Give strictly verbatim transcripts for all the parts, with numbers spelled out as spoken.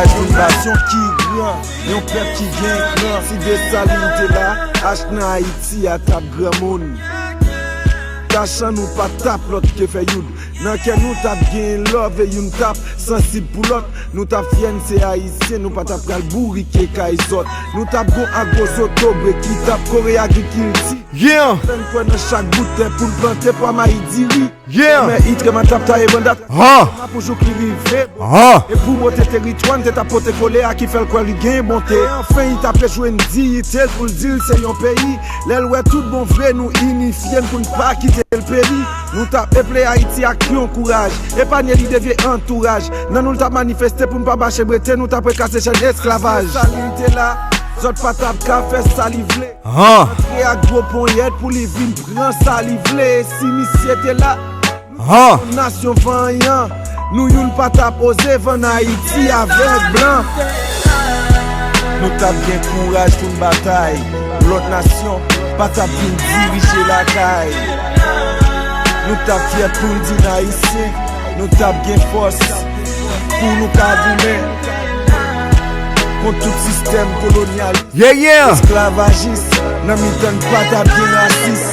Kouraj pou nasyon ki gran, yon pèp ki gen kran. Si Desalin te la, H nan Ayiti a t ap granmoun. Tach an nou pa t ap lòt ke fè youd. Nan kè nou t ap gen love e youn t ap sansib pou lòt. Nou t ap fyè n se Ayisyen, nou pa t ap pral bourike kay zòt. Nou t ap gon agwo zotobre ki t ap kore agrikilti. Yeah! Fè n kwè nan chak bout tè pou n plante pwa, mayi, diri. Yeah! Men Itrèman t ap taye banda. Ha! Pou jouk li rive. Ha! E pou mwote teritwa n te t ap pote kole a ki fè l kwè li gen bonte. Anfen, li t ap rejwenn diyite l pou l di l se yon peyi. Lè l wè tout bon vre nou inifye n pou n pa kite l peri. Nou t ap eple Ayiti ak yon kouraj. Epanye li de vye antouraj. Nan nou l t ap manifeste pou n pa mache brete, nou t ap rekraze chèn esklavaj. Desalin te la, zòt pa t ap ka fè sa li vle. Ha! Antre ak gwo ponyèt pou li vin pran sa li vle. E si misye te la, nou yon nasyon vanyan. Nou youn pa t ap oze vann Ayiti avèk blan. Nou t ap gen kouraj pou n batay. Lòt nasyon pa t ap vin dirije lakay. Nou t ap fyè pou n di n Ayisyen. Nou t ap gen fòs pou nou ka goumen kont tout sistèm kolonyal. Yeah, yeah. Esklavajis nan mitan n pa t ap gen rasis.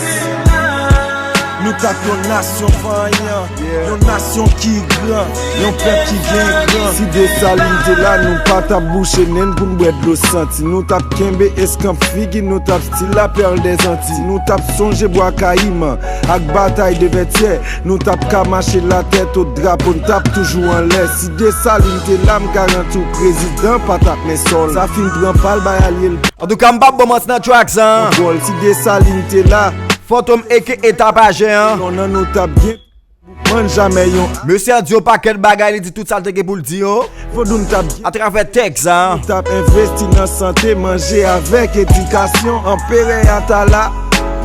Nou t ap yon nasyon vanyan, yon nasyon ki gran, yon pèp ki gen kran. Si Desalin te la, nou pa t ap bouche nen n pou n bwè dlo santi. Nou t ap kenbe eskanp figi, nou t ap stil la pèl dèzanti. Nou t ap sonje bwa kayiman ak batay de Vètyè. Nou t ap ka mache latèt o, drapo n t ap toujou anlè. Si Desalin te la, m garanti w prezidan pa t ap men sòl. Sa fin pran pa l bay alye l. Antouka, m p ap ban manti nan track sa. Kontwòl, si Desalin te la, Fantom aka Tapajè an. Non, non, nou t ap gen. Mwen jamè yon. Mesye an di yon pakèt bagay, li di tout sa l te gen pou l di yo. Vodou n t ap gen. Atravè tèks sa. N t ap envesti nan sante, manje avèk edikasyon. Anperè a ta la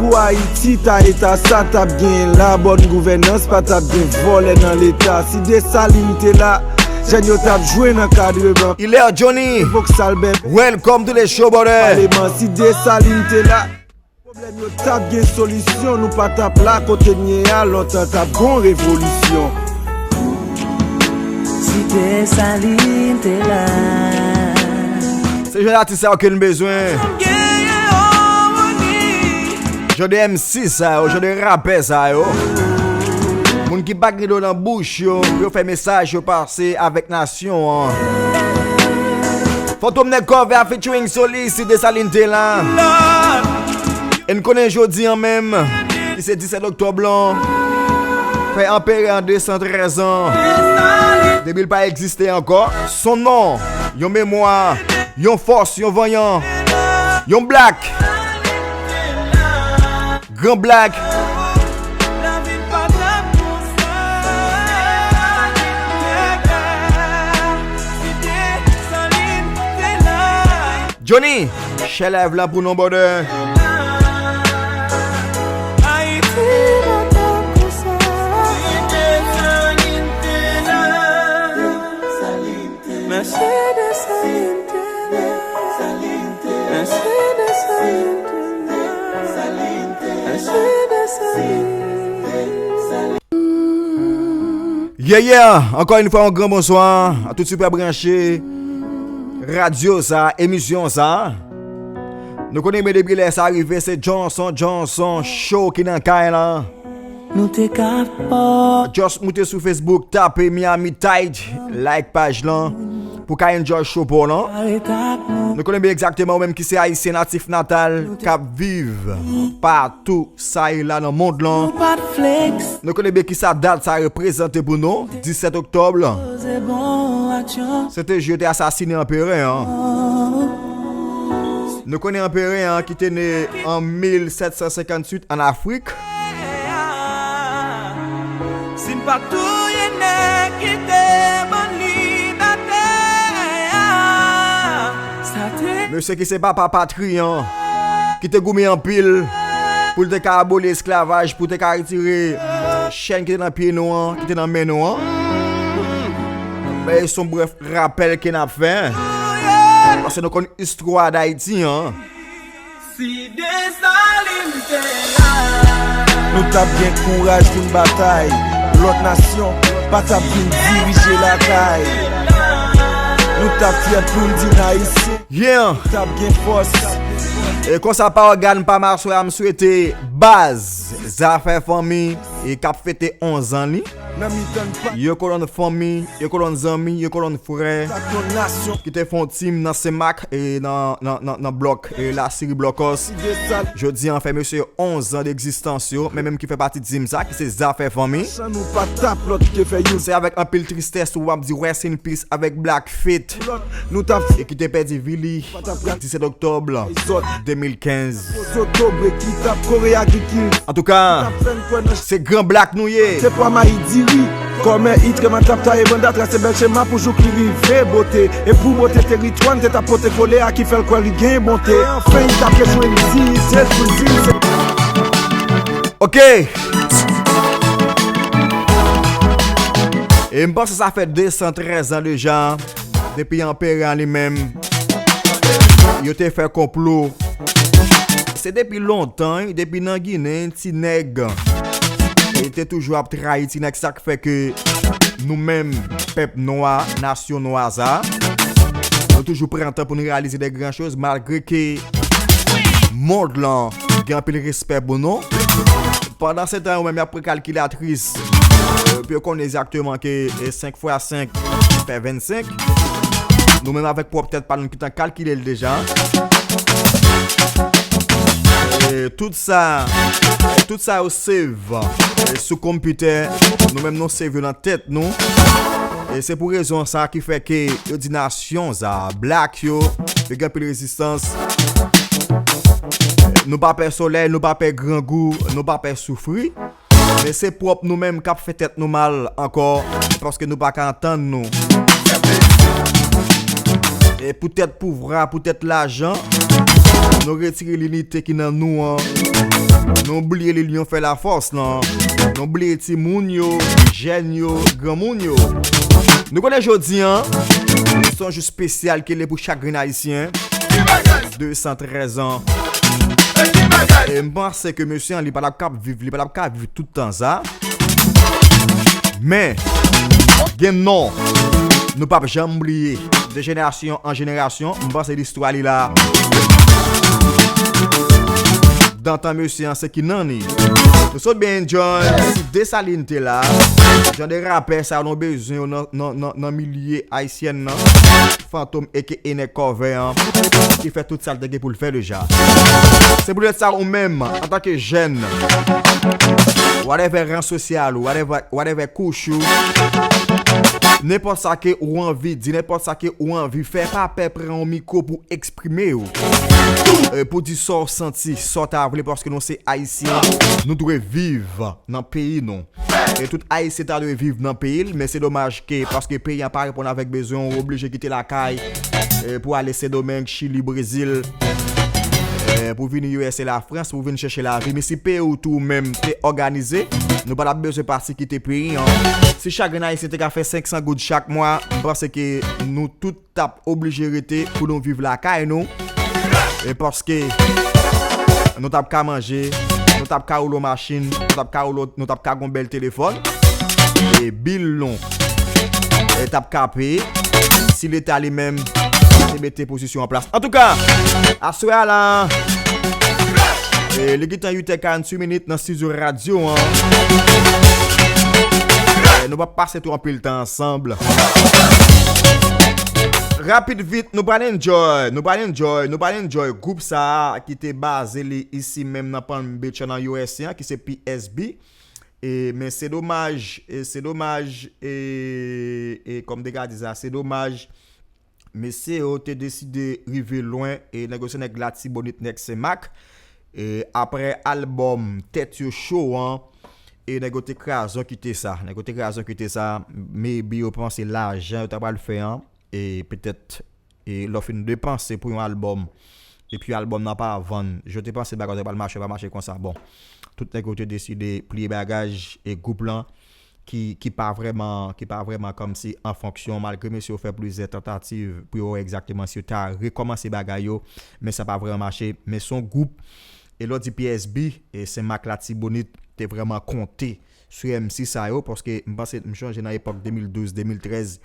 pou Ayiti, ta eta sa t ap gen la. Bòn gouvènans, pa t ap gen vòlè nan leta. Si Desalin te la, jèn yo t ap jwe nan kadreman. Ilè Johnny. Voksal bèbè. Welcome to the show, brother. Paleman, si Desalin te la. Pwoblèm yo t ap gen solisyon, nou pa t ap la kote n ye a, lontan t ap gon revolisyon. Si Desalin te la. Se jan atis sa yo ke n bezwen. Jan de M C sa yo, jan de rapè sa yo. Moun ki pa gen dlo nan bouch yo, pou yo fè mesaj yo pase avèk nasyon an. Fantom nèg kòve a featuring Solis, si Desalin te la. E n konnen jodi an menm, ki se disèt oktòb lan, fè anperè an de san trèz an, depi l pa egziste ankò. Son non, yon memwa, yon fòs, yon vanyan, yon blak. Gran blak. Johnny, share live la pou nou, brother. Mèsi Desalin te la. Mèsi Desalin te la. Mèsi Desalin. Yeah, yeah. Ankò yon fwa, yon gran bonswa a tout sipè branche radyo sa, emisyon sa. Nou konnen byen depi lè sa rive, se Johnson, Johnson Show ki nan kay la. Nou te ka fò. Just moute sou Facebook, tape Miami Tide, like paj lan pou ka enjoy show pa w lan. Nou konnen byen egzakteman ou menm ki se Ayisyen natif natal k ap viv patou sa e la nan mond lan. Nou konnen byen kisa dat sa reprezante pou nou, disèt oktòb. Se te jou yo te asasinen anperè an. Nou konnen anperè an ki te ne an mil sèt san senkantuit an Afrik. Si n pa touye nèg ki te ban n libète a, sa te. Mesye ki se papa patri an, ki te goumen anpil pou l te ka aboli esklavaj, pou l te ka retire chèn ki te nan pye nou an, ki te nan men nou an. Men se yon brèf rapèl ke n ap fè. Paske nou konn istwa Dayiti an. Si Desalin te la. Nou t ap gen kouraj pou n batay. Lòt nasyon pa t ap vin dirije lakay. Nou t ap fyè pou n di n Ayisyen. Yeah! T ap gen fòs. E konsa pa ògàn pa maswè a, m swete baz Zafè Fanmi e k ap fete onz an li. Nan mitan n pa Yon kolonn fanmi, yon kolonn zanmi, yon kolonn frè sa k yon nasyon. Ki te fè yon team nan Senmak e nan, nan, nan, nan blòk e Lasiri Blòkòs. Jodi an fè mesye onz an degzistans yo, men menm ki fè pati team sa, ki se Zafè Fanmi. San nou pa t ap lòt ki te fè youn. Se avèk anpil tristès ou ap di rest in peace avèk Black Fate. Nou t ap e ki te pèdi vi li disèt oktòb de mil kenz. Zotobre ki t ap kore agrikil. Antouka, se gran Black nou ye. Se pwa mayi diri. Kòmè itre man t ap taye banda trase bèl chema pou jouk li rive bote. E pou bote teritwa n te t ap pote kole a ki fè l kwè li gen bonte. Anfen, li t ap echwe m di, Jezi di, se Ok. E m panse sa fè de san trèz an deja, depi anperè an li menm, yo te fè konplo. Se depi lontan, wi, depi nan Ginen, ti nèg, yo te toujou ap trayi ti nèg, sa k fè ke nou menm, pèp nwa, nasyon nwa sa, nou toujou pran tan pou nou reyalize de gran choz, malgre ke mond lan gen anpil respè pou nou. Pandan se tan, yo menm y ap pran kalkilatris, e, pou yo konnen egzakteman ke, e, senk fwa senk fè vennsenk. Nou menm avèk pwòp tèt pa nou, nou gentan kalkile l deja. E, tout sa, tout sa yo save, e, sou konpitè, nou menm nou save yo nan tèt nou. E se pou rezon sa ki fè ke yo di nasyon sa, Black yo, yo gen anpil rezistans. Nou pa pè solèy, nou pa pè grangou, nou pa pè soufri. Men se pwòp nou menm k ap fè tèt nou mal ankò, paske nou pa ka antann nou. E poutèt pouvwa, poutèt lajan, nou retire linite ki nan nou an. Nou bliye linyon fè lafòs lan. Nou bliye timoun yo, jèn yo, granmoun yo. Nou konnen jodi an, se yon jou espesyal ke l ye pou chak grenn Ayisyen. De san trèz an. E m panse ke mesye an, li pa t ap ka viv, li pa t ap ka viv tout tan sa. Men, gen non, nou p ap janm bliye. De jenerasyon an jenerasyon, m panse listwa li la. Dantan mesye an, se ki nan li. Nou sot byen enjoy. Si Desalin te la, jan de rapè sa nou bezwen yo nan, nan, nan, nan milye ayisyèn nan. Fantom aka Nèg Kòvè an, ki fè tout sa l te gen pou l fè deja. Se poutèt sa ou menm, antanke jèn, whatever ran sosyal ou, whatever, whatever kouch ou, nenpòt sa ke ou anvi di, nenpòt sa ke ou anvi fè, pa pè pran yon mikwo pou eksprime w. E, pou di sa w santi, sa w ta vle, paske nou se Ayisyen, nou dwe viv nan peyi nou. E tout Ayisyen ta dwe viv nan peyi l, men se domaj ke, paske peyi an pa reponn avèk bezwen, ou oblije kite lakay, e, pou ale Sendomeng, Chili, Brezil, e, pou vini U S A, Lafrans, pou vin chèche lavi. Men si peyi w tou ou menm te òganize, nou pa t ap bezwen pati kite peyi an. Si chak grenn Ayisyen te ka fè senk san goud chak mwa, m panse ke nou tout t ap oblije rete pou nou viv lakay nou. E paske nou t ap ka manje, nou t ap ka woule yon machin, nou t ap ka woule, nou t ap ka gon bèl telefòn. E bil nou, e t ap ka peye. Si Leta li menm te mete pozisyon an plas. Antouka, aswè a la, e li gentan uit è karanntuit minit nan estidyo radyo an. E nou p ap pase twò anpil tan ansanm. Rapid vit, nou pral enjoy, nou pral enjoy, nou pral enjoy gwoup sa a ki te baze li isi menm nan Palm Beach nan U S A an, ki se P S B. E, men se domaj, e se domaj, e, e kòm te ka di sa, se domaj, mesye yo te deside rive lwen, e nèg yo se nèg Latibonit, nèg Senmak. E aprè albòm Tèt yo cho an, e nèg yo te kraze yon kite sa. Nèg yo te kraze yon kite sa, maybe yo panse lajan yo ta pral fè an, e petèt, e lè w fin depanse pou yon albòm, epi albòm nan pa vann, jan w te panse bagay yo ta pral mache, pa mache konsa. Bon, tout nèg yo te deside pliye bagaj, e gwoup lan, ki, ki pa vrèman, ki pa vrèman kòmsi an fonksyon, malgre mesye yo fè plizyè tantativ pou yo wè egzakteman si yo ta rekòmanse bagay yo, men sa pa vrèman mache. Men se yon gwoup, e lè w di P S B, e Senmak Latibonit, e vrèman konte sou M C sa yo, paske m panse, m chonje nan epòk de mil douz, de mil trèz,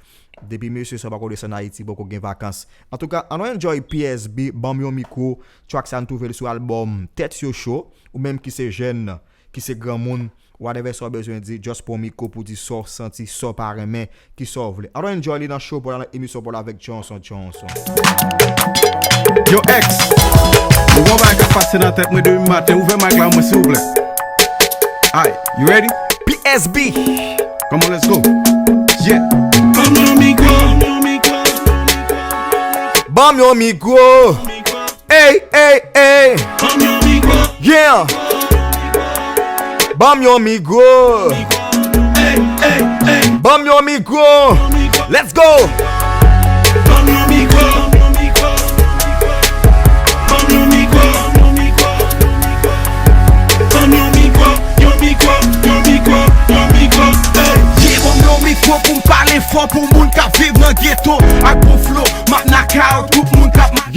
depi mesye sa pako desann Ayiti, poko gen vakans. Antouka, ann enjoy P S B, ban m yon mikwo, track sa n twouve l sou albòm Tèt Yo Cho, ou menm ki se jèn, ki se granmoun, whatever sa w bezwen di, just pran mikwo pou di sa w santi, sa w pa renmen, ki sa w vle. Ann enjoy li nan show pa w la, nan emisyon pa w la avèk Tchonson Tchonson. Yo, ex, mwen gon bagay k ap pase nan tèt mwen depi maten. Ouvè mic la mwen, silvouplè. Alright, you ready? P S B. Come on, let's go. Yeah. Ban m yon mikwo. Ey, ey, ey. Yeah. Ban m yon mikwo. Ban m yon mikwo. Let's go.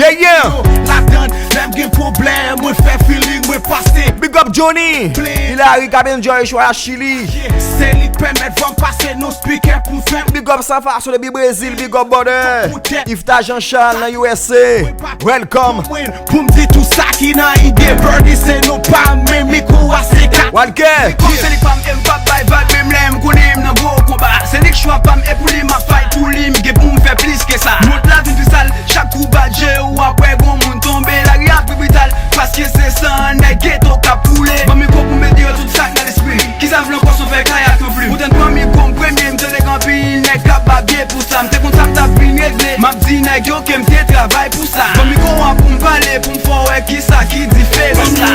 Yeah, yeah. Ladan, lè m gen pwoblèm, mwen fè feeling, mwen pase. Big up Johnny. Hilary k ap enjoy show a Chili. Se li k pèmèt van pase nou speaker pou fè. Big up San Fason depi Brezil, big up brother. Ifta Jean Charles nan U S A. Welcome. Pou m di tout sa ki nan ide, Birdie se non pa m, men mikwo a se kat. Walker. Kòm se li pa m, e m p ap bay vag, menm lè m konnen m nan gwo konba. Se li k chwa pa m, e pou li m ap fight pou li, m gen pou m fè plis ke sa. Mond la vin pi sal, chak kou bat je ou ap wè gon moun tonbe. Lari a pi brital, paske se san nèg geto k ap koule. Ban m mikwo pou m mete yo tout sa k nan lespri. Kisa m vle ankò san fè kay ak yon plim? Ou tann pran mikwo m premye, m tande k anpil nèg k ap babye pou sa. M te konn sa m t ap vin regle. M ap di nèg yo ke m te travay pou sa. Ban m mikwo a pou m pale, pou m fè w wè kisa ki diferans la.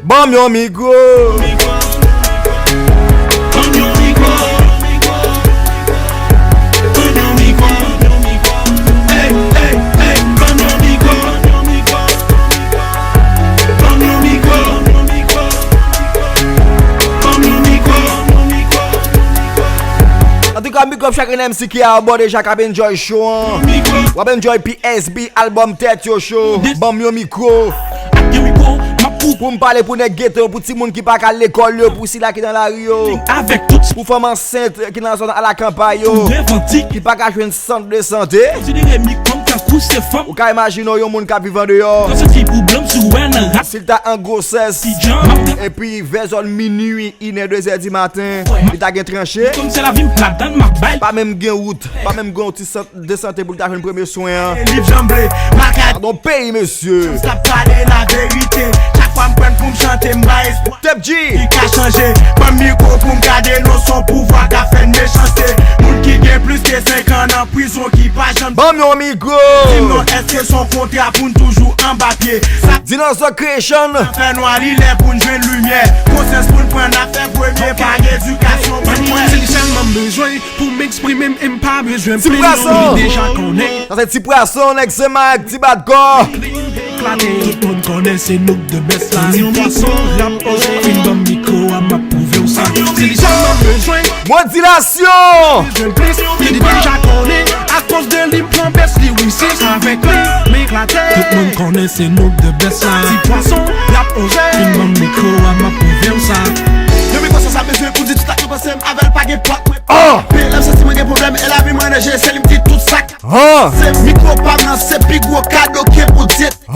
Ban m yon mikwo. Antouka, big up chak M C ki a bò deja k ap enjoy show an. W ap enjoy P S B, album Tèt Yo Cho. Ban m yon mikwo. Pou m pale pou nèg geto yo, pou timoun ki pa ka al lekòl yo, pou sila ki nan lari yo. Pou fanm ansent ki nan zòn alakanpay yo, ki pa ka jwenn sant de sante. Ou ka imajine w yon moun k ap viv andeyò. Si l ta an gwosès, epi vè zòn minui, inè, dezè di maten, li ta gen tranche. Pa menm gen wout, pa menm gen yon ti sant de sante pou l ta jwenn premye swen an. Gadon peyi, mesye. Tep G. Ban m yon mikwo. Dinosaur Creation. Se li sèlman m bezwen pou m eksprime m, e m pa bezwen plenn non, li deja konnen. Sa se Ti Pwason, nèg Senmak, Ti Bat Kò. Tout moun konnen se nou k the best la. Ti Pwason, rap, fin ban m mikwo a, m ap pwouve w sa. Se li sèlman m bezwen. Modulation. Li deja konnen, akoz de li m pran best lyricist avèk li, m eklate. Tout moun konnen se nou k the best la. Ti Pwason, rap, fin ban m mikwo a, m ap pwouve w sa. Yon mikwo sa, sa bezwen pou di tout sa k nou panse m, avè l pa gen pòt mwen. P L M santi mwen gen pwoblèm, e lavi mwen an danje, se li m di tout sa k Se mikwo pa m nan, se pi gwo kado ke Bondye. M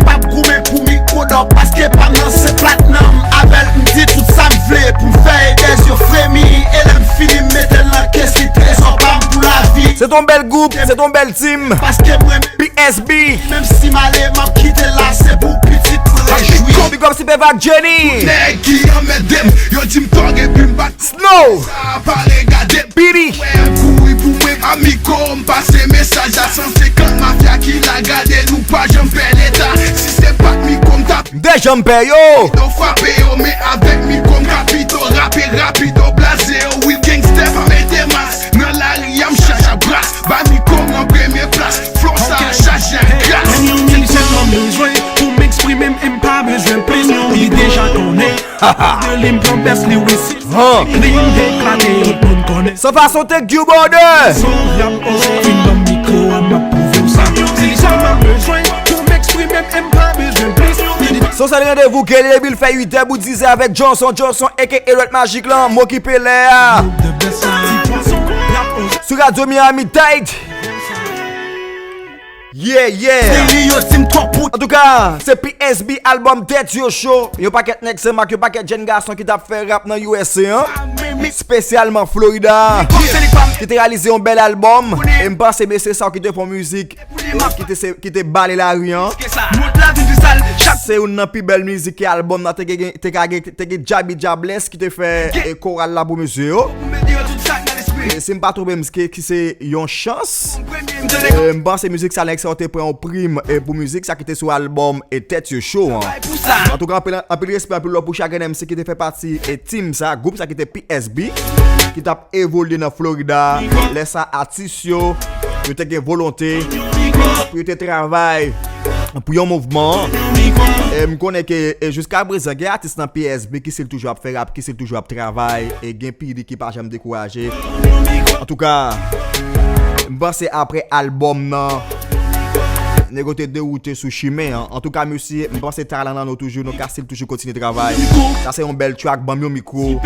p ap goumen pou mikwo dò, paske pa m nan se platnanm. Avè l m di tout sa m vle, pou m fè e dèz yo fremi. E lè m fini m mete l nan kes li, trezò pa m pou lavi. Se t on bèl gwoup, se t on bèl team. Paske mwen menm, P S B. Menm si m ale, m ap kite l la, se pou pitit mwen rejwi. Big up Sipevak Jenny. Nèg ki anmède m, yo di m tòg epi m bat. Snow. Sa pa regade m. Piri. Wè m kouri pou mwen, amigo, m pase mesaj a san senkant mafya ki la gade nou pa janm pè leta. Si se pa t mikwo m t ap. M te janm pè yo. Pito frape yo, men avèk mikwo m ka pito rape rapido blaze yo. Wi gangstè pa mete mas. Nan lari a m chache bras. Ba mikwo m nan premye plas. Flow sa chaje ak gras. Mwen yon mizik sèlman m bezwen pou m eksprime m, e m pa bezwen plis. Ou deja konnen. De li m pran bèst li wi si. Li m eklate, tout moun konnen. San fason take you brother. Son rap, fin ban m mikwo a, m ap pwouve w sa. Se li sèlman m bezwen pou m eksprime m, e m pa bezwen plis. Son sèl randevou ke li depi l fè uit è bout diz è avèk Johnson, Johnson aka Edward Magic lan, m okipe lè a. Sou Radyo Miami Dade. Yeah, yeah. Antouka, se P S B album Tèt Yo Cho. Yon pakèt nèg sanm ak yon pakèt jèn gason ki t ap fè rap nan U S A an, espesyalman Florida, ki te reyalize yon bèl album. E m panse mesye sa yo ki te fè yon mizik ki te, se, ki te bale lari an, se youn nan pi bèl mizik ke album nan te gen, te ka gen, te gen Djaby Djabless ki te fè, e, koral la pou mesye yo. E si m pa twonpe m, ki se yon chans. E, m panse mizik sa nèg sa yo te pran yon prim, e, pou mizik sa ki te sou album, e, Tèt Yo Cho an. Antouka, anpil, anpil respè, anpil love pou chak grenn M C ki te fè pati, e, team sa, gwoup sa ki te P S B, ki t ap evolye nan Florida. Lè sa, atis yo, yo te gen volonte pou yo te travay pou yon mouvman. E m konnen ke, e, jiska prezan, gen atis nan P S B ki si l toujou ap fè rap, ki si l toujou ap travay, e gen P D ki pa janm dekouraje. Antouka, m panse apre album nan, nèg yo te dewoute sou chimen an. Antouka, mesye, m panse talan nan nou toujou, nou ka still toujou kontinye travay. Sa se yon bèl track, ban m yon mikwo.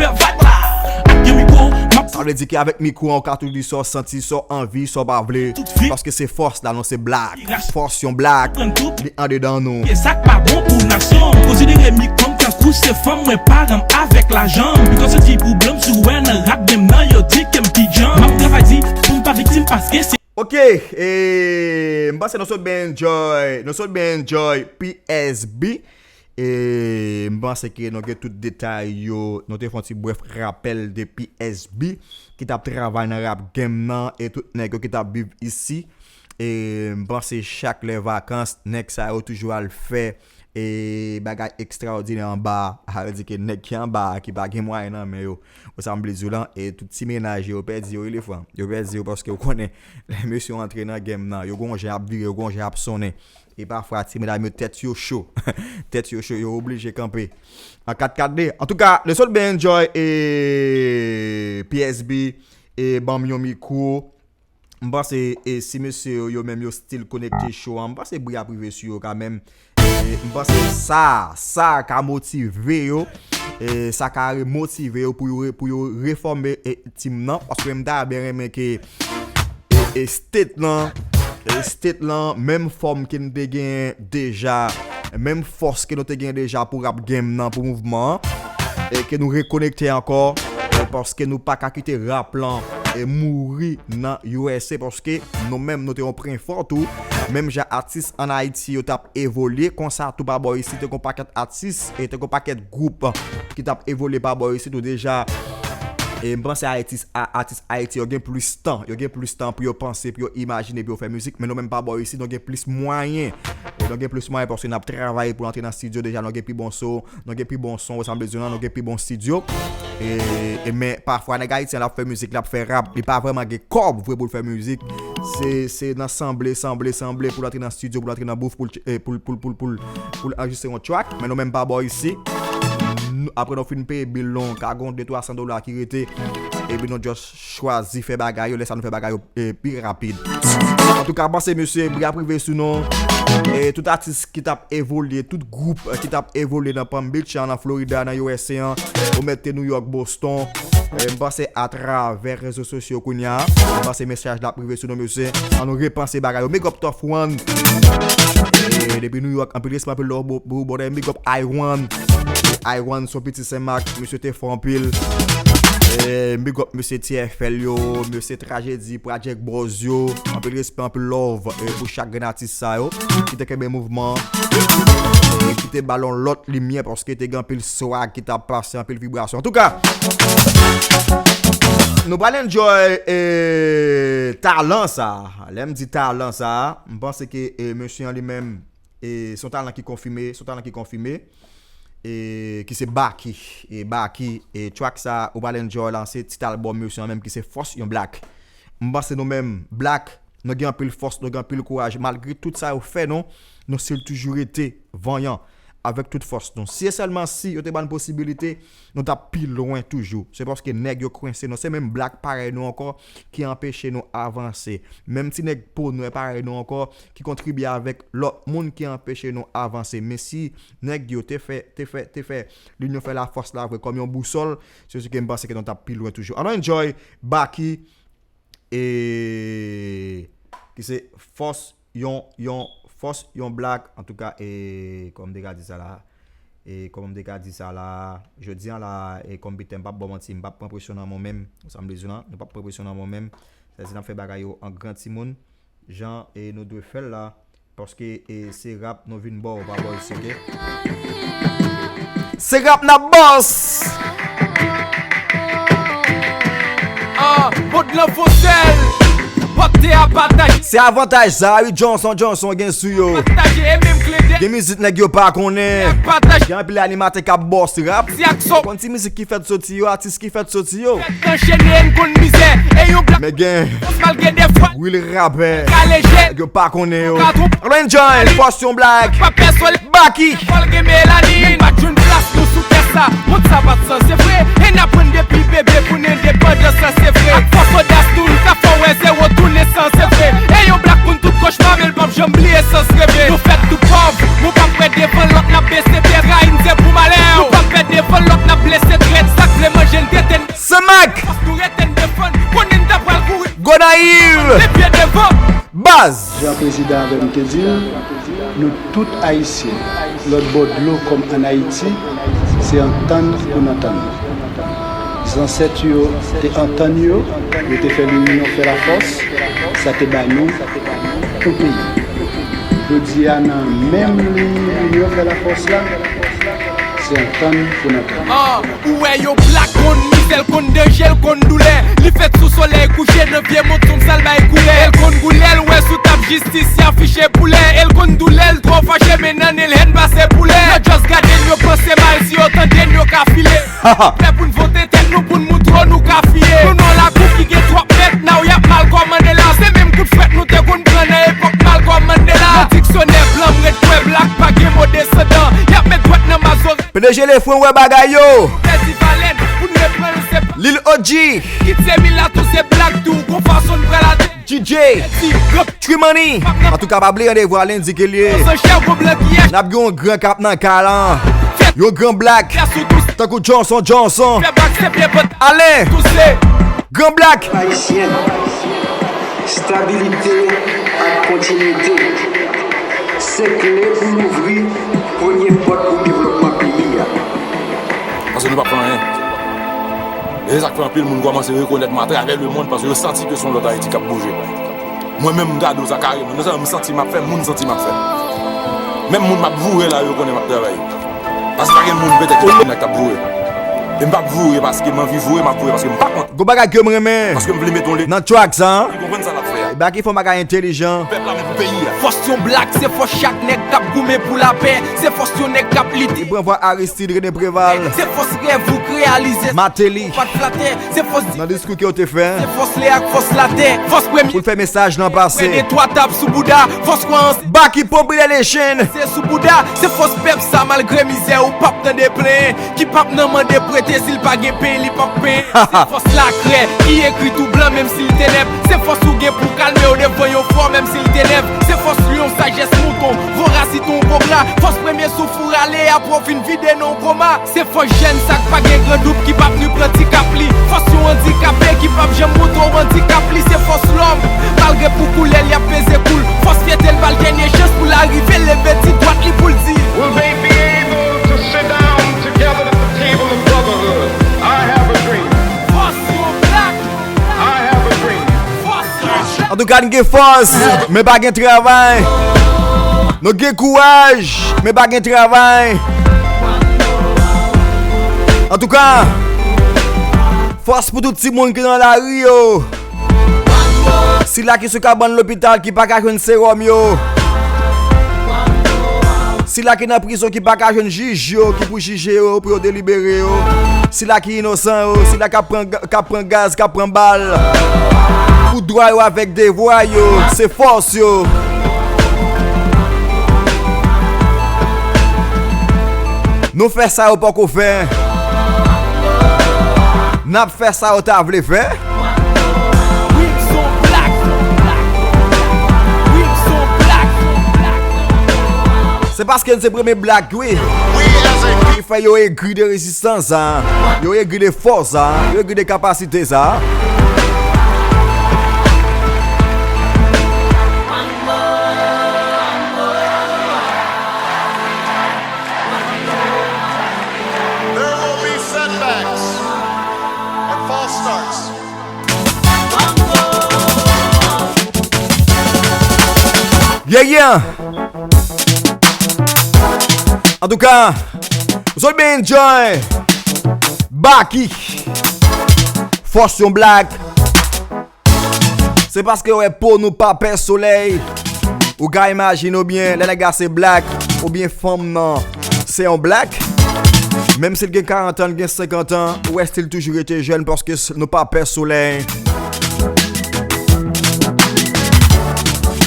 Sa vle di ke avèk mikwo an, ou ka toujou di sa w santi, sa w anvi, sa w pa vle. Paske se fòs la, nou se black. Fòs yon black, li andedan nou. E sa k pa bon pou nasyon m, konsidere mikwo m tankou se fanm mwen, paran m avèk lajan m. Bikòs yo di pwoblèm si w wè nan rap game nan, yo di ke m pi djanm. M ap travay di pou m pa viktim paske se Ok, e, m panse nou sot byen enjoy, nou sot byen enjoy P S B. E m panse ke nou gen tout detay yo, nou te fè yon ti brèf rapèl de P S B ki t ap travay nan rap game nan e tout nèg yo ki t ap viv isi. E m panse chak lè vakans, nèg sa yo toujou al fè e bagay ekstraòdinè anba a. Sa vle di ke nèg ki anba a, ki pa gen mwayen nan men yo, ou sa m vle di w lan, e tout ti mennaj yo, yo pèdi yo wi, lefran. Yo pèdi yo paske w konnen, lè mesye yo antre nan game nan, yo gon jan y ap vire, yo gon jan y ap sonnen. E pafwa, ti medam yo, tèt yo cho. Tèt yo cho, yo oblije kanpe an kat kat de. Antouka, nou sot byen enjoy e P S B e ban m yon mikwo. M panse, e, si mesye yo, yo menm yo still konekte show an, m panse bri ap rive sou yo kanmenm. E, m panse sa, sa ka motive yo, e, sa ka remotive yo pou yo re-, pou yo refòme, e, team nan, paske m ta byen renmen ke, e, e, state lan, e, state lan, menm fòm ke n te genyen deja, menm fòs ke nou te genyen deja pou rap game nan, pou mouvman an, e ke nou rekonekte ankò, e paske nou pa ka kite rap lan, e mouri nan U S A, paske nou menm nou te yon pwen fò tou, menm jan atis ann Ayiti yo t ap evolye, konsa tou pa bò isi te gon pakèt atis, e te gon pakèt gwoup ki t ap evolye pa bò isi tou deja. E m panse atis, a-, atis Ayiti yo gen plis tan, yo gen plis tan pou yo panse, pou yo imajine, pou yo fè mizik, men nou menm pa bò isi, nou gen plis mwayen. E nou gen plis mwayen paske n ap travay pou n antre nan estidyo deja, nou gen pi bon so, nou gen pi bon son, ou sa m bezwen an, nou gen pi bon estidyo. E, e men pafwa nèg ayisyen l ap fè mizik, l ap fè rap, li pa vrèman gen kòb vre pou l fè mizik. Se, se nan sanble, sanble, sanble pou l antre nan estidyo, pou l antre nan bouf, pou l, e, pou l, pou l, pou l, pou l, pou l anrejistre yon track, men nou menm pa bò isi. Nou, apre nou fin peye bil nou, ka gon de twa san dola ki rete, epi nou just chwazi fè bagay yo, lè sa nou fè bagay yo, e, pi rapid. Antouka, m panse mesye, bri ap rive sou nou. E tout atis ki t ap evolye, tout gwoup, e, ki t ap evolye nan Palm Beach an, nan Florida, nan U S A an, ou mete New York, Boston. E, m panse atravè rezo sosyo kounye a, m panse mesaj la ap rive sou nou mesye. Ann nou repanse bagay yo. Big up Tough One. E, depi New York, anpil respè, anpil love pou, pou, pou big up Iwan. Iwan se yon piti Senmak, mesye te fò anpil. E, big up mesye T F L yo, mesye Trajedi, Project Bros yo. Anpil respè, anpil love, e, pou chak grenn atis sa yo ki te kenbe mouvman, e, ki te ba l yon lòt limyè paske te gen anpil swag ki t ap pase, anpil vibrasyon. Antouka, nou pral enjoy, e, talan sa. Lè m di talan sa, m panse ke, e, mesye an li menm, e, se yon talan ki konfime, se yon talan ki konfime, e, ki se Baky. E, Baky, e, track sa, ou pral enjoy lan, se tit album mesye an menm ki se Fòs Yon Black. M panse nou menm, Black, nou gen anpil fòs, nou gen anpil kouraj. Malgre tout sa yo fè nou, nou still toujou rete vanyan. avèk tout fòs nou. Si e sèlman si yo te ban n posibilite, nou t ap pi lwen toujou. Se paske nèg yo kwense nou. Se menm blak parèy nou ankò ki anpeche nou avanse. Menm ti nèg po nwè parèy nou ankò ki kontribye avèk lòt moun ki anpeche nou avanse. Men si nèg yo te fè, te fè, te fè linyon fè lafòs la vre kòm yon bousòl, se si ke m panse ke nou t ap pi lwen toujou. Ann enjoy Baky e ki se fòs yon, yon, fòs yon blak, antouka, e, kòman m te ka di sa la, e, kòman m te ka di sa la, jodi a la, e, kòm biten, m p ap ba w manti, m p ap pran presyon nan mwen menm, sa m vle di w lan, nou p ap pran presyon nan mwen menm, sa di n ap fè bagay yo an gran timoun, jan, e, nou dwe fè l la, paske, e, se rap nou vin ba w, pa ba w isi, oke? Se rap n ap bòs! Ah, mond lan fon sèl. Pòte a pataje. Se avantaj sa, wi, Johnson, Johnson gen sou yo. Pataje e menm klede. Gen mizik nèg yo pa konnen. Pataje. Gen anpil animatè k ap bòs rap. Si ak so. Konn ti mizik ki fèt soti yo, atis ki fèt soti yo. Fèt anchene, n konn mizè. E yon blak. Men gen. Fòs malgre defwa. Wi, l rapè. Ka leje. Nèg yo pa konnen yo. Ka twonp. Alò enjoy, fòs yon blak. Pa pèsonn. Baky. Fòl gen melanin. Men pa jwenn plas nou sou tè sa. Mond sa pa t sanse vre. E n aprann depi bebe pou n endepandans sa se vre. Ak fòs odas nou, nou ka fè w wè zewo tounen san se vre. E yon blak pou n tout kochma, men l p ap janm bliye sans reve. Nou fèt tou pòv, nou p ap wè devan lòt n ap bese tèt. Trayi n se pou malè w. Nou p ap pè devan lòt n ap blese trèt. Sa k vle manje n tete n. Saint Marc. Fòs nou rete n defann. Konnen n ta pral kouri. Gonayiv. Lè pye devan. Baz. Jan prezidan avè m te di l, nou tout Ayisyen, lòt bò dlo kòm ann Ayiti, se antann pou n antann. Zansèt yo te antann yo, yo te fè linyon fè lafòs, sa te ba nou yon peyi. Jodi a, nan menm liy linyon fè lafòs la, se antann pou n antann. Ah, ou wè yon blak konn mizè, l konn danje, l konn doulè. Li fèt sou solèy kouche nan vye mouton, sa l bay koulè. L konn goulè, l wè sou tab jistis, y afiche poulè. L konn doulè, l twò fache, men nan nen l hèn pase poulè. Yo just gade n, yo panse mal, si yo tande n, yo ka file. Prè pou n vote tèt nou, pou n moutre w nou ka fiye. Nou nan lakou ki gen twòp mèt, now y ap mal kòmande la. Se menm kout frèt nou te konn pran nan epòk mal kòmande la. Nan diksyonè blan, m ret kwè blak pa gen mo desandan. Y ap met dwèt nan mazore. P D G Lefren wè bagay yo. Pèdi valè n, pou n reprann l, se pa Lil O G. Kit se milat ou se blak tou, gon fason n pral atè. D J. Tree Money. Antouka, pa bliye randevou a lendi ke l ye. N ap gen yon gran k ap nan kay lan. Yon gran blak. Tankou Johnson Johnson. Alen. Gran blak. Ayisyen, stabilite ak kontinite se kle pou louvri premye pòt pou devlòpman peyi a. Paske nou p ap fè anyen. E se sa k fè anpil moun kòmanse rekonèt mwen atravè lemonn, paske yo santi ke se yon lòt Ayiti k ap bouje. Mwen menm, m gade w sa kareman. Non sèlman m santi m ap fè, moun santi m ap fè. Menm moun m ap voure la, yo konnen m ap travay. Paske pa gen moun petèt ki t ap vin la k t ap voure. E m p ap voure paske m anvi voure, m ap voure paske m pa kontan. Gon bagay ke m renmen. Paske m vle met yon leta. Nan track sa, ki konprann sa l ap fè a. E bagay ki fè yon bagay entèlijan. Pèp la, men pou peyi a. Fòs yon blak, se fòs chak nèg k ap goumen pou lapè. Se fòs yon nèg k ap lite. Li pran vwa Aristide, René Préval. Se fòs rèv ou k reyalize. Martelly. Pa t flatè. Se fòs di. Nan diskou ke w te fè. Se fòs lè ak fòs latè. Fòs premye. Pou l fè mesaj lan pase. Mennen twa tap sou bouda. Fòs kwa an. Baky Population. Se sou bouda. Se fòs pèp sa, malgre mizè, ou p ap tande plenyen. Ki p ap nan mande prete, si l pa gen pen, li p ap penyen. Se fòs lakrè, ki ekri tou blan, menm si l tenèb. Se fòs ou gen pou kalme w devan yon fwa, menm si l tenèb. Se fòs lyon, sajès mouton, vorasit yon kobra. Fòs premye souf ou rale, apre w fin vide nan yon koma. Se fòs jèn sa k pa gen gran doub ki p ap ni pran ti kap li. Fòs yon andikape ki p ap janm montre w andikap li. Se fòs lòm, malgre pou koulè l y ap peze kou l. Fòs fyète l ba l dènye chans pou l arive leve ti dwat li pou l di. Will they be able to sit down together at the table of brotherhood? I have a dream. Fòs yon blak. I have a dream. Fòs yon blak. Antouka, n gen fòs, men pa gen travay. Nou gen kouraj, men pa gen travay. Antouka, fòs pou tout timoun ki nan lari yo. Sila ki sou kabann lopital ki pa ka jwenn sewòm yo. Sila ki nan prizon ki pa ka jwenn jij yo ki pou jije yo, pou yo delibere yo. Sila ki inosan yo, sila k ap pran, k ap pran gaz, k ap pran bal. Pou dwa yo avèk devwa yo, se fòs yo. Nou fè sa yo poko fè. N ap fè sa yo ta vle fè. Se paske n se premye Black, wi. Ki fè yo egri de rezistans sa. Yo egri de fòs sa. Yo egri de kapasite sa. There will be setbacks and false starts. Yeah, yeah. Antouka, zot byen enjoy. Baky. Fòs yon Black. Se paske wè po nou pa pè solèy. Ou ka imajine w byen, lè nèg la se Black, oubyen fanm nan se yon Black. Menm si l gen karant an, l gen senkant an, ou wè stil toujou rete jèn paske s- nou pa pè solèy.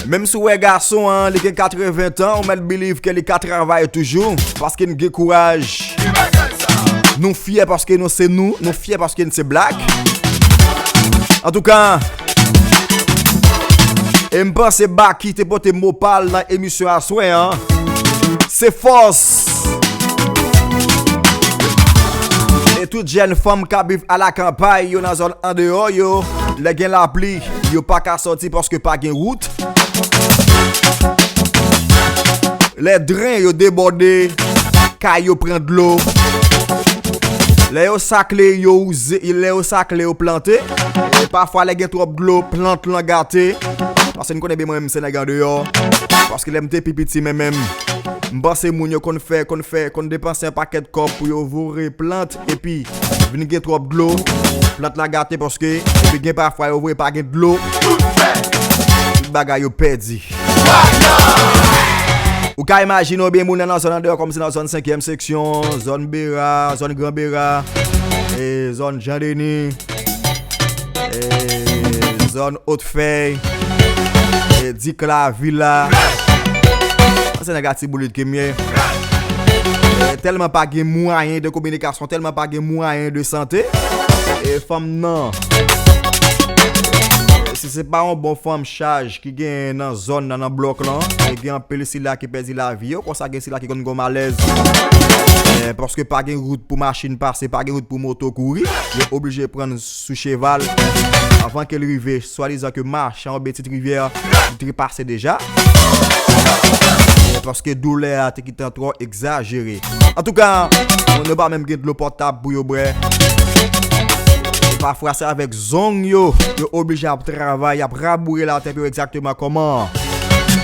Menm si w wè gason an, li gen katreven tan, ou mèt believe ke li ka travay toujou, paske n gen kouraj. Nou fyè paske nou se nou, nou fyè paske n se Black. Antouka, e m panse Baky te pote mo pa l nan emisyon aswè an. Se fòs. E tout jèn fanm k ap viv alakanpay yo nan zòn andeyò yo, lè gen lapli, yo pa ka sòti paske pa gen wout. Lè dren yo debòde, kay yo pran dlo. Lè yo sakle, yo wouze, lè yo sakle, yo plante. E pafwa, lè gen twòp dlo, plant lan gate. Paske n konnen byen mwen menm se nèg andeyò. Paske lè m te pi piti, men menm, m panse moun yo konn fè, konn fè, konn depanse yon pakèt kòb pou yo voye plant, epi vin gen twòp dlo, plant la gate paske, epi gen pafwa yo voye pa gen dlo, tout bagay yo pèdi. Ou ka imajine w byen moun nan, nan zòn andeyò, kòmsi nan zòn senkyèm seksyon, zòn Bera, zòn Gran Bera, e zòn Jan Deni, e zòn Otfèy, e Dikla, Vila. Se nèg Latibonit ke m ye. E tèlman pa gen mwayen de kominikasyon, tèlman pa gen mwayen de sante. E fanm nan, si se pa yon bon fanm chaj ki genyen nan zòn nan, nan blòk lan, e gen anpil sila ki pèdi lavi yo, konsa gen sila ki konn gen malèz. E, paske pa gen wout pou machin pase, pa gen wout pou moto kouri, yo oblije pran sou cheval. Avan ke l rive, swadizan ke machan oubyen Ti Rivyè, li trepase deja. Paske doulè a te gentan twò egzajere. Antouka, moun yo pa menm gen dlo potab pou yo bwè. E pafwa se avèk zong yo, yo oblije ap travay, ap raboure latè pou yo egzakteman kòman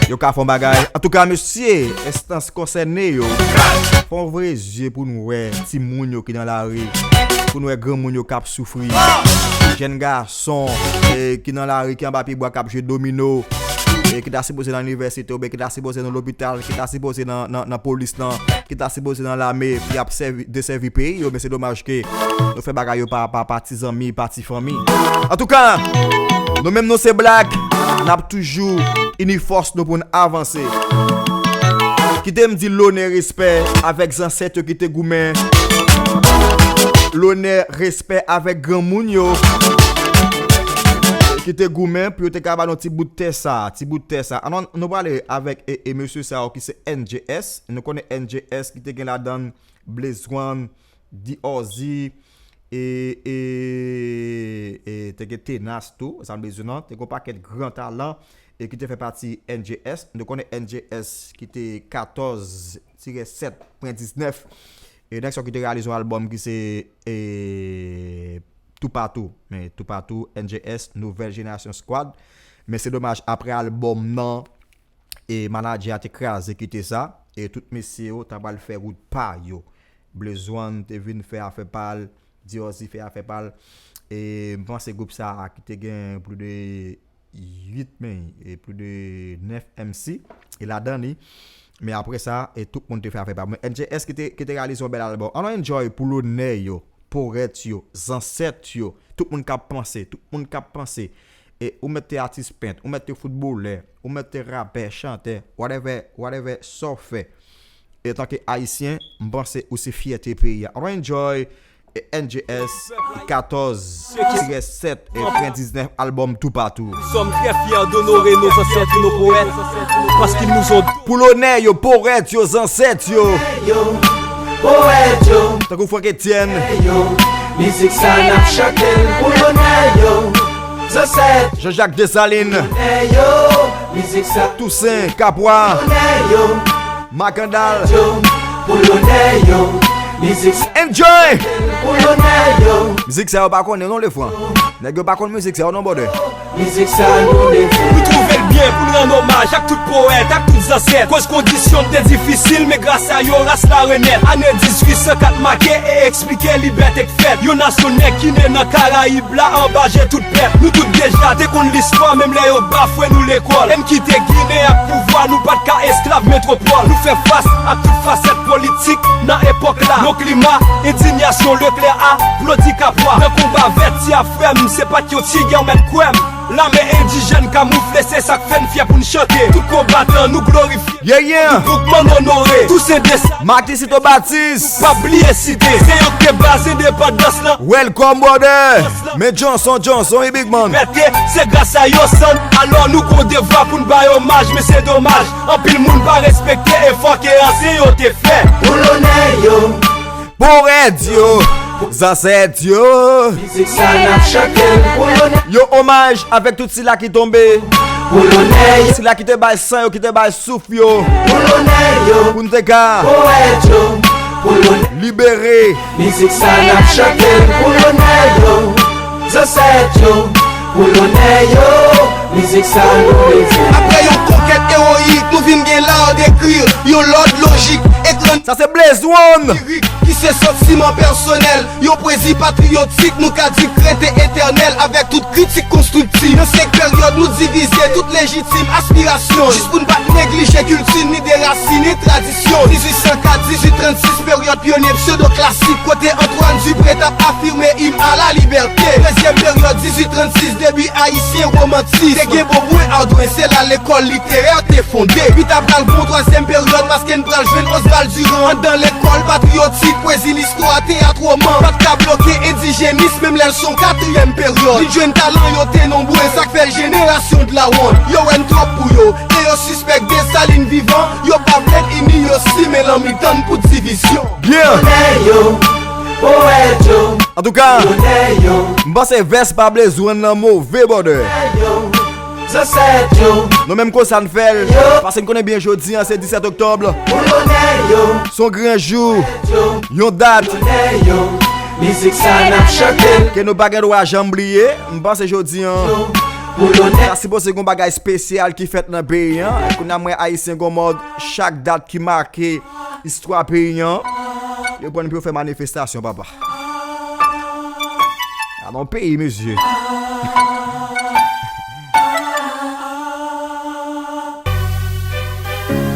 yo ka fè yon bagay. Antouka, mesye, enstans konsène yo, fè yon voye zye pou nou wè timoun yo ki nan lari, pou nou wè granmoun yo k ap soufri, jèn gason, e, ki nan lari, ki anba pye bwa, k ap jwe domino, e, ki ta sipoze nan inivèsite, oubyen ki ta sipoze nan lopital, ki ta sipoze nan, nan, nan polis lan, ki ta sipoze nan lame, ki ap sèvi, desèvi peyi yo, men se domaj ke nou fè bagay yo pa, pa, pa ti zanmi, pa ti fanmi. Antouka, nou menm nou se Black, n ap toujou ini fòs nou pou n avanse. Kite m di lonè, respè avèk zansèt yo ki te goumen. Lonè, respè avèk granmoun yo ki te goumen pou yo te ka ba nou ti bout tè sa, ti bout tè sa. Anon, nou prale avèk e, e mesye sa yo ki se N J S. Nou konnen N J S ki te gen ladan Blaze One, D R Z, e, e, e te gen Tenas tou, sa m bezwen nan, te gen yon pakèt gran talan, e ki te fè pati N J S. Nou konnen N J S ki te katòz tirè sèt pwen diznèf. E nèg sa ki te reyalize yon albòm ki se, e, Toupatou. Men Toupatou, N J S, Nouvelle Génération Squad. Men se domaj, apre albòm nan, e manadjè a te kraze kite sa, e tout mesye yo ta pral fè wout pa yo. Blaze One te vin fè afè pa l, D R Z fè afè pa l, e m panse gwoup sa a ki te gen plis de uit, men, e plis de nèf M C, e ladan li, men apre sa, e tout moun te fè afè pa yo. Men N J S ki te, ki te reyalize yon bèl albòm. Ann enjoy pou lonè yo, powèt yo, zansèt yo, tout moun k ap panse, tout moun k ap panse. E ou mèt te atis pent, ou mèt te foutbolè, ou mèt te rapè, chantè, whatever, whatever sa w fè. Antanke Ayisyen, m panse ou se fyète peyi a. Ann enjoy N J S katòz tirè sèt e trèdiznèf albòm toupatou. Nous sommes très fiers d'honorer nos ancêtres et nos poètes parce qu'ils nous ont Pou lonè yo, powèt yo, zansèt yo. Yo, powèt yo, Tankou Frank Etienne, yo, mizik sa n ap chante l pou lonè yo. Zansèt, Jean-Jacques Dessalines, lonè yo, mizik sa, Toussaint, Kapwa, lonè yo, Makandal. Yo, pou lonè yo, mizik sa Enjoy! Pou lonè yo. Mizik sa yo pa konnen non, Lefran. Nèg yo pa konn mizik sa yo non, brother. Mizik sa nou leve. Nou twouve l byen pou n rann omaj ak tout powèt, ak tout zansèt. Koz kondisyon te difisil, men gras a yo, ras la renèt. Ane dizuit san kat make e eksplike libète k fèt. Yon nasyon nèg ki ne nan Karayib la, anba je tout pèp. Nou tout deja te konn listwa, menm lè yo bafwe nou lekòl. Enki te Ginen ak pouvwa, nou pa t ka esklav metwopòl. Nou fè fas ak tout fasèt politik nan epòk la. Yon klima endiyasyon, Leklè aplodi Kapwa. Nan konba vèti a frè m, se pa t yon ti gè, w mèt kwè m. Lame endijèn kamoufle, se sa k fè n fyè pou n chante. Tout konbatan nou glorifye. Yeah, yeah. Tout gwoupman n onore. Toussaint Dessalines. Marc Tito Batis. Pa bliye site. Se yo k te baz endepandans lan. Welcome, brother. Men Johnson, Johnson, wi, big man. Mète, se gras a yo san n. Alò nou gon devwa pou n bay omaj, men se domaj. Anpil moun pa respekte efò ke ansyen yo te fè. Pou lonè yo. Pou rèd yo, zansèt yo. Mizik sa n ap chante l pou lonè. Yon omaj avèk tout sila ki tonbe. Pou lonè yo. Sila ki te bay san yo, ki te bay souf yo. Pou lonè yo. Pou n te ka. Powèt yo. Pou lonè. Libere. Mizik sa n ap chante l pou lonè yo. Zansèt yo. Pou lonè yo. Mizik sa nou leve. Apre yon konkèt ewoyik, nou vin gen l'art d'écrire yon lòd lojik. Ekran Sa se Blaze One. Lirik ki se santiman pèsonèl, yon pwezi patriyotik, nou ka di k rete etènèl avèk tout kritik konstriktif. Nan senk peryòd, nou divize tout lejitim aspirasyon, jis pou n pa t neglije kilti n ni de rasin ni tradisyon. Dizuit san kat, dizuit trannsis, peryòd pyonye psewdo-klasik, kote Antoine Dupré t ap afime im a la libète. Dezyèm peryòd, dizuit trannsis, debi ayisyen womantis. Te gen Beaubrun Hardway, se la lekòl literè te fonde. Pita pral gon twazyèm peryòd, paske n pral jwenn Oswald Durand. Anndan lekòl patriyotik, pwezi, listwa, teyat, woman, pa t ka bloke endijènis, menm lè l se yon katriyèm peryòd. Li jwenn talan yo te nonbre, sa k fè l jenerasyon dlawon. Yo wè n twòp pou yo, e yo sispèk Desalin vivan, yo pa vle n ini, yo simen lanmitan n pou divizyon. Byen. Lonè yo, powèt yo. Antouka, lonè yo. M panse vès pa Blaze One nan move, brother. Lonè yo, zansèt yo. Nou menm konsa n fè l. Yo. Paske n konnen byen jodi a se disèt oktòb. Pou lonè yo. Se yon gran jou. Yo. Yon dat. Lonè yo. Mizik sa n ap chante l. Ke nou pa gen dwa janm bliye. M panse jodi a. Yo. Pou lonè. Sa sipoze gen yon bagay espesyal ki fèt nan peyi a. Kounye a m wè Ayisyen gon mòd chak dat ki make istwa peyi an, yo pran pou yo fè manifestasyon, papa. A nan peyi, mesye.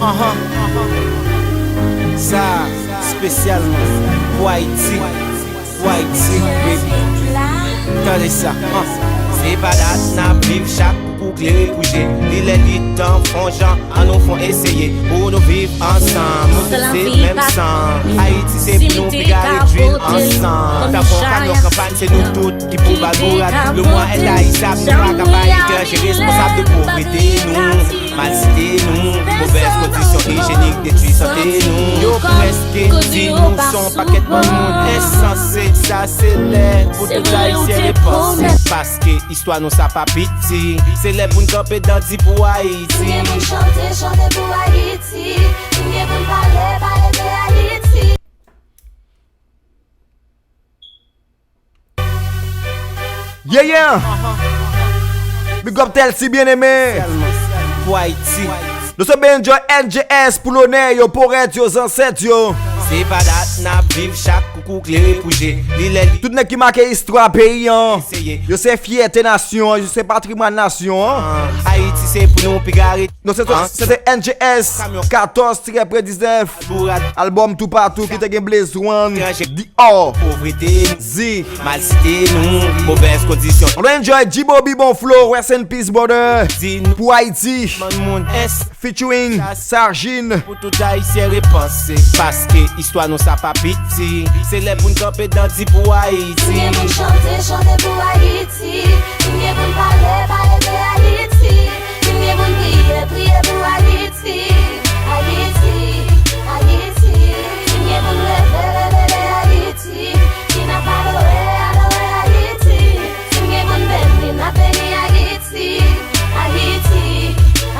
Anhan. Sa espesyalman pou Ayiti. Pou Ayiti, baby. Tande sa, ah. Se pa dat n ap viv chak pou klere kouche. Li lè li tan fon jan, an nou fon eseye. Pou nou viv ansanm, nou tout se menm san. Ayiti se pou nou piga ledwil ansanm. Tankou yon kamyon kanpay, se nou tout ki pou ba l bourad. Le mwa entayisab, nou pa ka bay etranje responsab de povrete nou. Malsite nou, movèz kondisyon ijyenik detwi sante nou. Yo prèske di nou se yon pakèt bann moun ensanse. Sa se lè pou tout Ayisyen repanse. Paske istwa nou sa pa piti. Se lè pou n kanpe dan di pou Ayiti. Pou n chante, chante pou Ayiti. Pou n pale, pale de Ayiti. Yeah, yeah. Big up Telsi Bien-Aimé. Sèlman pou Ayiti. Nou se Benjo N J S pou lonè yo, powèt yo, zansèt yo. Se pa dat n ap viv chak kou Kou klere pou je, li lè li. Tout nèg ki make istwa peyi an, yo se fyète nasyon an, yo se patrimwàn nasyon an. Ayiti se pou nou piga rete. Non, se te, se te N J S katòz tirè diznèf, albòm Toupatou ki te gen Blaze One, Dior, povrete, Zi, malsite nou, movèz kondisyon. On enjoy G-Bobby, bon flow, rest in peace brother. Pou Ayiti, featuring Sajin. Pou tout Ayisyen repanse, paske istwa nou sa pa piti. Se lè pou n kanpe dan di pou Ayiti. Si n gen pou n chante, chante pou Ayiti. Si n gen pou n pale, pale de Ayiti. Si n gen pou n priye, priye pou Ayiti. Ayiti, Ayiti. Si n gen pou n reve, reve de Ayiti. Si n ap adore, adore Ayiti. Si n gen pou n beni, n ap beni Ayiti. Ayiti,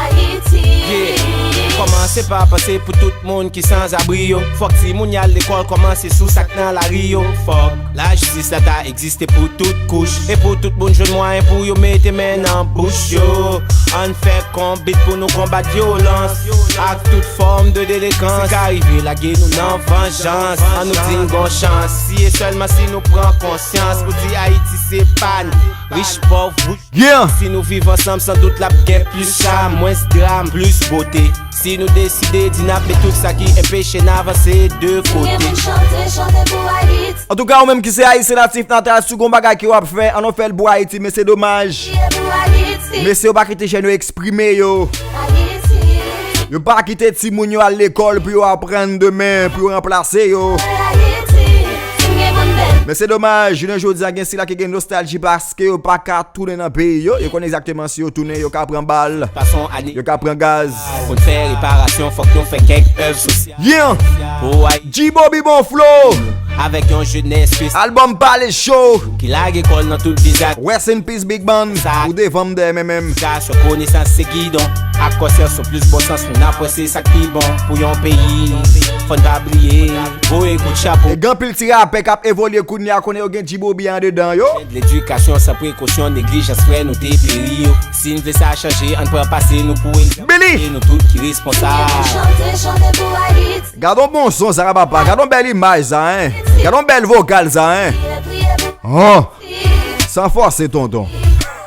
Ayiti. Yeah. Kòmanse pa panse pou tout moun ki sanzabri yo. Fòk timoun y al lekòl, kòmanse sou sa k nan lari yo. Fòk lajistis la ta egziste pou tout kouch e pou tout moun jwenn mwayen pou yo mete men nan bouch yo. Ann fè konbit pou nou konbat vyolans ak tout fòm de delikans. Si ka rive lage nou nan vanjans, ann nou di n gon chans. Si e sèlman si nou pran konsyans pou di Ayiti se pa n. Rich, pòv, wouch. Yeah. Si nou viv ansanm, san dout l ap gen plis cham, mwens dram, plis bote. Si nou deside di n ap met tout sa ki enpeche n avanse de kote. Si n gen pou n chante, chante pou Ayiti. Antouka, ou menm ki se Ayisyen natif natal, si w gon bagay ke w ap fè, ann nou fè l pou Ayiti, men se domaj. Priye pou Ayiti. Mesye yo pa kite jèn yo eksprime yo. Ayiti. Yo pa kite timoun yo al lekòl pou yo aprann demen, pou yo ranplase yo. Ayiti, si n gen pou n beni. Men se domaj, jounen jodi a gen sila ki gen nostalji paske yo pa ka tounen nan peyi yo. Yo konnen egzakteman si yo tounen, yo ka pran bal, yo ka pran gaz. Pou n fè reparasyon, fòk nou fè kèk èv sosyal. Yeah! Pou Ayiti. G-Bobby, bon flow! Avèk yon jenès ke albòm pale cho. Ki lage kò l nan tout vizaj. Rest in peace, Big Man. Ou devan m dèyè men menm. Edikasyon, konesans se gidon. Ak konsyans, yon plis bon sans, moun ap wè se sa k pi bon pou yon peyi. Fò n pa bliye, voye kout chapo. E gen anpil ti rapè k ap evolye kounye a, konnen yo gen G-Bobby andedan yo. Ledikasyon san prekosyon, neglijans fè nou te peri yo. Si n vle sa chanje, ann pran pase nou pou Billy! E nou tout ki responsab. Chante, chante pou Ayiti. Gad on bon son sa, papa. Gad on bèl imaj sa, hein. Gad on bèl vokal sa, hein. Hon. San fòse, tonton. Si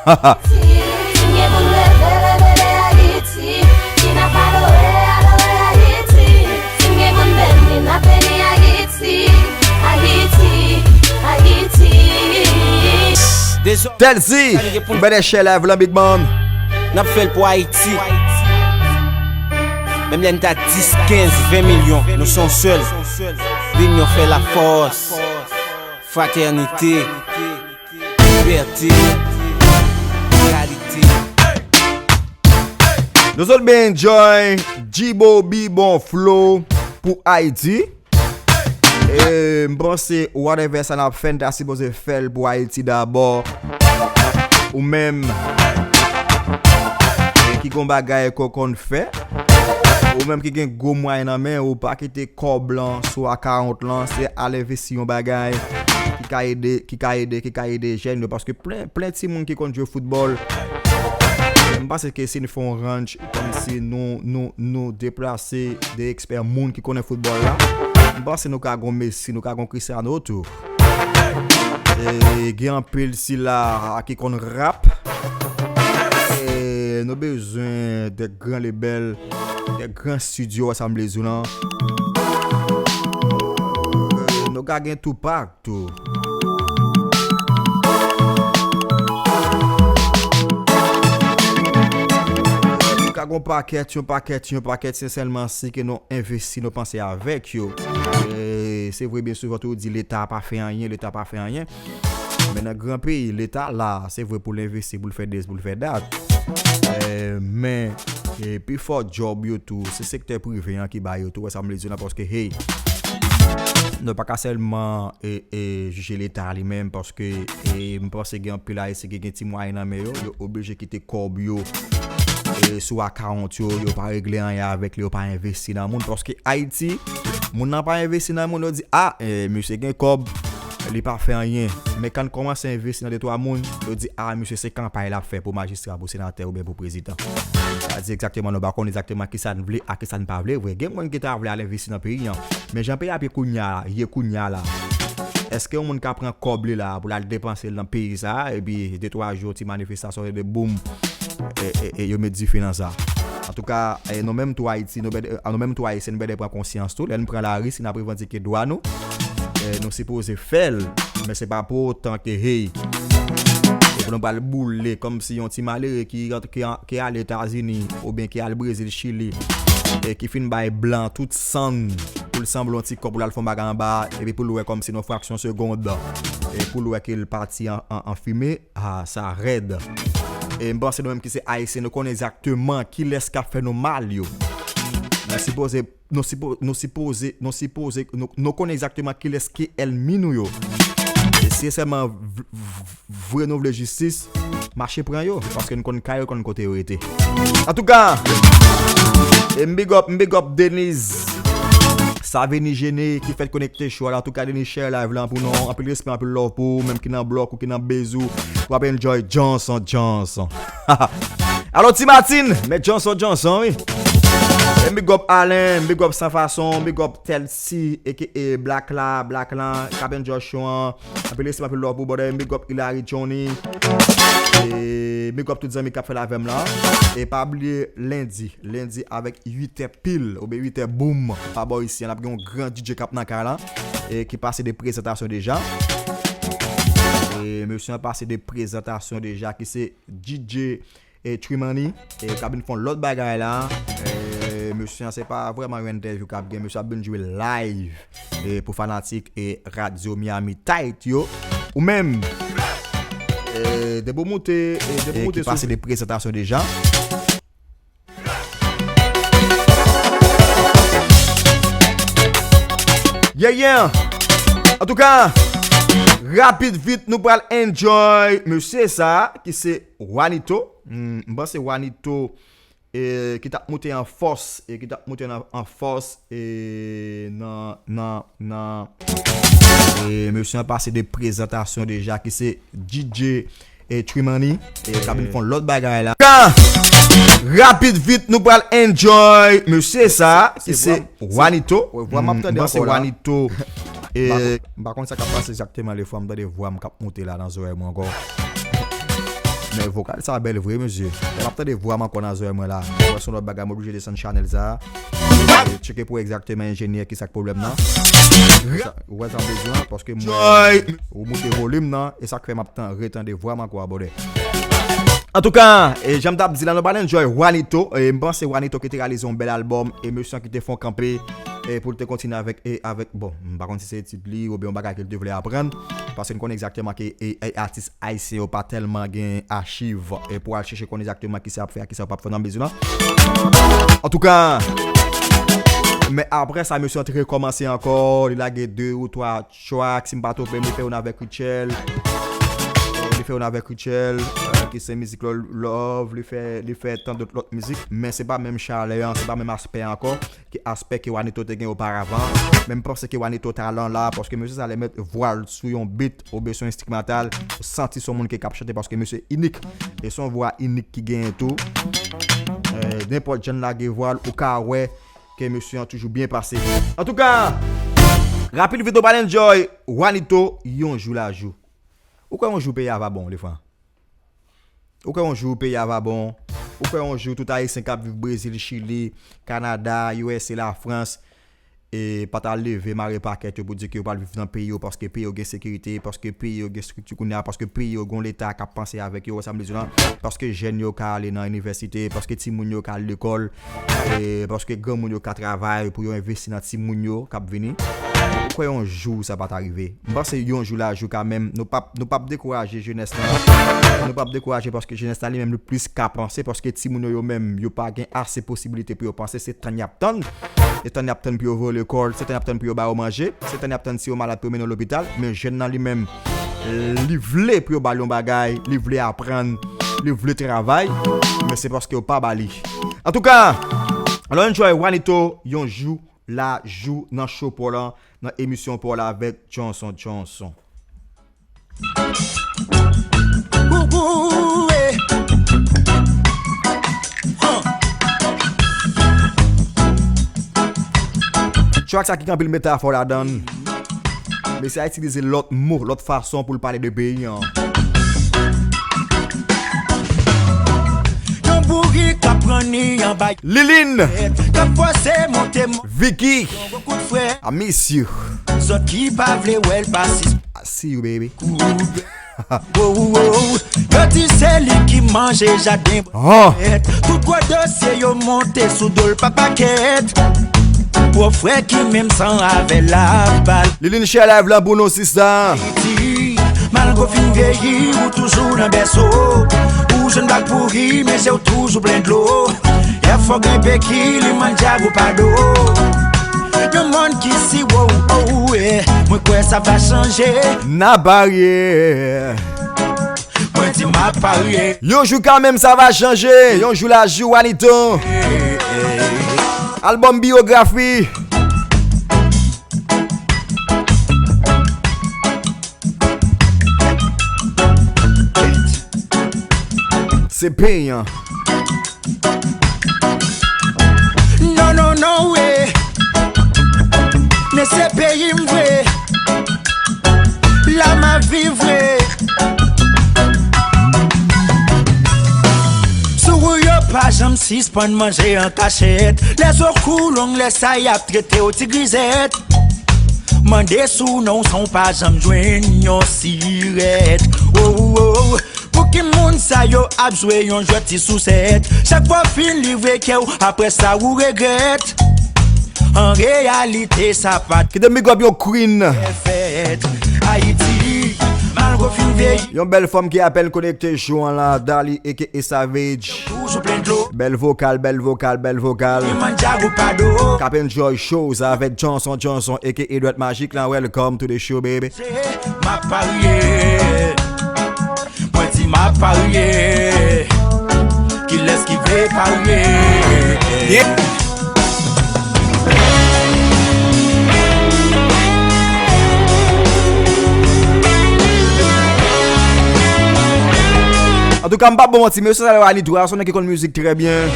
n gen pou n leve, leve de Ayiti. Si n ap adore, adore Ayiti. Si n gen pou n beni, n ap beni Ayiti. Ayiti, Ayiti. Tèlsi, ou bèlè chè live lan, Big Man. N ap fè l pou Ayiti. Menm lè n ta dis, kenz, ven milyon, nou se yon sèl. Linyon fè lafòs. Fratènite, libète, kalite. Nou sot byen enjoy G-Bobby, bon flow pou Ayiti. E, m panse whatever sa n ap fè, n ta sipoze fè l pou Ayiti dabò. Ou menm ki gon bagay ke w konn fè, ou menm ki gen gwo mwayen nan men ou, pa kite kòb lan sou akawont lan, se al envesti yon bagay ki ka ede, ki ka ede, ki ka ede jèn yo, paske plen, plen timoun ki konn jwe foutbòl. M panse ke si n fè yon ranch, kòmsi nou, nou, nou deplase de ekspè moun ki konnen foutbòl la, m panse nou ka gon Messi, nou ka gon Cristiano tou. E gen anpil sila ki konn rap. E nou bezwen de gran lebèl, de gran estidyo, wè sa m vle di w lan. Nou ka gen Tupac tou. Nou ka gon pakèt, yon pakèt, yon pakèt, se sèlman si ke nou envesti, nou panse avèk yo. E se vre, byen souvan tou yo di Leta pa fè anyen, Leta pa fè anyen. Men nan gran peyi, Leta la, se vre pou l envesti, pou l fè dis, pou l fè dat. E, men, e, pifò djòb yo tou, se sektè prive an ki ba yo tou, wè sa m vle di w lan, paske, hey, nou pa ka sèlman, e, e, jije Leta li menm, paske, e, m panse gen anpil Ayisyen ki gen ti mwayen nan men yo, yo oblije kite kòb yo, e, sou akawont yo, yo pa regle anyen avèk li, yo pa envesti nan moun, paske Ayiti, moun nan pa envesti nan moun, yo di, a, e, misye gen kòb, li pa fè anyen. Men kan n kòmanse envesti nan de twa moun, yo di, a, misye se kanpay l ap fè pou majistra, pou senatè oubyen pou prezidan. Sa di egzakteman, nou pa konn egzakteman kisa n vle ak kisa n pa vle vre. Gen moun ki ta vle al envesti nan peyi an. Men jan peyi ap ye kounye a, ye kounye a la, Èske yon moun ka pran kòb li la pou l al depanse l nan peyi sa a, epi de twa jou ti manifestasyon de boum, e, e, e yo met dife nan sa? Antouka, e, nou menm tou Ayiti, nou bède, nou menm tou Ayisyen, nou bède pran konsyans tou. Lè n pran lari, si n ap revandike dwa nou, e, nou sipoze fè l, men se pa pou otan ke, hey, e pou nou pral boule kòmsi yon ti malere ki, ki, ki ale Etazini oubyen ki al Brezil, Chili, e ki fin bay blan tout san n pou l sanble yon ti kòb pou l al fè yon bagay anba, epi pou l wè kòmsi nan yon fraksyon segond, e pou l wè ke l pati an, an, an fimen. Ah, sa rèd. E m panse nou menm ki se Ayisyen, nou konnen egzakteman kilès k ap fè nou mal yo. Nou sipoze, nou sipo-, nou sipoze, nou sipoze, nou, nou konnen egzakteman kilès ki ènmi nou yo. E si e sèlman v-, v-, vre nou vle jistis, mache pran yo, paske n konn kay yo, konn kote yo rete. Antouka, e m big up, m big up Denise Saveni Gene ki fèk konekte show a la. Antouka, Denise, share live la pou nou. Anpil respè, anpil love pou ou, menm ki nan blòk ou ki nan bezou. W ap enjoy Johnson, Johnson. Alò, Ti Martin, men Johnson, Johnson, wi. E m big up Alain, m big up San Fason, m big up Telsi, aka Black la, Black la, k ap enjoy show an. Anpil respè, anpil love pou brother. Big up Hilary Johnny. E big up tout zanmi k ap fè l avè m la. E pa bliye lendi, lendi avèk uit è pil, oubyen uit è boum, pa bò isi an, n ap gen yon gran D J k ap nan kay la, e ki pase de prezantasyon deja. E mesye an pase de prezantasyon deja, ki se D J e Trimani, e k ap vin fè yon lòt bagay la. E mesye an, se pa vrèman yon entèvyou k ap gen, mesye ap vin jwe live, e pou fanatik e Radyo Miami Tight yo. Ou menm, e depi w moute, e depi w moute ki pase de prezantasyon deja. Yeah, yeah. Antouka, rapid vit, nou pral enjoy mesye sa, ki se Juanito. Hmm, m panse Juanito, e, ki t ap moute an fòs, e ki t ap moute an, an fòs, e nan, nan, nan, e mesye an pase de prezantasyon deja, ki se D J e Trimani, e k ap vin fè yon lòt bagay la. Ka! Rapid vit, nou pral enjoy mesye sa, ki se Juanito. Vwa m ap tande ankò la. Juanito. E m pa konn sa k ap pase egzakteman, lè fwa m tande vwa m k ap monte la nan zòrèy mwen ankò. Men vokal sa bèl vre, mesye. Lè m ap tande vwa m ankò nan zòrèy mwen la, mwen se yon lòt bagay, m oblije desann chanèl sa. Tcheke pou egzakteman enjenyè ki sa k pwoblèm nan. Ou wè sa m bezwen, paske mwen, ou moute volim nan, e sa k fè m ap tan, retande vwa m ankò abòde. Antouka, e jan m t ap di la, nou pral enjoy Juanito. E m panse Juanito ki te reyalize yon bèl albòm, e mesye an ki te fè yon kanpe, e pou l te kontinye avèk, e avèk, bon, m pa konn si se etid li, oubyen yon bagay ke l te vle aprann, paske n konnen egzakteman ke, e, e atis ayisyen yo pa tèlman gen achiv, e pou al chèche konn egzakteman kisa y ap fè ak kisa yo p ap fè nan mizik lan. Antouka, men apre sa, mesye an te rekòmanse ankò, li lage de ou twa track, si m pa twonpe m, li fè youn avèk Rutshelle. Li fè youn avèk Rutshelle, e, ki se mizik Love, li fè, li fè tan dòt lòt mizik, men se pa menm chalè an, se pa menm aspè ankò, ki aspè ke Juanito te gen oparavan. Men m panse ke Juanito talan la, paske mesye sa lè mèt vwa l sou yon beat, oubyen sou enstrimantal, ou santi se yon moun ki k ap chante, paske mesye inik. E se yon vwa inik ki genyen tou. E, nenpòt jan l lage vwa l, ou ka wè ke mesye an toujou byen pase. Antouka, rapid vit nou pral enjoy Juanito, Yon Jou La Jou. Ou kwè yon jou peyi a va bon, Lefran? Ou kwè yon jou peyi a va bon? Ou kwè yon jou tout Ayisyen k ap viv Brezil, Chili, Kanada, U S A, Lafrans, e pa t al leve mare pakèt yo pou di ke yo pral viv nan peyi yo paske peyi yo gen sekirite, paske peyi yo gen estrikti kounye a, paske peyi yo gen yon leta k ap panse avèk yo, ou wè sa m vle di w lan? Paske jèn yo ka ale nan inivèsite, paske timoun yo ka al lekòl, e paske granmoun yo ka travay pou yo envesti nan timoun yo k ap vini. Ou kwè yon jou sa pa ta rive? M panse yon jou la jou kanmenm, nou p ap, nou p ap dekouraje jenès lan. Nou p ap dekouraje paske jenès la li menm li plis ka panse, paske timoun yo, yo menm, yo pa gen ase posibilite pou yo panse, se tann y ap tann. Se tann y ap tann pou yo voye lekòl, se tann y ap tann pou yo ba yo manje, se tann y ap tann si yo malad pou yo mennen yo lopital, men jèn nan li menm, li vle pou yo ba l yon bagay, li vle aprann, li vle travay, men se paske yo pa ba li. Antouka, alò enjoy Juanito, Yon Jou La Jou nan show pa w lan, nan emisyon pa w la avèk Johnson Johnson. Track sa ki gen anpil metafò ladan l. Mesye a itilize lòt mo, lòt fason pou l pale de peyi an. Yon bourik k ap ranni anba Liline, k ap fòse monte Vicky, yon gwo kout frè. I miss you. Zòt ki pa vle wè l pa sis. I see you, baby. Kout. Wow, wow. Yo di se li ki manje jaden. Ah. Tout gwo dosye yo monte sou do l pa pakèt. Gwo frè ki menm san avè l ap pale. Liline share live lan pou nou, sista. Ayiti, malgre w fin vyeyi, ou toujou nan bèso. Ou jwenn bak pouri, men je w toujou plen dlo. Yè fò gen Kilimanjaro pa do. Yon mond ki si wo, oh, eh. Mwen kwè sa va chanje. N a parye. Mwen di m ap parye. Yon jou kanmenm sa va chanje. Yon jou la jou, Wanito. Albòm biyografi. Se peyi an. Non, non, non, wi. Men se peyi m vre. La m ap viv vre. Sou ou yo pa janm sispann manje an kachèt. Lèzo kou long lè sa y ap trete w ti grizèt. Mande sou non w san w pa janm jwenn yon sirèt. Oh, oh, oh. Pou ki moun sa yo ap jwe yon jwèt ti sousèt? Chak fwa w fin livre kè w, apre sa ou regrèt. An reyalite, sa pa t Kite m big up yon queen. Fèt. Ayiti, malgre w fin vyeyi. Yon bèl fanm ki apèn konekte jou an la, Dali, aka Savage. Toujou plen dlo. Bèl vokal, bèl vokal, bèl vokal. Kilimanjaro pa do. K ap enjoy shows avèk Johnson Johnson, aka Edward Magic la. Welcome to the show, baby. M ap parye. Mwen di m ap parye. Kilès ki vle parye? Yeah. Antouka, m p ap ba w manti, mesye sa yo a li dwa, se yon nèg ki konn mizik trè byen.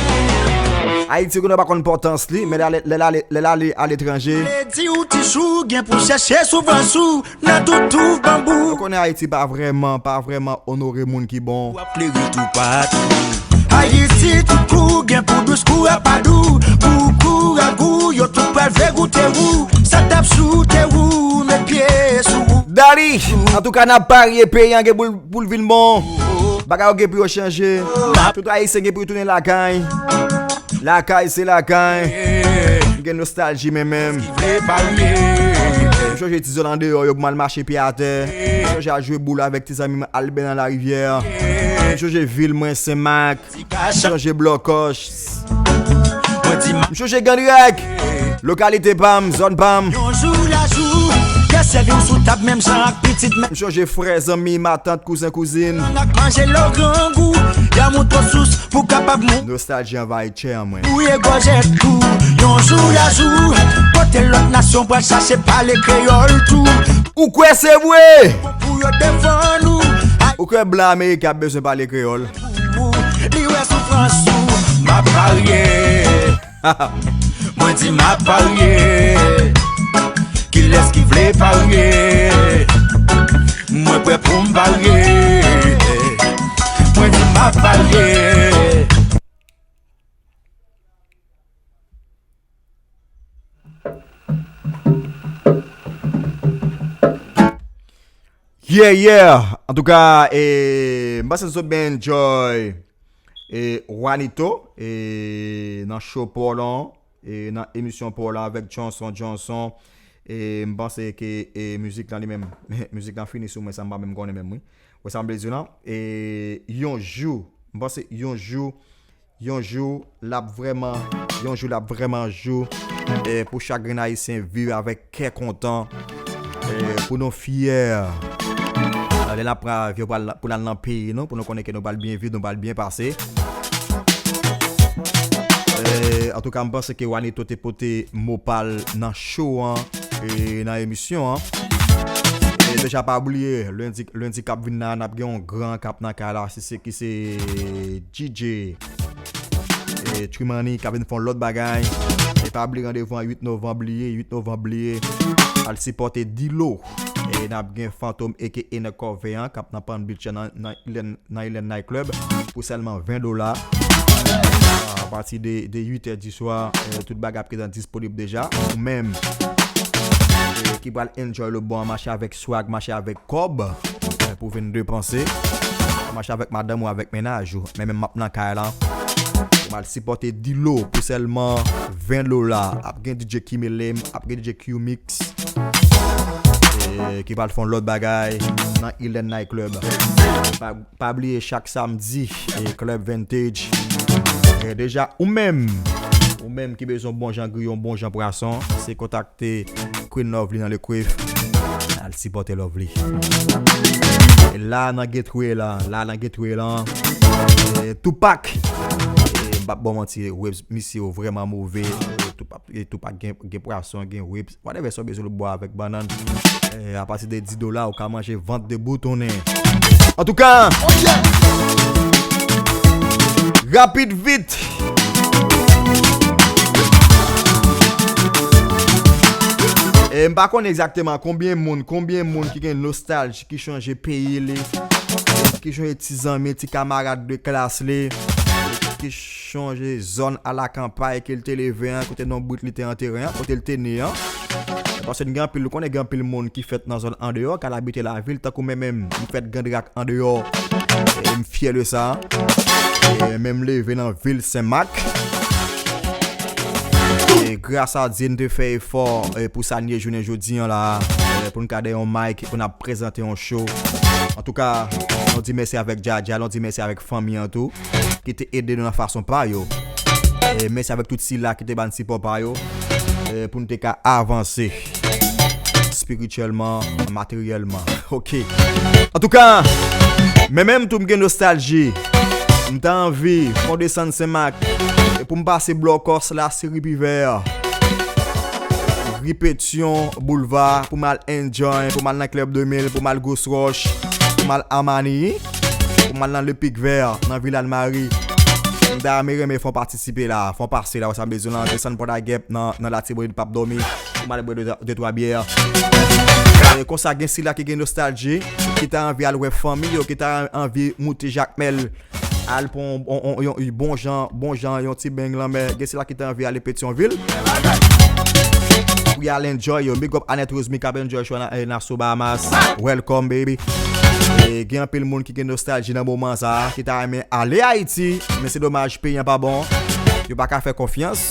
Ayiti, konnen pa konn enpòtans li, men lè l ale, lè l ale, lè l ale aletranje. Di ou toujou gen pou chèche souvans ou. Nan tout twou banbou. Ou konnen Ayiti pa vrèman, pa vrèman onore moun ki bon. W ap klere toupatou. Ayiti tout kou gen pou dous kou apadou. Pou kou ragou, yo tout pral vle goute ou. Sa t ap choute ou, met pye sou ou. Dali, antouka n ap parye peyi an gen pou l, pou l vin bon. Bagay yo gen pou yo chanje. Tout Ayisyen gen pou yo tounen lakay. Lakay se lakay. M gen nostalji men menm. M chonje ti zòn andeyò yo pou m al mache pye atè. M chonje al jwe boul avèk ti zanmi m Alben nan larivyè. M chonje vil mwen Senmak. M chonje Blòkòch. M chonje Grandirèk. Lokalite pa m, zòn pa m. Yon jou la jou, kè sèvi w sou tab menm jan ak pitit men. M chonje frè, zanmi, matant, kouzen, kouzin. Nan ak manje lè w grangou, y a mouton sous pou kapab mou. Nostalji anvayi tchè an mwen. Ou ye gòjèt tou, yon jou la jou, kote lòt nasyon pral chache pale kreyòl tou. Ou kwè se vre? Pou yo defann ou. Ou kwè blan ameriken ap bezwen pale kreyòl? Li wè soufrans ou, m ap parye. Mwen di m ap parye. Kilès ki vle parye? Mwen prè pou m parye. Mwen di m ap parye. Yeah, yeah. Antouka, e, m panse nou sot byen enjoy, e, Wanito, e, nan show pa w lan, e, nan emisyon pa w lan avèk Johnson Johnson. E, m panse ke, e, mizik lan li menm, mizik lan fini sou mwen, sa m pa menm konnen menm, wi. Wè sa m vle di w lan? E, yon jou, m panse yon jou, yon jou l ap vrèman, yon jou l ap vrèman jou, e, pou chak grenn Ayisyen viv avèk kè kontan, e, pou nou fyè. Lè n ap pran avyon pou al, pou n al nan peyi nou, pou nou konnen ke nou pral byen viv, nou pral byen pase. E, antouka, m panse ke Wanito te pote mo pa l nan show an, e, nan emisyon an. E deja pa bliye, lendi, lendi k ap vin la, n ap gen yon gran k ap nan kay la, se, se ki se D J, e, Trimani k ap vin fè yon lòt bagay. E pa bliye randevou an uit novanm, bliye, uit novanm, bliye. Al sipòte Dilo. E n ap gen Fantom aka Nèg Kòve an k ap nan Palm Beach nan, nan Island, nan Island Night Club pou sèlman ven dola. Apati de, de uit è di swa, eh, tout bagay ap gentan disponib deja. Ou menm, eh, ki pral enjoy le bon an, mache avèk swag, mache avèk kòb, eh, pou vin depanse. Mache avèk madanm ou avèk mennaj ou. Men menm m ap nan kay la. M al sipòte Dilo pou sèlman ven dola. Ap gen D J Kimele, ap gen D J Q-Mix, eh, ki pral fè yon lòt bagay nan Island Night Club. Pa, pa bliye chak samdi, eh, Club Vintage. Eh, deja, ou menm, ou menm ki bezwen bon jan griye, yon bon jan pwason, se kontakte Queen Lovely nan Le Quiff. Al sipòte Lovely. E la nan Gateway la, la nan Gateway la, eh, Tupac. Eh, m p ap ba w manti, ribs misye yo vrèman move. Eh, Tupac, eh, Tupac gen, gen pwason, gen ribs. Whatever sa w bezwen, l bò avèk bannann. Eh, apati de dis dola, ou ka manje vant de boutonnen. Antouka, rapid vit. E m pa konnen egzakteman konbyen moun, konbyen moun ki gen nostalji, ki chonje peyi li, ki chonje ti zanmi, ti kamarad de klas li, ki chonje zòn alakanpay ke l te leve an, kote nonm brit li te antere an, kote l te ne an. Paske gen anpil, ou konnen gen anpil moun ki fèt nan zòn andeyò, k al abite lavil, tankou mwen menm, m fèt Grandrak andeyò. E m fyè de sa. E men m leve nan vil Senmak. E gras a Dye, n te fè efò, e pou sa n ye jounen jodi an la, e pou n ka dèyè yon mic, pou n ap prezante yon show. Antouka, nou di mèsi avèk Djadja, nou di mèsi avèk fanmi an tou, ki te ede nou nan fason pa yo. E mèsi avèk tout sila ki te ba n sipò pa yo, e pou n te ka avanse espirityèlman, materyèlman. Ok. Antouka, men menm tou m gen nostalji. M ta anvi fè yon desann Senmak, e pou m pase Blòkòs, Laseri, Pivè, ri Petyon, Boulva, pou m al enjoy, pou m al nan Club de mil, pou m al Ghost Rush, pou m al Amani, pou m al nan Le Pic Vert, nan Villa Almari. M ta renmen fè yon patisipe la, fè yon pase la, wè sa m bezwen la, desann Pòdagèp nan, nan Latibonit, p ap dòmi, pou m al bwè de, de twa byè. E konsa, gen sila ki gen nostalji, ki ta anvi al wè fanmi yo, ki ta anvi moute Jakmèl, al pran yon, yon, yon, yon bon jan, bon jan, yon ti beny lanmè. Gen sila ki ta anvi ale Petyonvil pou y al enjoy yo. Big up Annette Rose, mi k ap enjoy show nan, eh, Nassau, Bahamas. Welcome, baby. E gen anpil moun ki gen nostalji nan moman sa a, ki ta renmen ale Ayiti, men se domaj, peyi an pa bon. Yo pa ka fè konfyans.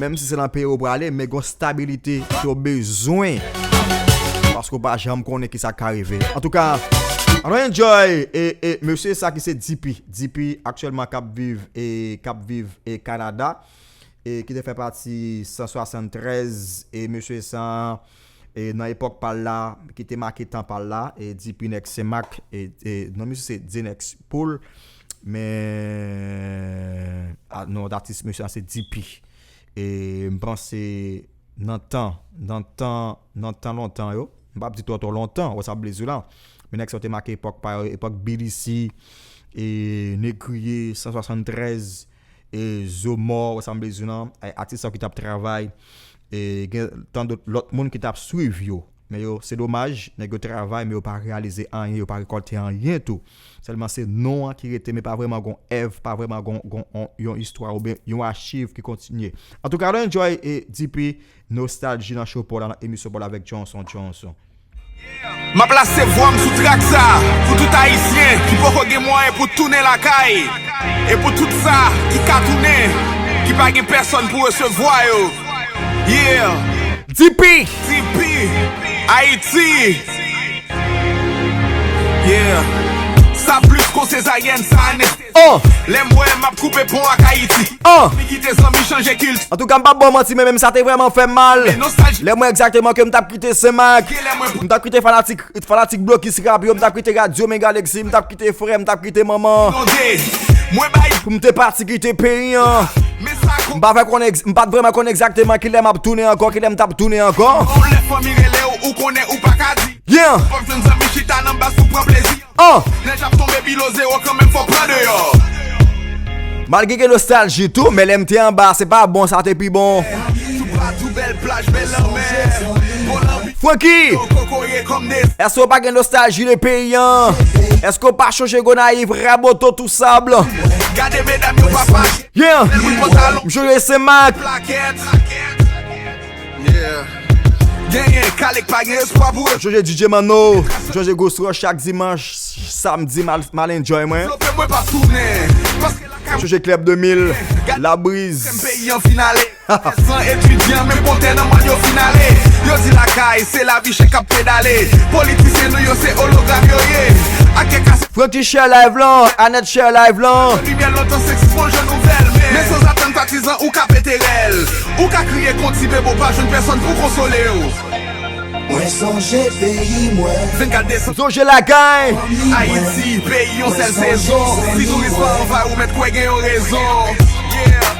Menm si se nan peyi yo prale, men gon stabilite ke w bezwen. Paske w pa janm konnen ki sa k ka rive. Antouka, ann enjoy. E, e mesye sa ki se D P. D P aktyèlman k ap viv, e k ap viv, e Kanada. E ki te fè pati san swasanntrèz. E mesye sa, e nan epòk pa l la, ki te make tan pa l la, e D P Nèg Senmak, e, e non, misye se Dnex Pool. Men, a, non, atis mesye a se D P. E m panse nan tan, nan tan, nan tan lontan yo, m p ap di twò twò lontan, wè sa m vle di w la. Men nèg sa yo te make epòk pa yo, epòk B D C, e Negriye, san swasanntrèz, e Zo Mò, wè sa m vle di w la. E atis sa yo ki t ap travay, e gen tan dòt lòt moun ki t ap swiv yo. Men yo, se domaj, nèg yo travay, men yo pa reyalize anyen, yo pa rekòlte anyen tou. Sèlman se non an ki rete, men pa vrèman gon èv, pa vrèman gon, gon, on, yon istwa oubyen yon achiv ki kontinye. Antouka, nou enjoy e D P nostalji nan show pa w la, nan emisyon pa w la avèk Johnson, Johnson. M ap lase vwa m sou trak sa pou tout Ayisyen ki poko gen mwayen pou tounen lakay, e pou tout sa ki ka tounen, ki pa gen pèsòn pou resevwa yo. Yeah. D P. D P. Ayiti. Yeah. Sa plis kon sezaryèn, sa anestezi. Oh. Lè m wè m ap koupe pon ak Ayiti. Oh. Mi kite zanmi chanje kilti. Antouka, m p ap ba w manti, men menm sa te vrèman fè m mal. Men nostalji. Lè m wè egzakteman ke m t ap kite Senmak. M t ap kite fanatik, fanatik blokis rap yo, m t ap kite radyo Mega Lexi, m t ap kite frè, m t ap kite manman. Pou m te pati kite peyi an. M pa fè konnen egz-, m pa t vrèman konnen egzakteman kilè m ap tounen ankò, kilè m t ap tounen ankò. Yon lè fanmi rele w, ou konnen ou pa ka di. Yeah. Fòk jwenn zanmi chita nan baz pou pran plezi. Ah. Nèj ap tonbe bilo zewo kanmenm, fò pran deyò. Malgre gen nostalji tou, men lè m te anba, se pa bon, sa te pi bon. Tou pa tou, bèl plaj, bèl lanmè. Bon lanbi. Francky! Èske w pa gen nostalji de peyi an? Èske w pa chonje Gonayiv, Raboto, Tousab? Gade medam yo pa fache. Yeah! Bèl bout pantalon. M chonje Senmak. Plakèt. Yeah. Genyen kale k pa gen espwa pou yo. M chonje D J Manno. M chonje Ghost Rush chak dimanch, samdi, m al, m al enjoy mwen. Flopè mwen pa tounen. Paske lakay m chonje Club de mil, Labriz. Peyi an fin ale. San etidyan, menm kontè nan mòn yo fin ale. Yo di lakay, se lavi chè k ap pedale. Politisyen nou yo, se ologram yo ye. Ak kèk as- Francky share live lan, Annette share live lan. Limyè lontan, seksi bon jan nouvèl. Men, men sanzatann, patizan, ou ka pete rèl. Ou ka kriye kon ti bebe, ou pa jwenn pèsonn pou konsole w. Mwen sonje peyi mwen. Vennkat desanm. Sonje lakay. Ayiti, peyi yon sèl sezon. Si touris pa anvayi w, mèt kwè gen yon rezon. Yeah, yeah.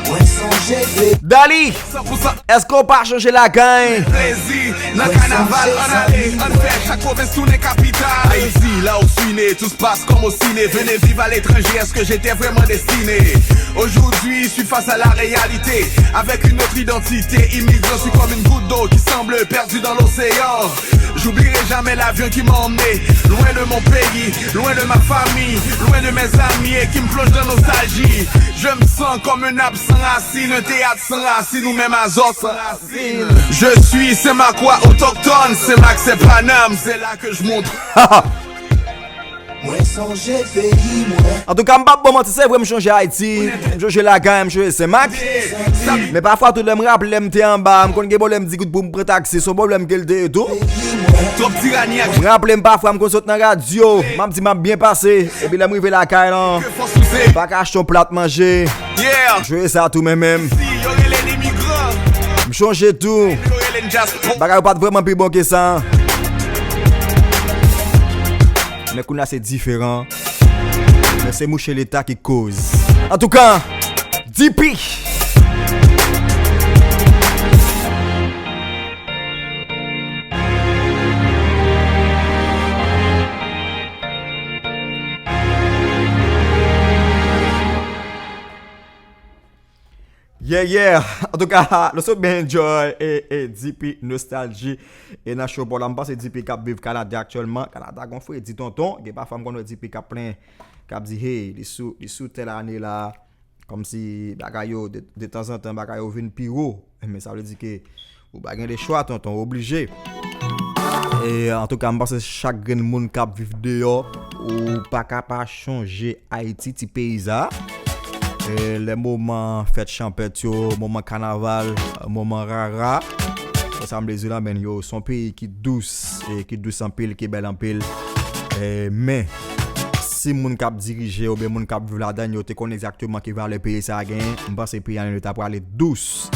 Mwen sonje peyi. Dali, san pou san. Èske w pa chonje lakay? Plezi nan kanaval, ann ale, ann fè chak pwovens tounen kapital. Haïti, là où je suis né, tout se passe comme au ciné. Venez vivre à l'étranger, est-ce que j'étais vraiment destiné? Aujourd'hui, je suis face à la réalité, avec une autre identité. Immigrant, je suis comme une goutte d'eau qui semble perdue dans l'océan. J'oublierai jamais l'avion qui m'a emmené loin de mon pays, loin de ma famille, loin de mes amis et qui me plonge dans la nostalgie. Je me sens comme un arbre sans racines, un théâtre sans racines ou même un zoo sans racines. Je suis Senmakwa autochtone, Senmak se Panam, c'est là que je montre. Mwen sonje peyi mwen. Antouka, m p ap ba w manti, se vre m chonje Ayiti, m chonje lakay, m chonje Senmak. Men pafwa tou lè m raple m te anba, m konn gen pwoblèm di goud pou m pran taksi, se yon pwoblèm ke l te ye tou. M raple m pafwa m konn sot nan radyo, m ap di m ap byen pase, epi lè m rive lakay lan, m pa ka achte yon plat manje. M chonje sa tou men menm. M chonje tou. Bagay yo pa t vrèman pi bon ke sa. Men kounye a se diferan. Men se mouche Leta ki koz. Antouka, D P. Yeah, yeah. Antouka, nou sot byen enjoy e, e D P Nostalgie. E nan show pa w la, m panse D P k ap viv Kanada aktyèlman. Kanada gon fredi tonton. Gen pafwa m konn wè D P k ap plen, k ap di, hey, li sou, li sou tèl ane la. Kòmsi bagay yo, de, de tanzantan, bagay yo vin pi wo. Men sa vle di ke ou pa gen lechwa, tonton, ou oblije. E, antouka, m panse chak grenn moun k ap viv deyò, ou pa ka pa chonje Ayiti, ti peyi sa. E, lè moman fèt chanpèt yo, moman kanaval, moman rara, sa m vle di la, men yo, se yon peyi ki dous, e, ki dous anpil, ki bèl anpil. E, men, si moun k ap dirije oubyen moun k ap viv ladan yo te konn egzakteman ki valè peyi sa a genyen, m panse peyi an yo ta prale dous.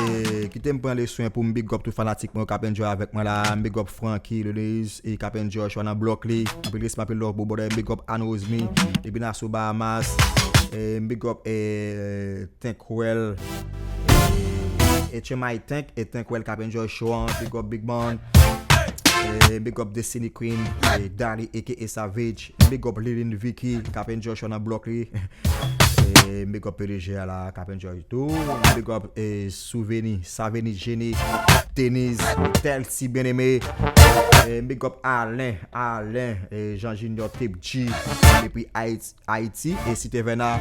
E, kite m pran le swen pou m big up tout fanatik mwen yo k ap enjoy avèk mwen la. M big up Francky Leliz e k ap enjoy show a nan blòk li. Anpil respè, anpil love pou brother. M big up Anne Rosemary depi Nassau Bahamas. E, m big up, e, Tankwell, e, e H M I Tank, e Tankwell k ap enjoy show an, big up Big Man, e, big up Destiny Queen, e Dali A K A Savage, big up Lilin Vicky k ap enjoy show nan blòk li, e, big up P D G a la k ap enjoy tou, big up, e, Souveni, Saveni Jenny, Denise, Telsi Bien-Aimé, e, big up Alain, Alain, e, Jean Junior, Tip G, depi Ayiti. Ayiti, e Site Vèna,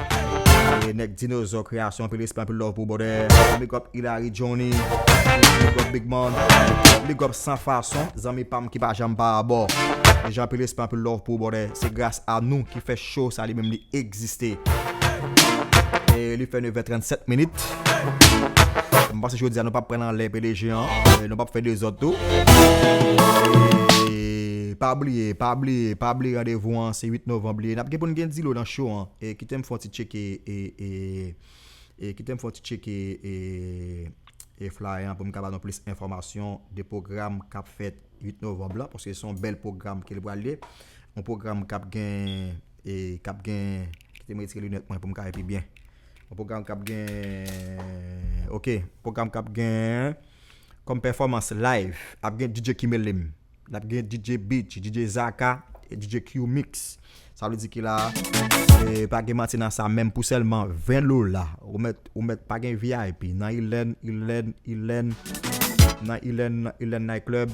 e nèg Dinozò Kreyasyon, anpil respè, anpil love pou brother. Big up Hilary Johnny, big up Big Man, big up San Fason, zanmi pa m ki pa janm pa abò. Deja anpil respè, anpil love pou brother. Se gras a nou ki fè show sa li menm li egziste. E li fè nevè trannsèt minit. M panse jodi a nou p ap pran nan lè P D G an, e nou p ap fè dezòd tou. E pa bliye, pa bliye, pa bliye randevou an, se uit novanm li ye. N ap gen pou n gen Dilo nan show an. E kite m fè yon ti tcheke, e, e, e kite m fè yon ti tcheke, e, e flyer an pou m ka ba nou plis enfòmasyon de pwogram k ap fèt uit novanm lan, paske se yon bèl pwogram ke li pral ye. Yon pwogram k ap gen, e, k ap gen, kite m retire linèt mwen pou m ka wè pi byen. Yon pwogram k ap gen, ok, pwogram k ap gen kòm pèfòmans live, ap gen D J Kimelim, l ap gen D J Beach, D J Zaka, e D J Q Mix. Sa vle di ki la, e, pa gen manti nan sa, menm pou sèlman ven dola, ou mèt, ou mèt pa gen V I P. Nan Ilèn, Ilèn, Ilèn, nan Ilèn, nan Ilèn Night Club,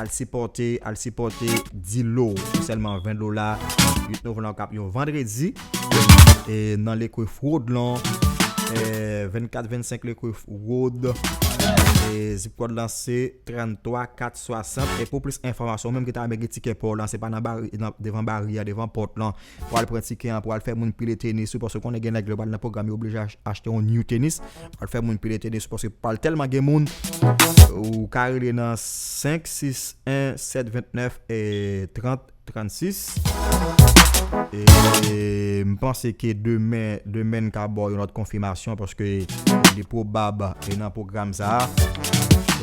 al sipòte, al sipòte Dilo pou sèlman ven dola. Uit novanm nan k ap yon vandredi. E nan Lekwe Fwodlon, e, vennkat vennsenk Lekwe Fwod. E zip kòd lan se tranntwa kat swasant. E pou plis enfòmasyon, ou menm ki ta renmen gen tikè pa w lan, se pa nan bari, nan, devan bari a, devan pòt lan, pou al pran tikè an, pou al fè moun pile tenis ou, paske konnen gen nèg yo pral nan pwogram, yo oblije ach-, achte yon new tenis, pou al fè moun pile tenis ou, paske pral tèlman gen moun, ou ka rele nan senk sis en sèt vennèf e trant trannsis. E m panse ke demen, demen n ka ba w yon lòt konfimasyon, paske li pwobab e nan pwogram sa a,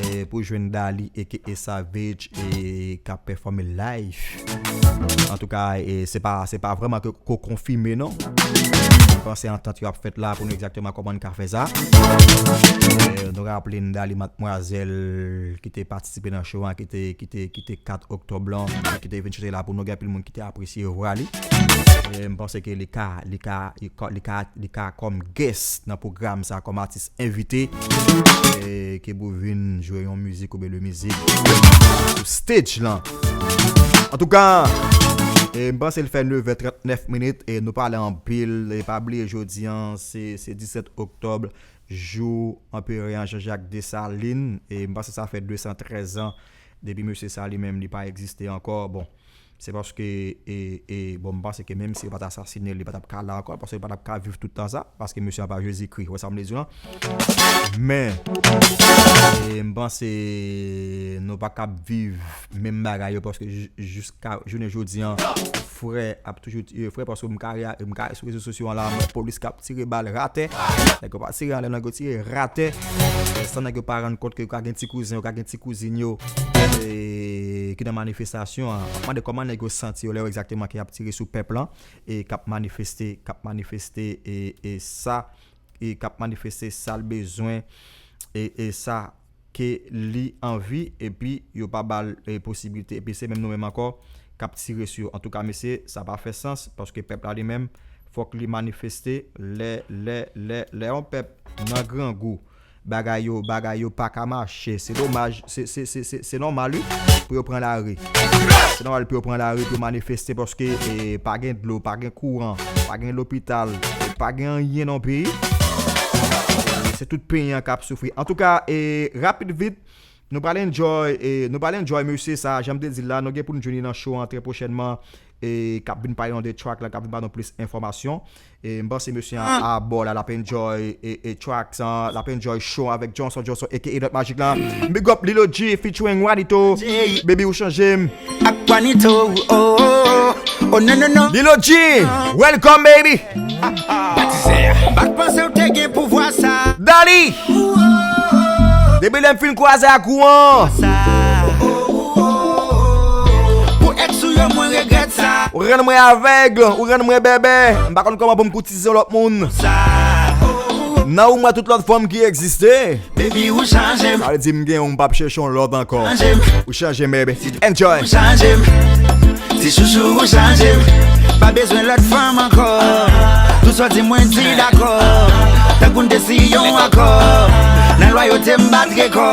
e pou jwenn Dali aka Savage e k ap pèfòme live. Antouka, e se pa, se pa vrèman ke, ke konfime non. M panse antant yo ap fèt la pou nou egzakteman kòman n ka fè sa. E nou raple n Dali Madmwazèl ki te patisipe nan show an, ki te, ki te, ki te kat oktòb lan, ki te vin chante la pou nou, gen anpil moun ki te apresye vwa li. E m panse ke li ka, li ka, li ka, li ka, li ka kòm guest nan pwogram sa, kòm atis envite, e ke pou vin jwe yon mizik oubyen de mizik sou stage lan. Antouka, e m panse l fè nevè trannèf minit, e nou pale anpil, e pa bliye jodi an, se, se disèt oktòb, jou Anperè an Jean Jacques Dessalines, e m panse sa fè de san trèz an depi mesye sa li menm li pa egziste ankò. Bon, se paske, e, e, bon, m panse ke menm si yo pa t asasinen l, li pa t ap ka la ankò, paske li pa t ap ka viv tout tan sa, paske mesye an pa Jezikri. Ou wè sa m vle di w lan? Men, e, m panse nou pa ka ap viv menm bagay yo, paske ji-, jiska jounen jodi an, frè ap toujou tiye frè, paske m ka, m ka sou rezo sosyo an la, m wè polis k ap tire bal atè. Nèg yo pa tire anlè, nèg yo tire atè. San nèg yo pa rann kont ke yo ka gen ti kouzen, yo ka gen ti kouzin yo, e, ki nan manifestasyon an. M ap mande kòman nèg yo santi yo lè yo egzakteman ke y ap tire sou pèp lan, e k ap manifeste, k ap manifeste, e, e sa, e k ap manifeste sa l bezwen, e, e sa ke li anvi, epi yo pa ba l, e, posibilite. Epi se menm nou menm ankò k ap tire sou yo. Antouka, mesye, sa pa fè sans, paske pèp la li menm, fòk li manifeste. Lè, lè, lè, lè yon pèp nan grangou, bagay yo, bagay yo pa ka mache. Se domaj, se, se, se, se, se nòmal, wi, pou yo pran lari. Se nòmal pou yo pran lari, pou yo manifeste, paske, e, pa gen dlo, pa gen kouran, pa gen lopital, pa gen anyen nan peyi. Se tout peyi an k ap soufri. Antouka, e, rapid vit, nou pral enjoy, e, nou pral enjoy mesye sa, jan m te di l la, nou gen pou n jwenn li nan show an trè pwochènman, e, k ap vin pale nou de track la, k ap vin ba nou plis enfòmasyon. E, m panse mesye an a bò la, l ap enjoy, e, e, track sa, l ap enjoy show avèk Johnson, Johnson, aka Edot Magic la. Big up Lilo G featuring Juanito. Baby, ou chanje m. Ak Juanito, oh, oh, oh, oh, non, non, non. Lilo G, welcome, baby. Batizè, m pa t panse w te gen pouvwa sa. Dali! Depi lè m fin kwaze ak ou an. Sa. Pou ex ou yo, mwen regrèt sa. Ou rann mwen avèg, ou rann mwen bèbè. M pa konn kòman pou m koutize yon lòt moun. Sa. Nan ou m wè tout lòt fanm ki egziste. Baby, ou chanje m. Sa vle di m gen yon, m p ap chèche yon lòt ankò. Chanje m. Ou chanje m, baby. Enjoy. Ou chanje m. Ti chouchou, ou chanje m. Pa bezwen lòt fanm ankò. Tout sa w di mwen di dakò. Tankou n te siyen yon akò. Nan lwayote m bat rekò.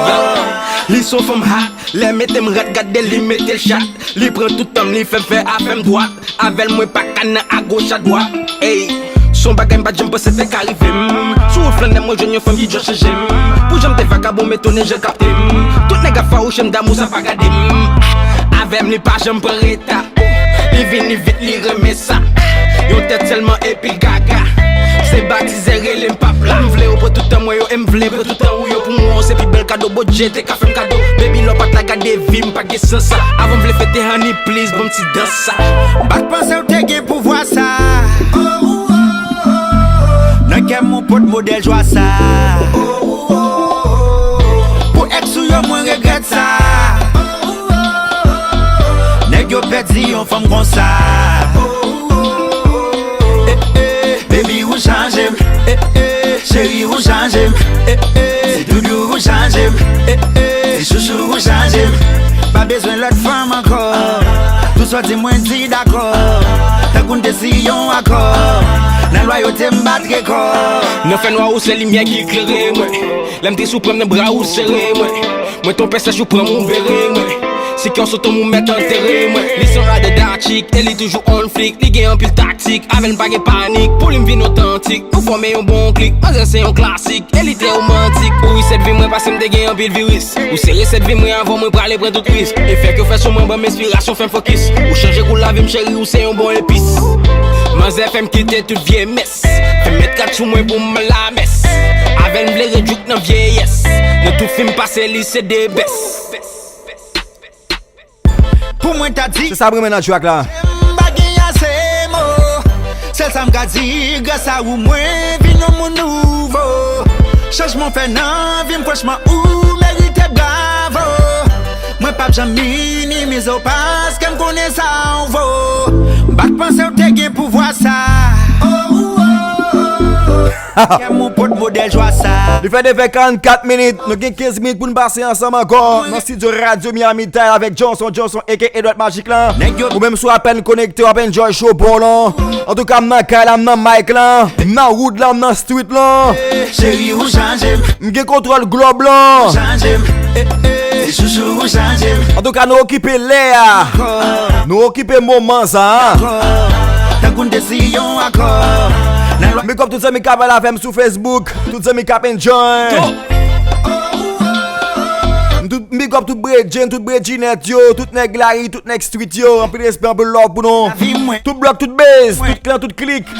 Li se yon fanm hot. Lè mete m rat, gade li mete l chat. Li pran tout tan m, li fè m fè afè m dwat. Avè l mwen pa ka nan agoch adwat. Ey, se yon bagay m pa t janm panse te ka rive m. Sou wout flannè mwen jwenn yon fanm ki djòl chanje m. Pou jan m te vakabon m etone jan l kapte m. Tout nèg ap fawouche m, damou sa pa gade m. Avè m li pa janm pran reta. Li vini vit, li renmen sa. Yon tèt sèlman epi l gaga. Se batizè rele m pap la. M vle yo pran tout tan mwen yo e m vle pran tout tan ou yo pou mwen. Se pi bèl kado Bondye te ka fè m kado. Baby lè w pa t la gade vi m pa gen sans sa. Avan m vle fete honey please ban m ti dans sa. M pa t panse w te gen pouvwa sa. Nan kè m ou pot modèl jwa sa. Pou ex ou yo mwen regrèt sa. Nèg yo pèdi yon fanm konsa. Eh, eh, baby ou chanje m. Eh, eh, cheri ou chanje m. Eh, eh, ti doudou ou chanje m. Eh, eh, ti chouchou ou chanje m. Pa bezwen lòt fanm ankò. Tout sa w di mwen di dakò. Pou n te siyen yon akò, nan lwayote m bat rekò. Nan fènwa ou se limyè ki klere mwen. Lè m tris ou pran m nan bra ou sere mwen. Mwen tonpè sèch ou pran m ou bere mwen. Si kè w sot ou mèt antere mwen. Li se yon radar chick e li toujou on flik. Li gen anpil taktik, avè l m pa gen panik. Pou li m vin otantik, nou fòme yon bon klik. Manzè se yon klasik e li trè romantik. Ou resèt vi mwen paske m te gen anpil viris. Ou se resèt vi mwen avan mwen prale pran tout risk. Efè ke w fè sou mwen ban m enspirasyon fè m fokis. Ou chanje kou lavi m cheri, ou se yon bon epis. Manzè fè m kite tout vye mès. Fè m met kat sou mwen pou m al lamès. Avè l m vle ret jouk nan vyeyès. Nan tout fim pase li se the best. Pou mwen ta di se sa m renmen nan track la. M pa gen ase mo. Sèl sa m ka di, gras a ou mwen vin yon moun nouvo. Chanjman w fè nan vi m franchman ou merite bravo. Mwen p ap janm minimize w paske m konnen sa w vo. M pa t panse w te gen pouvwa sa. Oh, oh, oh, oh. Kè m ou pot modèl jwa sa. Li fè de fè karannkat minit. Nou gen kenz minit pou n pase ansanm ankò nan estidyo Radyo Miami Tay avèk Johnson Johnson aka Edward Magic lan. Ou menm si w apèn konekte, w ap enjoy show pa w lan. Antouka, m nan kay la, m nan mic lan, m nan wood lan, m nan street lan. Cheri, ou chanje m. M gen kontwòl glòb lan. Chanje m. Eh, eh. Chouchou, ou chanje m. Antouka, nou okipe lè a. Nou okipe moman sa a. Tankou n te siyen yon akò. Big up tout zanmi k ap al avè m sou Facebook. Tout zanmi k ap enjoy. M tout, big up tout bredjenn, tout bredjinèt yo, tout nèg lari, tout nèg street yo. Anpil respè, anpil love pou nou. Tout blòk, tout base, tout klan, tout klik.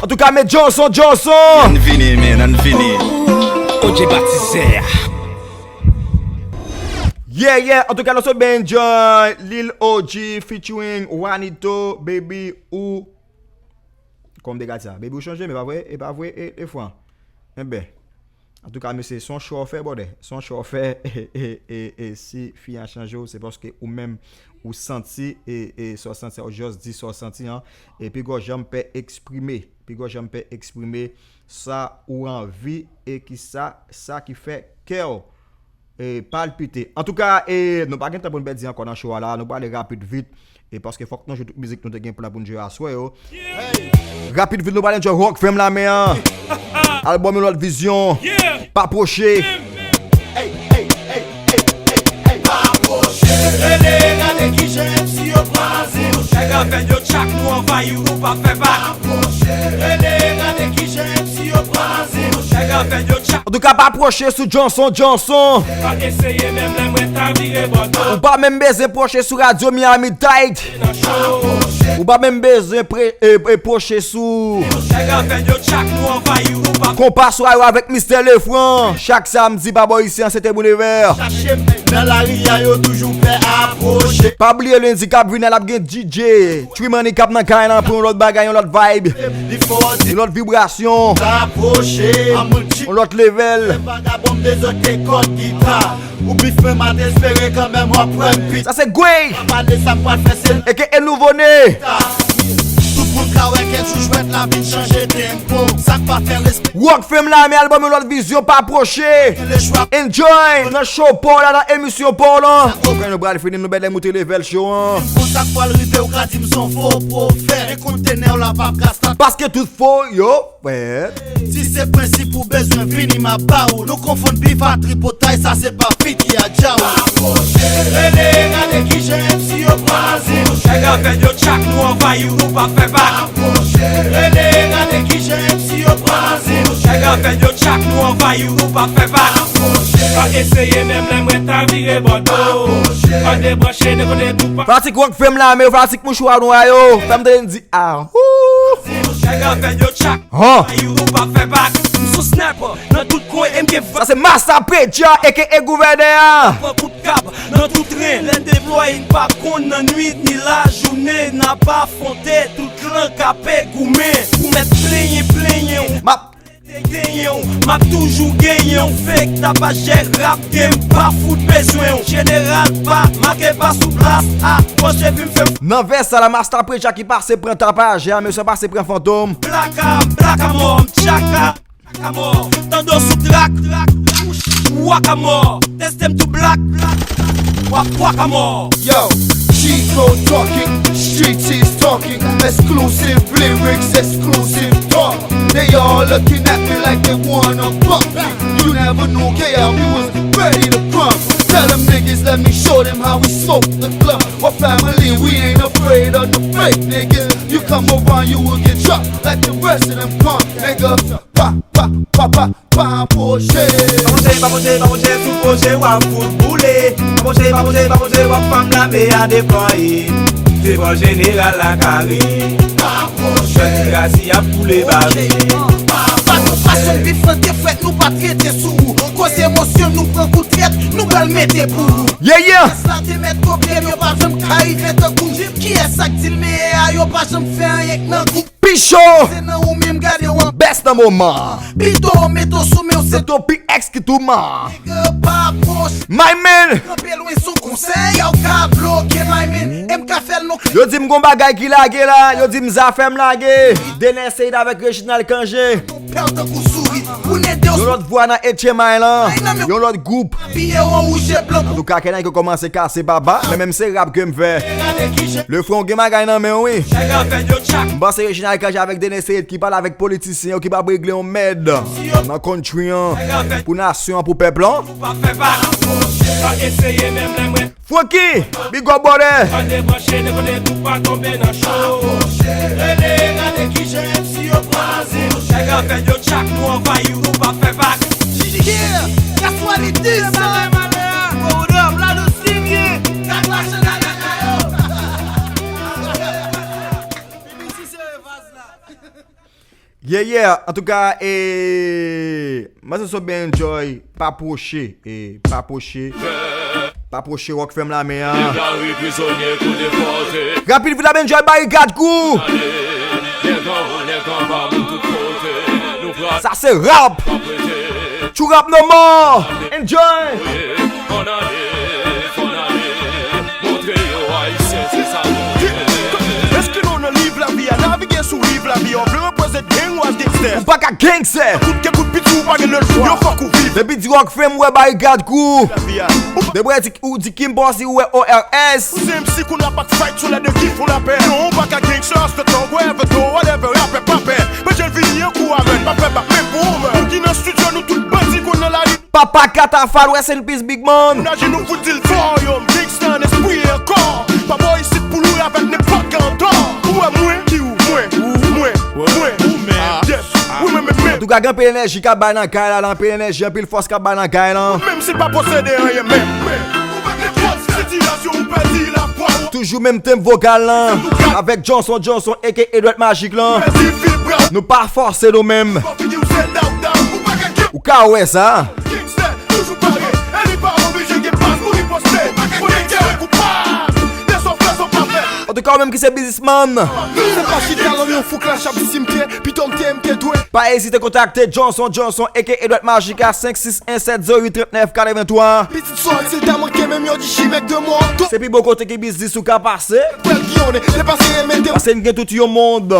Antouka, men Johnson, Johnson. Ann vini, men, ann vini. O J Batizè. Yeah, yeah. Antouka, nou sot byen enjoy Lil O G featuring Juanito, Baby, ou. Kòm de gad sa. Baby, ou chanje, men pa vre, e pa vre, e, e fran. Enben. Antouka, mesye, se yon cho w fè, brother. Se yon cho w fè, e, e, e, e, si fi a chanje w, se paske ou menm, ou santi, e, e, sa w santi, ou just di sa w santi an. E pi gwo jan m pè eksprime, pi gwo jan m pè eksprime sa ou anvi, e ki sa, sa ki fè kè w e palpite. Antouka, e, nou pa gen tan pou n pèdi ankò nan show a la, nou prale rapid vit, e paske fòk nou jwe tout mizik nou te gen plan pou n jwe aswè yo. Rapid vit, nou prale enjoy Rock Fam Lame an. Albòm Yon Lòt Vizyon. Pa pwoche. Pa pwoche. Rele, gade kijan M C yo pran zen. Nèg avè yo tchak, nou anvayi, nou pa fè bak. Pa pwoche. Rele, gade kijan M C yo pran zen. Nèg avè yo tchak. Antouka, pa pwoche sou Johnson, Johnson. Pa eseye menm lè mwen ta vire bò do. Ou pa menm bezwen pwoche sou Radyo Miami Tight. Ou pa menm bezwen pre-, e, e, pwoche sou Nèg avè yo tchak, nou anvayi, nou pa konpa swa yo avèk Mister Lefran. Chak samdi pa bò isi an sete Boulevè. Chache m nan lari a, yo toujou pè apwoche. Pa bliye lendi k ap vini a, l ap gen D J Trimani k ap nan kay lan pou yon lòt bagay, yon lòt vibe, yon lòt vibrasyon. Yon lòt level. Vagabon, m dezòte kòd gita. Ou bif mwen, m a t espere kanmenm w ap pran m pita. Sa se Gwey. Pa de sa m pral fè, se eke e nouvo ne. Tout moun ka wè kèk jou jwèt la vin chanje tempo. Sa k pa fè respè. Rock Fam Lame, albòm Yon Lòt Vizyon, pa pwoche. Enjoy nan show pa w la, nan emisyon pa w lan. Apre nou pral fini, nou bèlè moute level show an. Konsa k pral rive, ou ka di m se yon fo pwofèt. Men kontenè w la p ap gasta. Paske tout fo yo fèt. Si se prensip ou bezwen vini, m ap ba ou. Nou konfonn bif ak tripotay, sa se pa fit ki a djaw. Pa pwoche. Rele, gade kijan M C yo pran zen. Nèg avè yo tchak, nou anvayi, nou pa fè bak. Pa pwoche. Rele, gade kijan M C yo pran zen. Nèg avè yo tchak, nou anvayi, nou pa fè bak. Pa eseye menm lè mwen ta vire bò do. Pa debranche de kote tou pa. Fanatik Rock Fam Lame, fanatik mouchwa nwa yo. Fè m tande n di ahou. Nèg avè yo tchak. Hon. Anvayi, nou pa fè bak. M sou sniper nan tout kwen e m gen va. Sa se Masta Preacher aka Gouvènè a. Pran kout kab nan tout tren. Lè n deplwaye, n pa konn nan nwit ni lajounen. N ap afwonte tout klan k ape goumen. Ou mèt plenyen, plenyen w. M ap genyen w, m ap toujou genyen w. Fake tapajè rap game, pa fout bezwen w. Jeneral pa make pa sou plas a. Pòs epi m fè m. Nan vès sa la, Masta Preacher ki pase pran tapajè a, mesye pase pran fantom. Blaka, blaka mò, m tchaka, tchaka mò. Tande w sou trak, trak, waka mò. Teste m tou blak, blak, wak, waka mò. Yo, Chico talking, streets is talking. Exclusive lyrics, exclusive talk. They all looking at me like they wanna buck me. You never knew K R B was ready to pump. Tell them niggas, let me show them how we smoke the club. We're family, we ain't afraid of no fake niggas. You come around, you will get dropped like the rest of them punk niggas. Pa, pa, pa, pa, pa pwoche. Pa pwoche, pa pwoche, pa pwoche, sou pwoche w ap fout boule. Pa pwoche, pa pwoche, pa pwoche, w ap fanm lame a deplwaye. Se bò jeneral la kare. Pa pwoche. Fè ti rasi ap koule bari. Fason, fason bif lan te fèt, nou pa t rete sou ou. Koz emosyon, nou pran kou trèt, nou pral mete pou ou. Yeah, yeah. Sa te mèt kopye m, yo pa janm ka rive tankou m. Kiyès sa k di l meyè a, yo pa janm fè anyen k nan gwoup. Picho! Se nan ou menm gade w ap best nan moman. Pito w mete w sou men w se Dopi X ki touman. Nèg pa pwòch. My man! Kanpe lwen sou konsèy, ou ka bloke my man. E m ka fè l non. Yo di m gon bagay ki lage la, yo di m zafè m lage. Dener Said avèk Reginald Cangé. Pè w tankou souri. Pou n ede w. Yon lòt vwa nan H M I lan. Yon lòt gwoup. Abiye w an wouj e blan. Antouka, Kenny yo kòmanse kase papa, men menm se rap ke m fè. Le front gen bagay nan men w, wi. M panse Reginald Cangé avèk Dener Said ki pale avèk politisyen yo ki p ap regle yon mèd nan country an pou nasyon an, pou pèp lan. Francky, big up brother. Yeah, that's what it is, son. Hold up, la nou sivye. Yeah, yeah. Antouka, e, mwen se so byen enjoy. Pa pwoche, e, pa pwoche. Pa pwoche Rock Fèm Lame a. Rapid, vin ap enjoy Barikad Crew. Sa se rap. True rap no more. Enjoy. Èske nou nan liv lavi a? Navige sou riv lavi a. Ou vle reprezante gang ou al gangstè? Ou pa ka gangstè. Kout ke kout piti ou pa gen lòt chwa. Yo fòk ou viv. Depi di Rock Fèm, ou wè Barikad Crew. Lavi a. Depi ou di, ou di Kim Posse, ou wè O R S. Ou se M C kounye a pa k fight sou lè de ki fon lapè. Non, ou pa ka gangstè, hasta thug, wherever, though, whatever, rapè pa pè. Manje l vini an kou avè l, pa fè bak men pou ou men. Ou ki nan studio, nou tout bandi konn nan lari. Papa Katafal, rest in peace, big man. Moun ajenou fout di l fò, yo, m gangsta an espri e an kò. Pa bò isit pou loure avèk nenpòt grandan. Ou wè mwen, ki ou, mwen, ou, mwen, mwen, ou menm, yes, ou menm, menm, menm. Antouka, gen anpil enèji k ap bay nan kay la, anpil enèji, anpil fòs k ap bay nan kay la. Menm si l pa posede anyen, menm, menm. Ou pa gen fòs, sitiyasyon ou pèdi lafwa ou. Toujou menm tenb vokal lan, avèk Johnson Johnson, aka Edward Magic lan. Pèdi fil bra. Nou pa fòse nou menm. Fò figi ou se dab dab. Ou pa gen Ou ka wè sa. Gangstè, toujou pare, e li pa oblije gen baz pou riposte. Konnen kè w koupab, de son fè son pa fè. Antouka, ou menm ki se biznismann. Se pa chita lòm yon fou klach ap simtye, pito m te, m te dwe. Pa ezite kontakte Johnson Johnson, aka Edward Magic a senk sis en sèt zewo uit trant nèf katrevenntwa. Pitit sòti l ta manke menm yo di chimèk de mòto. Se pi bon kote ki biznis ou ka pase. Frè l Giyonè, depase e mete. Paske n gen tout yon mond,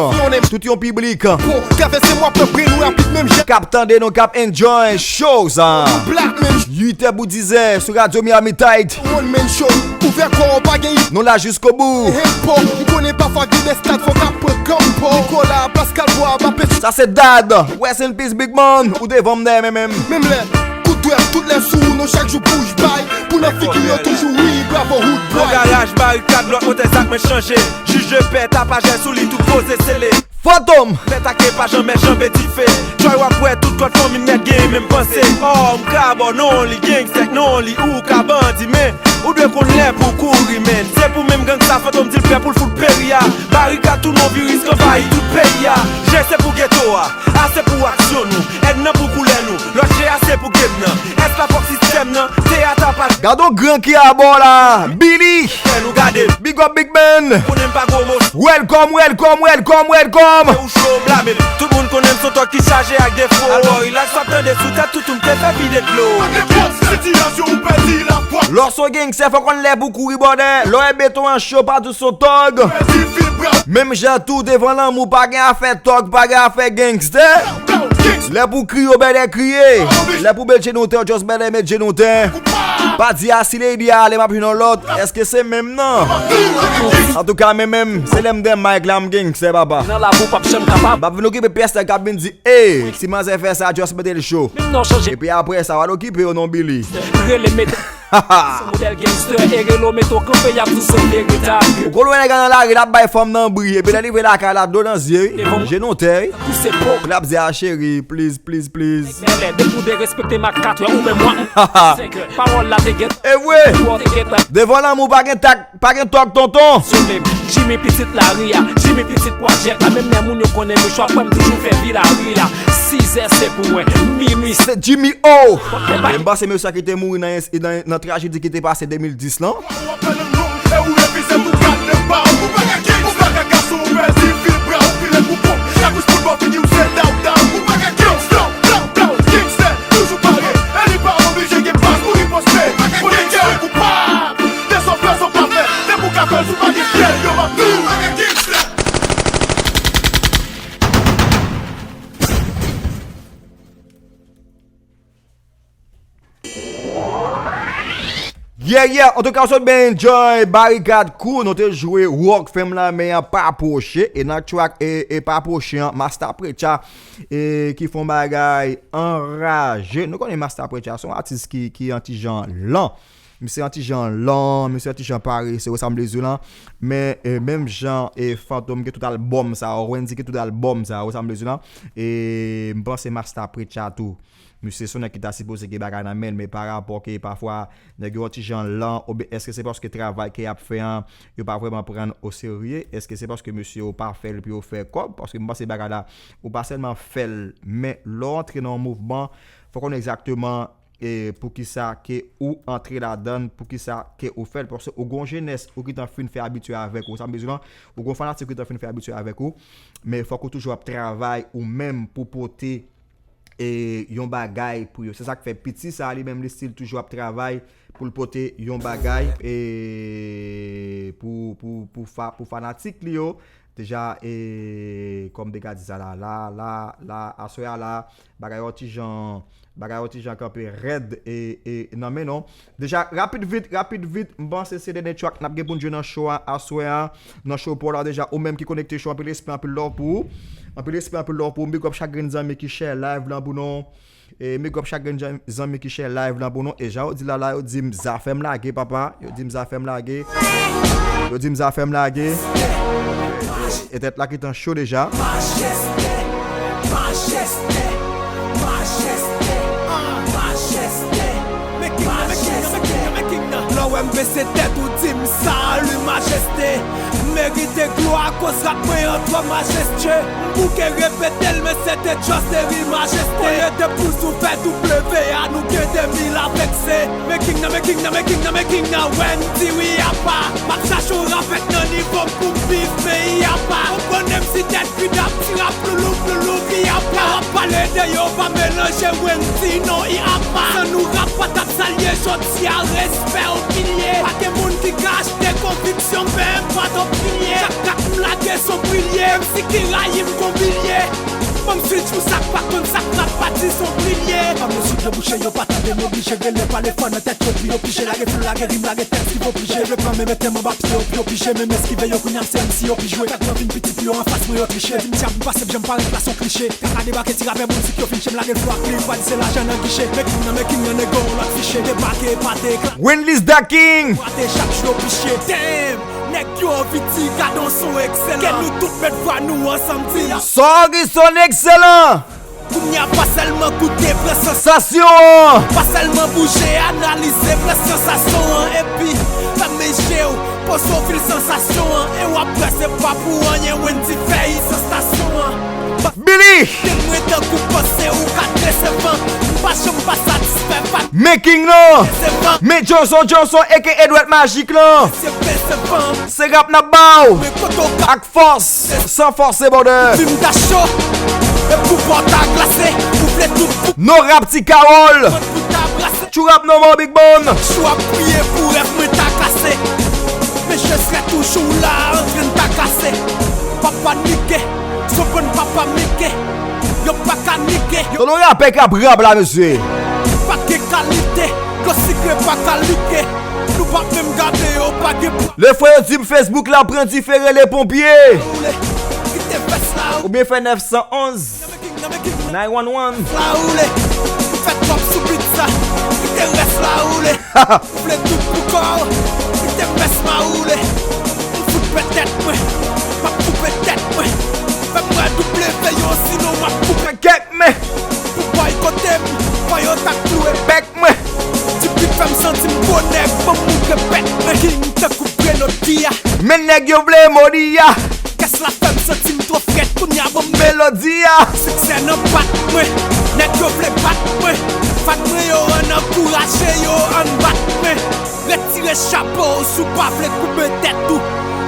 tout yon piblik. Bon, travèse mwa pèp bre nou rapid menm jan. K ap tande nou, k ap enjoy show sa. Black menm jan. Uit è pou diz è sou Radio Miami Tide. One man show. Ouvè kò w pa gen. Nou la jiskobou. Hip hop, m konnen pafwa gen de stad fò k ap pran kanpo. Nikola, Pascal Bois, Mbappé. Sa se Dad. Rest in peace, big man. Ou devan m dèyè men menm. Menm lè. Kout dwèt tout lè sou ou, nou chak jou bouch bay. Pou nan figi yo toujou ri, bravo hood boy. Nan garaj Barikad, lòt motè zak mwen chanje. Jij de pè, tapajè sou li, tou poze sele. Fantom! Mèt ake pa janmè janbe dife. Joy w ap wè, tout kòd fanmi m nèt gen menm panse. Ò, m ka bò non li, gangstè k non li, ou ka bandi, men ou dwe konn lè pou kouri, men. Se pou menm gang sa, Fantom di l prè pou l fout peri a. Barikad tou non viris k anvayi tout peyi a. G se pou geto a. A se pou aksyon nou, N nan pou koulè nou, lòt G a se pou game nan, S la fòk sistèm nan, T a ta pa. Gade yon gran ki abò la, Billy. Fè nou gade. Big up, big man. Konnen m pa gwo mo. Welcome, welcome, welcome, welcome. Ou cho blame m. Tout moun konnen m son tòg ki chaje ak defo. Alò rilaks w ap tande sou tèt toutou m te fè vide dlo. Nenpòt sitiyasyon ou pèdi lafwa. Lè w se yon gangstè fò w konn lè pou kouri bòdè. Lè w wè beton an cho pa di w se yon tòg. Pèdi fil bra. Menm jan tou devan lanmou pa gen afè tòg, pa gen afè gangstè. Lè pou kriye, w bèlè kriye. Lè pou met jenou tè, w just bèlè met jenou tè. Pa di a si lady a ale, m ap jwenn yon lòt. Èske se menm nan? Antouka, men menm, se lè m dèyè mic la, m gangstè, papa. Nan labou, p ap janm kapab. M ap vin okipe pyès la k ap vin di, e, ti manzè fè sa, just mete l cho. Menm non chanje. Epi apre sa, w al okipe yo non, Billy. Rele met Se modèl gangster, e relo meto kanpe, y ap di se veritab. Ou konn wè nèg la nan lari, l ap bay fanm nan bri, epi lè li vre lakay la, dlo nan zye, wi. Devan. Jenou tè, wi. Pouse po. L ap di a cheri, please, please, please. Mèlè, depi w derespekte m ak kat wè, ou menm mwen. Pawòl la te gen. E vre. Ou te gen. Devan lanmou, pa gen tak, pa gen tòk, tonton. Sou menm. Jimmy pitit lari a, Jimmy pitit pwojèt la, menm lè moun yo konnen mouchwa, kwè m toujou fè vi lari la. Sizè se pou mwen, minwi se Jimmy O. M panse mesye sa ki te mouri nan, nan, nan trajedi ki te pase de mil dis lan. Yeah, yeah. Antouka, w sot byen enjoy Barikad Crew. Nou te jwe Rock Fam la, men an pa pwoche. E nan track, e, e pa pwoche an, Masta Preacher, e ki fè yon bagay anraje. Nou konnen Masta Preacher, se yon atis ki, ki yon ti jan lan. Misye yon ti jan lan, misye yon ti jan parese, ou sa m vle di w lan. Men, e, menm jan, e, Fantom gen tout albòm sa, Wendy gen tout albòm sa, ou sa m vle di w lan. E, m panse Masta Preacher tou. Misye se yon nèg ki ta sipoze gen bagay nan men l, men pa rapò ke pafwa nèg yo yon ti jan lan, oubyen èske se paske travay ke y ap fè an, yo pa vrèman pran o serye? Èske se paske misye yo pa fè l pou yo fè kòb? Paske m panse bagay la, ou pa sèlman fè l, men lè w antre nan yon mouvman, fò w konnen egzakteman, e, poukisa ke ou antre ladan l, poukisa ke ou fè l, paske ou gen yon jenès, ou gentan fin fè abitye avèk ou, sa m bezwen lan, ou gen yon fanatik ou gentan fin fè abitye avèk ou, men fòk ou toujou ap travay ou menm pou pote e, yon bagay pou yo. Se sa k fè piti sa a li menm li still toujou ap travay pou l pote yon bagay, e, pou, pou, pou, fa, pou fanatik li yo. Deja, e, kòm m te ka di sa la, la, la, la, aswè a la, bagay yo ti jan, bagay yo ti jan kanpe rèd, e, e, nan men nou. Deja, rapid vit, rapid vit, m panse se dènye track n ap gen pou n jwe nan show a, aswè a, nan show pa w la deja, ou menm ki konekte show, anpil respè, anpil love pou ou. Anpil respè, anpil love pou ou. M big up chak grenn zanmi ki share live lan pou nou. E, m big up chak grenn zan-, zanmi ki share live lan pou nou. E jan yo di la, la, yo di m zafè m lage, papa. Yo di m zafè m lage. Yo di m zafè m lage. E tèt la ki tan cho deja. Majeste, majeste, majeste, ah, majeste. Lè w wè m bese tèt ou di m salut majeste. M merite glwa akoz rap mwen an twò majestye. M bouke repete l men se te just a ri majeste. Olye de pouz ou fè W A nou gen de mil avèk se. Men king nan, men king nan, men king nan, men king nan, Wendy wi apa. M ap chache yon rapèt nan nivo m pou m viv peyi apa. Ou konnen m si tèt vid ap ti rap loulou, loulou, pi apa. W ap pale de yo, pa melanje Wendy non i apa. San nou rap pa t ap salye jodi a, respè o pilye. Pa gen moun ki ka achte konviksyon, men pa twòp pilye. Chak kat m lage s on brilye, menm si ki rayi m gon bilye. Ban m switch pou sa k pa konn sa k rap pa di s on brilye. Ban m yon switch debouche, yo pa tande m oblije rele pale fò nan tèt yo pou yo pije. Lage flow, lage rim, lage tèks ki vo pije. Devlopman men mete m anba pye yo pou yo pije. Menm eskive yo kounye a m se M C yo pi jwe. Fè gran vin piti pou yo anfas mwen yo triche. Di m dyab m pase m janm parèt la s on kliche. Kaka debake ti rapè moun si k yo fin che m lage l fwa kli. Pa di se lajan nan giche. Men king nan, men king nan, nèg yo yon lòt fiche. Debake, epate, eklate. Winless Da King. Epate chak jou yo piche. Damn! Nèg yo anvi di gadon son ekselan. Ke nou tout met vwa nou ansanm di l. Sorry son ekselan. Kounye a pa sèlman koute pran sansasyon an. Pa sèlman bouje analize pran sansasyon an. Epi fèmen je w poze w fil sansasyon an. E w ap wè se pa pou anyen Wendy fè i sansasyon an. Billy! Te mwen tankou panse ou ka desevan. M pa janm pa satisfè pa. Men king nan! Desevan. Men Johnson Johnson aka Edward Magic lan! Se desevan. Se rap n ap ba w. Men kote w ka. Ak fòs, san fòse brother. Fim ta cho. E pouvwa w ta glase. Ou vle tout pou. No rap ti Carol. Pou ta brase. True rap no more big bone. Chou ap priye pou rèv mwen ta kase. Men je serai toujours là antrenn ta kase. Pa panike. Sou konn papa meke. Yo pa ka nike. Yo nou rapè k ap rap la, mesye. Pa gen kalite. Yo sikre pa kalite. Nou pa menm gade yo, pa gen. Le frè yo di m Facebook la pran dife, rele ponpye. Oubyen fè nèf san onz. Nine one one. La woule, m fè twòp sou beat sa. Kite rès la woule. Ou vle tout pou kò w. Kite mès ma woule. M fout pè tèt mwen. M ap koupe tèt mwen. Fè m wè W yo, sinon m ap koupe kèk men. Pou bòykote m, fò yo ta kloure bèk mwen. Ti beat fè m santi m gwo nèg, ban m moute bèk mwen. King tankou Grenadya. Men nèg yo vle modi a. Kès la fè m santi m twò frèt, kounye a ban m melodi a. Siksè nan pat mwen, nèg yo vle bat mwen. Fan mwen yo ann ankouraje yo, ann bat mwen. Retire chapo w si w pa vle koupe tèt ou.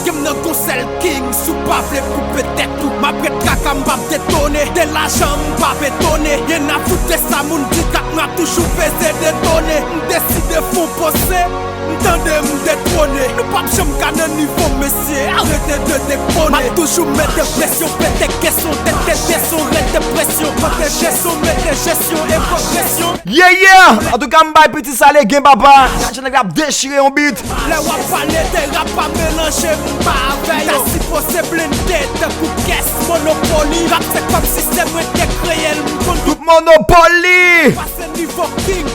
Gen m nan gon sèl king si w pa vle koupe tèt ou. M ap ret traka, m p ap detone. De lajan m p ap etone. Yen a fout de sa moun di, kat mwa toujou peze detone. M deside fon pose. M tande m detwone. Nou p ap janm ka nan nivo mesye, arete de dekone. M ap toujou mete presyon, pete kesyon, tete deson, rete presyon, pwoteje son, mete jesyon e pwogresyon. Yeah, yeah! Antouka, m bay piti sa legen, papa. Gad jan nèg la ap dechire yon beat. Lè w ap pale de rap, pa melanje m pa avè yo. Ta sipoze blende tankou kès Monopoly. Rap se kòm sistèm, mwen te kreye l, m konn tout Monopoly. Pase nivo king,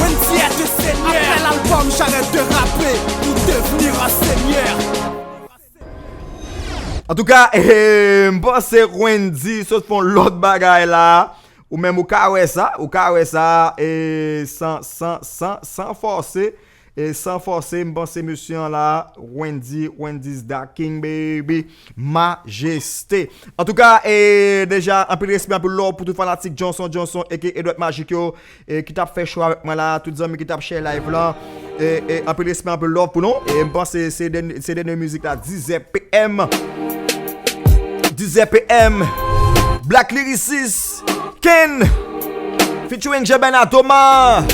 Wendyy est un seigneur. Apre lalbòm, j'arrête de rapper pour devenir un seigneur. Antouka, eh, m panse Wendyy sot fè yon lòt bagay la. Ou menm ou ka wè sa, ou ka wè sa, e san, san, san, san fòse, e san fòse, m panse mesye an la, Wendyy, Wendyy is the king, baby, majeste. Antouka, e deja, anpil respè, anpil love pou tout fanatik Johnson, Johnson, aka Edward Magic yo, e ki t ap fè show avèk mwen la, tout zanmi ki t ap share live lan. E, e anpil respè, anpil love pou nou. E m panse se dèn-, se dènye mizik la, dizè p m. Dizè p m. Black Lyricist, Ken, featuring Jean Bernard Thomas.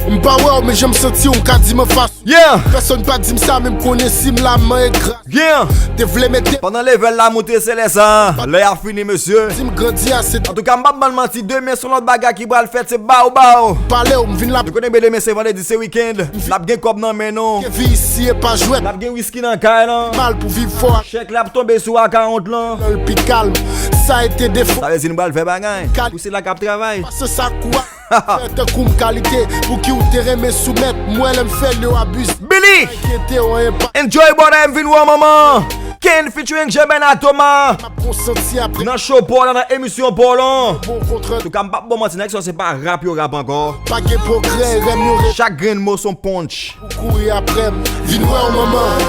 M pa wè w, men jan m santi w, m ka di m anfas. Yeah. Pèsonn pa di m sa, men m konnen si m la, man e gras. Yeah. Te vle mete. Pandan level la moute, se lè sa. Lè a fini, mesye. Di m grandi ase. Antouka, m p ap ban n manti, demen se yon lòt bagay ki pral fèt, se baw baw. Pale w, m vin la. Nou konnen byen demen se vandredi, se weekend. N ap gen kòb nan men nou. Ke vi isi e pa jwèt. N ap gen wiski nan kay lan. Mal pou viv fò. Chèk la ap tonbe sou akawont lan. Nan l pi kalm. Sa e te defo. Sa vle di nou pral fè bagay. Kal- Pou sila k ap travay. Pase sa kou a. Fè tankou m kalite. Pou ki w te renmen soumèt. M wè lè m fè l yo abize. Billy! Enkyete w anyen pa. Enjoy, brother, m vin wè w manman. Ken featuring Jean Bernard Thomas. M ap konsanti apre. Nan show pa w lan, nan emisyon pa w lan. Bon kontrè. Antouka, m p ap ba w manti, nèg sa se pa rap yo rap ankò. Pa gen pwogrè, rèm yo re- Chak grenn mo se yon punch. Ou kouri apre m, vin wè w manman.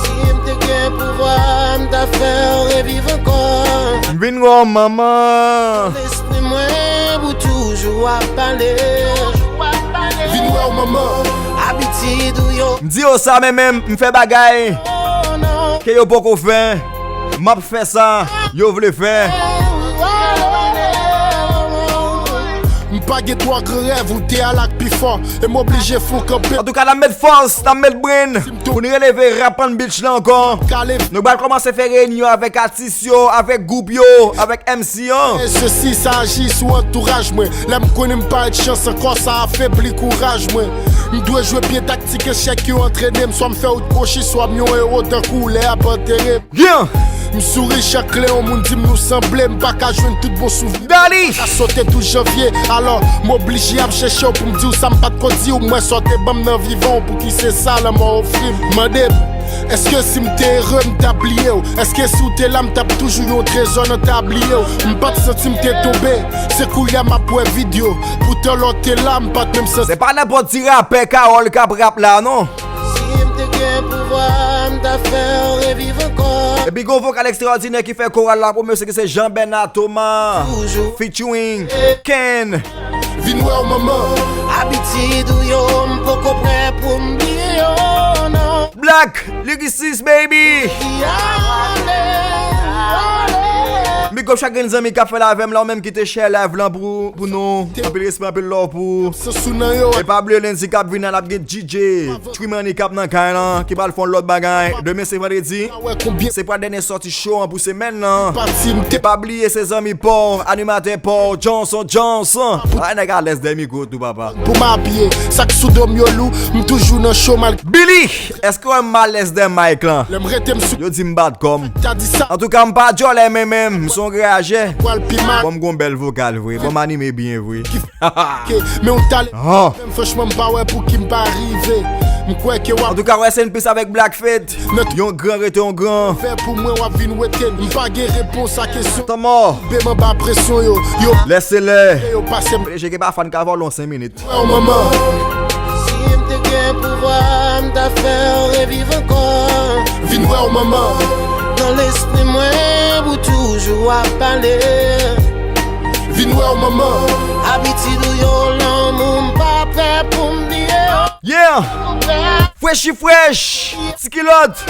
Si m te gen pouvwa, m ta fè w reviv ankò. M vin wè w manman. Lespri mwen pou toujou ap pale. Vin wè w manman. Abitid ou yo. M di yo sa, men menm, m fè bagay. Oh, non. Ke yo poko fè. M ap fè sa yo vle fè. M pa gen twa gran rèv, ou te al ak pi fò, e m oblije fè w kanpe. Antouka, n ap met fòs, n ap met brenn pou n releve Rap on Beach la ankò. Kale. Nou pral kòmanse fè reyinyon avèk atis yo, avèk gwoup yo, avèk M C an. E sesi, sa aji sou antouraj mwen. Lè m konnen m pa ret chans ankò, sa afebli kouraj mwen. M dwe jwe byen taktik, echèk yo antrene m, swa m fè wout kwochi, swa m yon ewo tankou w lè y ap antere m. Yeah! M souri chak lè yon moun di m nou sanble, m pa ka jwenn tout bon souvni. Dali! M pa ka sote douz janvye, alò m oblije ap chèche w pou m di w sa m pa t ko di w, m wè sa w te ban m nan vivan w, pou ki se sa lanmò ofri m. Mande m, èske si m te ere m t ap bliye w? Èske si w te la m t ap toujou yon trezò nan tabliye w? M pa t santi m te tonbe, se kounye a m ap wè vid yo. Poutan lè w te la, m pa t menm santi. Se pa nenpòt ti rapè Kawòl k ap rap la, non. Si m te gen pouvwa, m ta fè w reviv ankò. Epi gon vokal ekstraòdinè ki fè koral la pwomosyon ki se Jean Bernard Thomas. Toujou. Featuring Ken. Vin wè w manman. Abitid ou yo, m poko prè pou m bliye yo, non. Black Lyricist, baby. Ki ale, ale. Big up chak grenn zanmi k ap fè l avè m la, ou menm ki te share live lan pou, pou nou. Anpil respè, anpil love pou ou. E pa bliye lendi k ap vin la, n ap gen D J Trimani k ap nan kay lan, ki pral fè yon lòt bagay. Demen se vandredi. Se pral dènye sòti cho an pou semèn nan. E pa bliye se zanmi pa w, animatè pa w, Johnson, Johnson. Ay, nèg alèz dèyè mikwo tou, papa. Pou m apiye, sa k sou do m yo lou, m toujou nan cho mal. Billy, èske w wè m alèz dèyè mic lan? Lè m rete m sou Yo di m bat kò m. Antouka, m pa djòlè men menm, m se yon grajè. Bon, m gon bèl vokal vre. Bon, m anime byen vre. Men ou talè menm, franchman, m pa wè pou ki m pa rive. M kwè ke w ap Antouka, rest in peace avèk Black Fate. Yon gran rete yon gran. Fè pou mwen, w ap vin wete m. M pa gen repons a kesyon. Tanmò. Be m anba presyon yo. Yo Lè se lè. Yo pase m. P D G ke pa fan ka vòlè yon senk minit. Wè w manman. Si m te gen pouvwa, m ta fè w reviv ankò. Vin wè w manman. Nan lespri mwen, ou toujou ap pale. Vin wè w manman. Abitid ou yo, lanmou m pa prè pou m bliye. Yeah! Freshi Fresh, Ti Kilòt,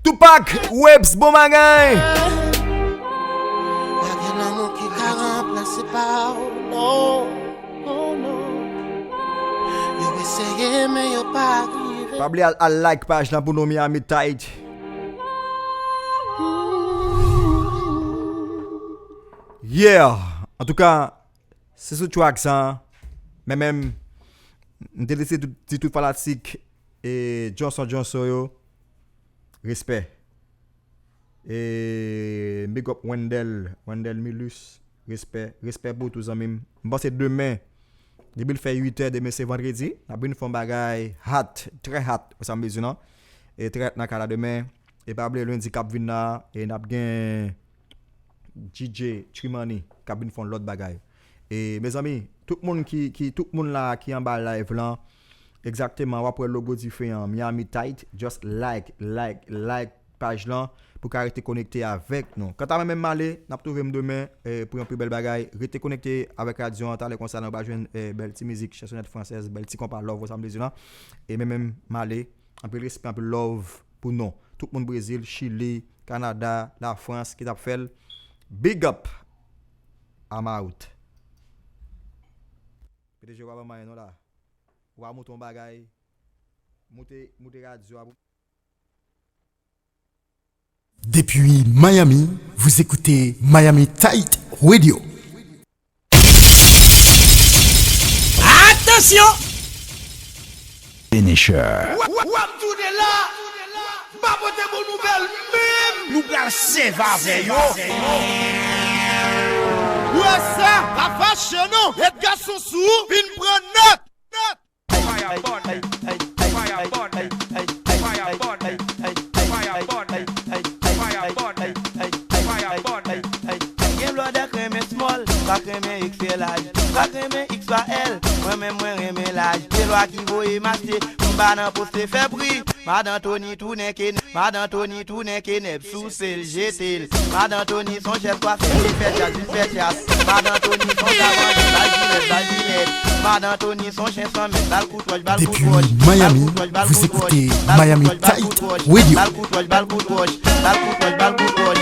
Tupac, Weps, bon bagay. Pa gen lanmou ki ka ranplase pa w, non. Oh non. Yo eseye, men yo pa rive. Pa bliye al, al like paj lan pou nou, Miami Tight. Yeah! Antouka, se sou track sa, men menm, m te deside di tout fanatik e Johnson Johnson yo, respè. E big up Wendell, Wendell Milus, respè, respè pou ou tou zanmi m. M panse demen, depi l fè uit è, demen se vandredi, n ap vin fè yon bagay hot, trè hot, ou sa m bezwen nan. E trè hot nan kay la demen. E pa bliye lendi k ap vin la, e n ap gen D J Trimani k ap vin fè yon lòt bagay. E mezanmi, tout moun ki, ki, tout moun la ki anba live lan, egzakteman, w ap wè logo diferan, Miami Tight, just like, like, like paj lan pou ka rete konekte avèk nou. Kanta mwen menm m ale, n ap twouve m demen, eh, pou yon pi bèl bagay. Rete konekte avèk radyo an, talè konsa nou va jwenn, eh, bèl ti mizik, chansonèt fransèz, bèl ti konpa love, ou sa m bezwen lan. E men menm m ale, anpil respè, anpil love pou nou. Tout moun Brezil, Chili, Kanada, Lafrans ki t ap fè l. Big up! I'm out. P D G, w pa ban m anyen non la. W a moute yon bagay. Moute, moute radyo a pou Depuis Miami, vous écoutez Miami Tight Radio. Atansyon! Finisher. W ap tounen la, m pa pote bon nouvèl menm. Nou pral sèvi avè yo. Wè sa, pa fache non. Edgason sou, vin pran nòt. Gen blòdè k renmen small, pa k renmen X L laj, pa k renmen X pa L. Mwen menm mwen renmen laj. Se lwa ki voye m achte, m pa nan poste fè pri. Madan Tony tounen kenèp, Madan Tony tounen kenèp, souse l, jete l. Madan Tony son chèf kwafè, li fè chas, li fè chas. Madan Tony son savann, bal jilèt, bal jilèt. Madan Tony son chen san mèt, bal kout wòch, bal kout wòch. Depuis Miami, vous écoutez Miami Tight Radio. Bal kout wòch, bal kout wòch, bal kout wòch.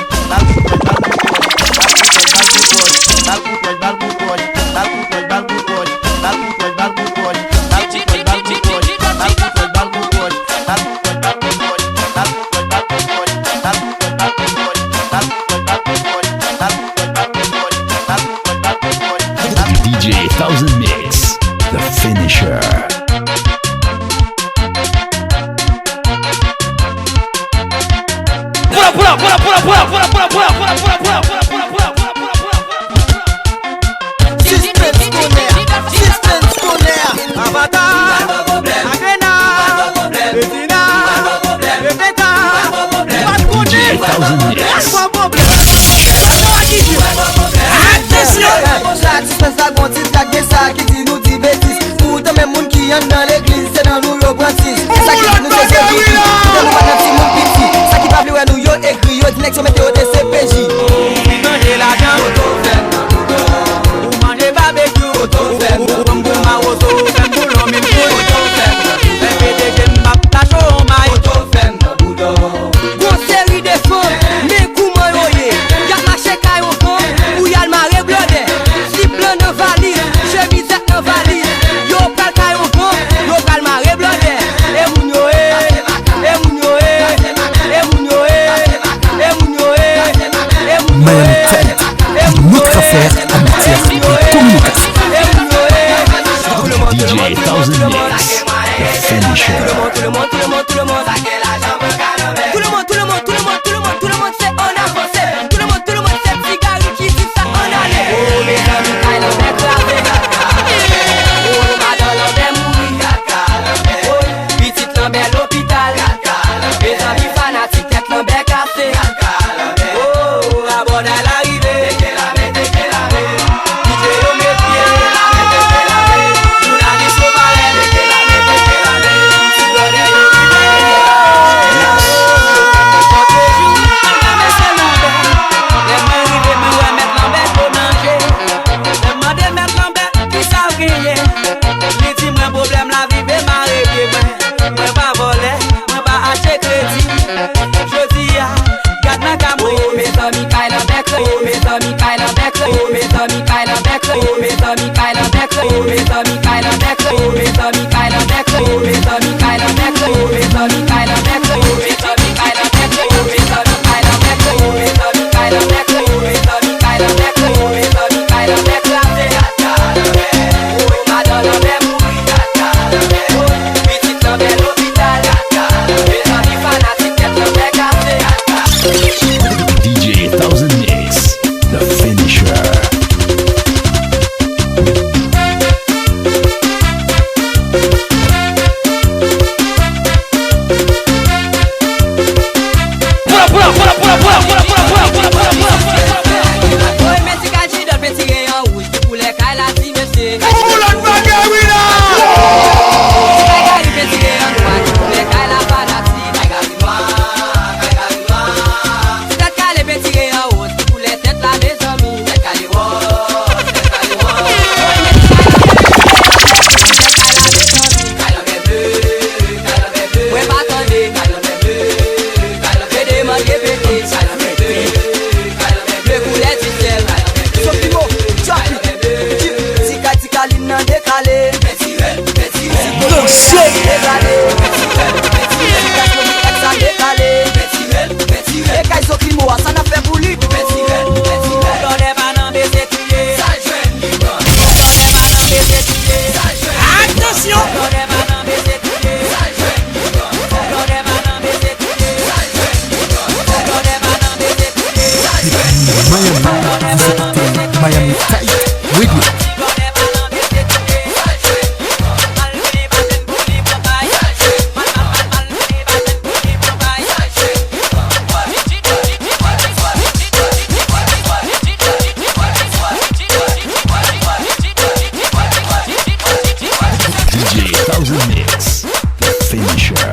D J Thousand Mix, the finisher. Pull up, pull up, pull up. Sispens konè, sispens konè. Avata, Agrena, Medina, Rebeka. Ou pa t konnen. Thousand Mix. Sa pwoblèm. Atansyon. Sa sispens la gon tit, gade sa ki di nou di betiz. Poutan menm moun ki anndan legliz, se nan nou yo pran sis. E sa ki di nou se zeviti. Poutan nou pa nan timoun piti. Sa ki pa vle wè nou yo egri, yo di nèg yo mete yo D C P J. Ou manje lajan, ou manje babekyou, ou, ou, ou, ou, ou mawozo, ou fè m boulon mil kout. Fè P D G m ap tache w may. Gwo seri de fanm, men kouman yo ye. Y ap mache kay yon Fè amatè de kominikasyon. D J Thousand Mix, the finisher. Tout le monde, tout le monde, tout le monde, tout le monde, tout le monde, c'est en avance. Tout le monde, tout le monde, c'est Tigari qui dit ça en allez. Oh, mezanmi, kay Lanbè kraze. Oh, madan Lanbè mouri. Oh, pitit Lanbè lopital. Mezanmi, fanatik tèt Lanbè kase. Oh, rabòday la rive. Kite yo met pye. Jounalis yo parèt. Ti blòdè yo rive. Lòt jou, mwen pa mesye Lanbè. Lè mwen rive, mwen wè mèt Lanbè ko nanje. Mwen mande mèt Lanbè kisa w genyen. Li di mwen pwoblèm lavi vle mare pye mwen. Mwen pa vòlè, mwen pa achte kredi. Jodi a, gad nan ka mwen ye. Oh, mezanmi, kay Lanbè kraze. Oh, mezanmi, kay Lanbè kraze. Oh, mezanmi, kay Lanbè kraze. Oh, mezanmi, kay Lanbè kraze. Oh, mezanmi, kay Lanbè kraze. Oh, mezanmi, kay Lanbè kraze. Oh, mezanmi, kay Lanbè kraze. Oh, mezanmi, kay Lanbè kraze. Oh, mezanmi, kay Lanbè kraze. Oh, mezanmi, kay Lanbè kraze. Oh, mezanmi, kay Lanbè kraze. Oh, mezanmi, kay Lanbè kraze. Oh, mezanmi, kay Lanbè kraze. Oh, madan Lanbè mouri. Oh, pitit Lanbè lopital. Mezanmi, fanatik tèt Lanbè kase. D J Thousand Mix, the finisher. Woy, men ti kay Jidòl pentire an wouj pou koulè kay la, ti mesye. Pou lòt bagay, wi, la! Ti kay Gary pentire an nwa pou koulè kay la, fanatik. Ti tèt kale pentire an woz pou koulè tèt la, mezanmi. Tèt kale wòz, tèt kale wòz. Woy, men ti kay la pentire an wouj pou koulè kay la, mezanmi. Mwen pa tande. Yo demande pete. Bleu koulè di syèl. Sofimo, Djapi, Djip, Tika, Tika, Lin nan dekale. Branche. Dekale. Tika, Sofimo, X, sa dekale. E kay Sofimo a, sa n ap fè pou li? Blòdè pa nan bezwen touye. Blòdè pa nan bezwen touye. Atansyon! Blòdè pa nan bezwen touye. Miami, vous écoutez Miami Tight Radio. D J Thousand Mix, the finisher.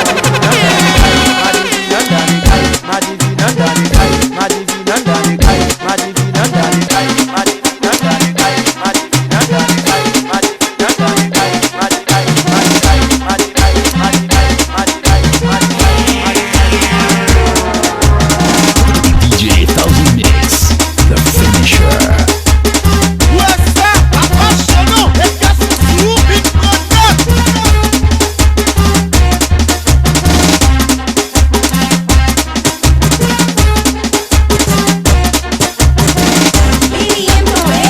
D J Thousand Mix, the finisher. Li bliye m tonbe,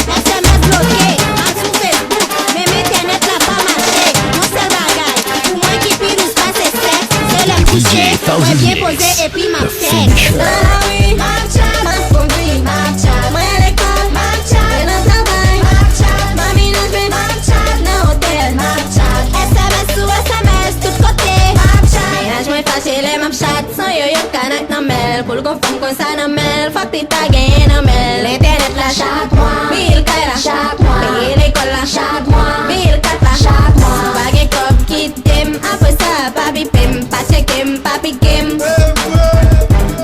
S M S bloke, m al sou Facebook, menm entènèt la pa mache. Yon sèl bagay, pou mwen ki pi dous pase sèks, se lè m kouche, mwen byen poze epi m ap tèks. Nan lari, m ap tchat, m ap kondui, m ap tchat, mwen lekòl, m ap tchat, mwen nan travay, m ap tchat, manmi nan jwe, m ap tchat, nan otèl, m ap tchat, S M S sou S M S tout kote, m ap tchat. Mennaj mwen fache lè m ap tchat. San yo, yo kanak nan men l. Pou l gon fanm konsa nan men l, fòk li ta genyen nan men l. Entènèt la chak mwa, bil kay la chak mwa, peye lekòl la chak mwa, bil kat la chak mwa. Si w pa gen kòb, kite m, apre sa, pa bipe m, pa tcheke m, pa pike m.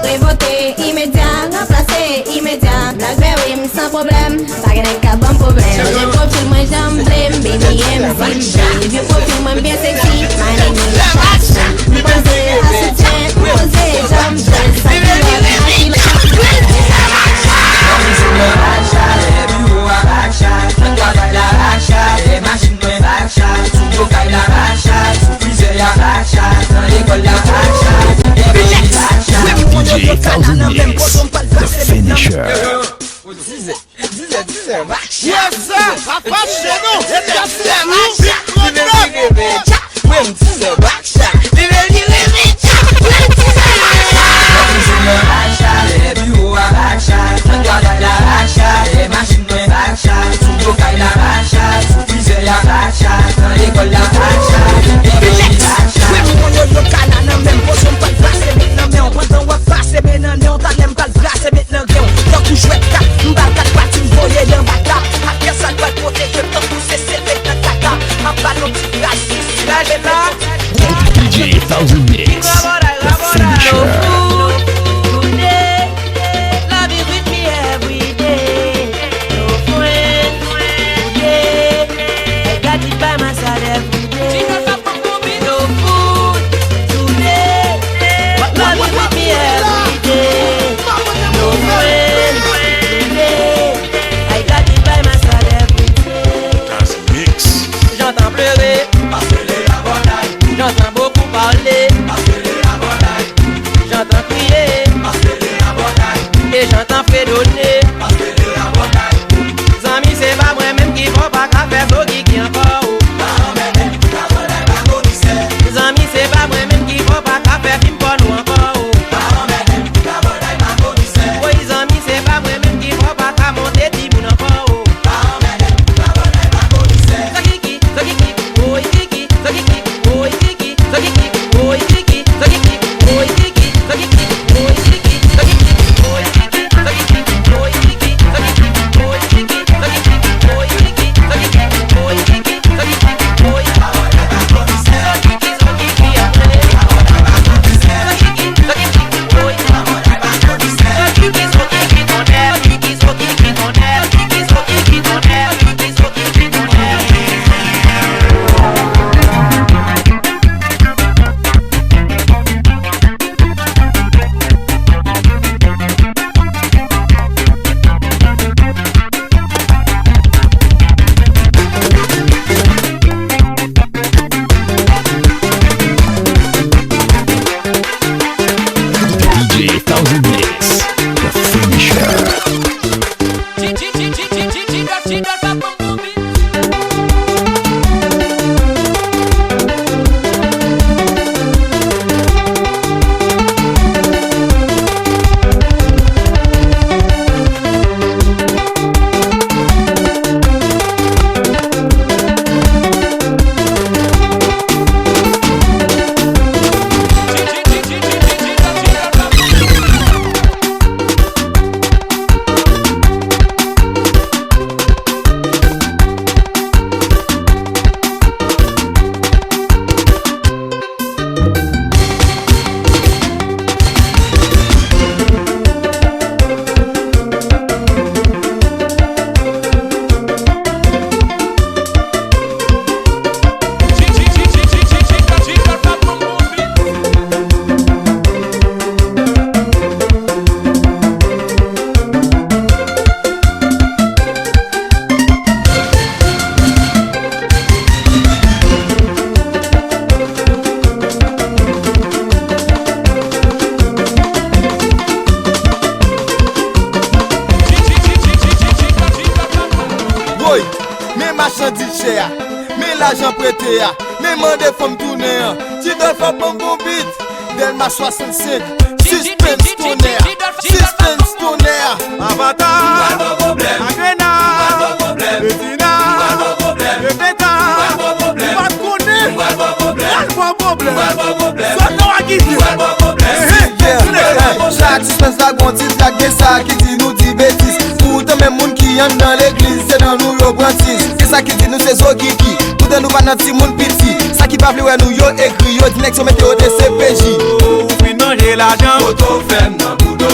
Revote imedya, ranplase imedya, Blackberry m san pwoblèm. Pa gen nèg k ap ban m pwoblèm. Vye pwofil mwen jan m vle m, baby M V P. Vye pwofil mwen byen seksi, my name is Shasha. M panse a soutyen, m poze jan m vle. Sa ki lòt, sa ki lòt. D J Thousand Mix, the finisher. Dizè, dizè, dizè, bak chak. Yes, sir. Pa fache, non. Epi ap fè nou vin pran nòt. Mwen, dizè, bak chak. Li vle, li vle, bak chak. Mwen, dizè, bak chak. Lè biwo a, bak chak. Nan travay la, bak chak. Lè machin mwen, bak chak. Sou do kay la, bak chak. Sou frizè a, bak chak. Nan lekòl la, bak chak. Epi, bak chak. Mwen, mwen, yo, yo, kana nan men m. Poze m pral pase bit nan men w. Pandan w ap pase bit nan men w, talè m pral brase bit nan gen w. Tankou jwèt kat, m ba l kat pati, m voye l anba tab. Atyè sa l pral pote ke m tankou se Men machandiz chè a, men lajan prete a, men mande fanm tounen an. Ti Dolph ap ban m bon beat. Dèlma swasannsenk, Sispenn Tonè, Sispenn Tonè. Avanta, Makrena, Medina, Repeta, ou pa t konnen, pral pran pwoblèm. Sòt nan Wakizi. Yeah. Chak Sispenn la gon dis, la gen sa ki di nou di betiz. Poutan menm moun ki anndan legliz, se nan nou yo pran tiz. Gen sa ki di nou se zo kiki, poutan nou pa nan timoun piti. Sa ki pa vle wè nou yo egri, yo di nèg yo mete yo D C P J. Ou fin manje lajan, poto fè m nan boudò.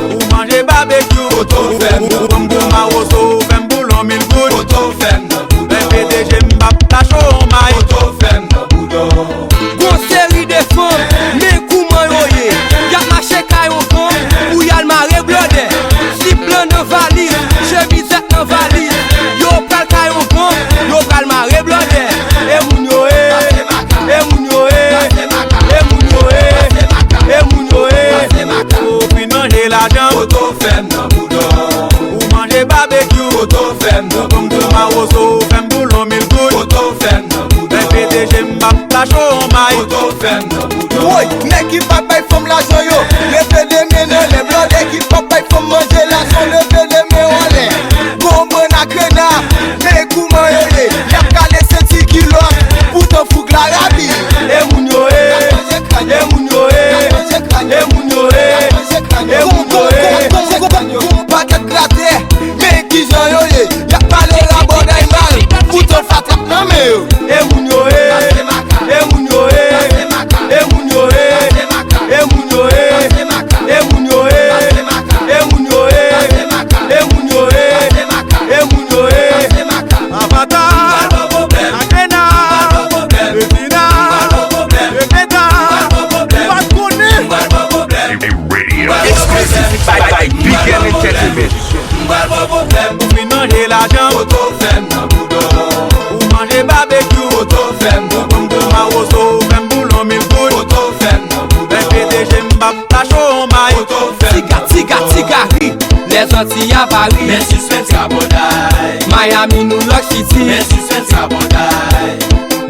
Ou manje babekyou, poto fè m nan boudò. Ou pran m pou mawozo, ou fè m boulon mil goud. Poto fè m nan boudò. Lè P D G m p ap lach on may. Poto fè m nan boudò. Gon seri de fanm, men kouman yo ye. Y ap mache kay on gang pou y al mare blòdè. Slip blan nan valiz, chemizèt nan valiz. Yo pral kay on gang, yo pral mare blòdè. E moun yo ye, e moun yo ye, e moun yo ye, e moun yo ye. Ou fin manje lajan, poto fè m nan boudò. Ou manje babekyou, poto fè m nan boudò. Ou pran m pou mawozo, ou fè m boulon mil goud. Poto fè m nan boudò. Lè P D G m p ap lach on may. Poto fè m nan boudò. Woy, nèg ki pa bay fanm lajan yo, leve de men anlè. Blòdè ki pa bay fanm manje lajan, leve de men anlè. Gon bann Makrena, men kouman yo ye. Y ap kale senti kilòt, poutan fouk la rabi. E moun yo ye, e moun yo ye, e moun yo ye, e moun yo ye. Gon pakèt gratè, men kijan yo ye. Y ap pale rabòday mal, poutan fatra nan men yo. E moun yo ye, e moun yo ye, e moun yo ye, e moun yo ye, e moun yo ye, e moun yo ye, e moun yo ye, e moun yo ye, e moun yo ye. Avanta, Makrena, Medina, Repeta, ou pa t konnen. Exclusive by, by Big L Entertainment. Ou fin manje lajan, poto fè m nan boudò. Ou manje babekyou, poto fè m nan boudò. Ou pran m pou mawozo, ou fè m boulon mil goud. Poto fè m nan boudò. Lè P D G m p ap lach on may. Poto fè m nan boudò. Tiga, tiga, tiga, ri. Lèzantiy a Paris. Men Sispenn rabòday. Miami, New York City. Men Sispenn rabòday.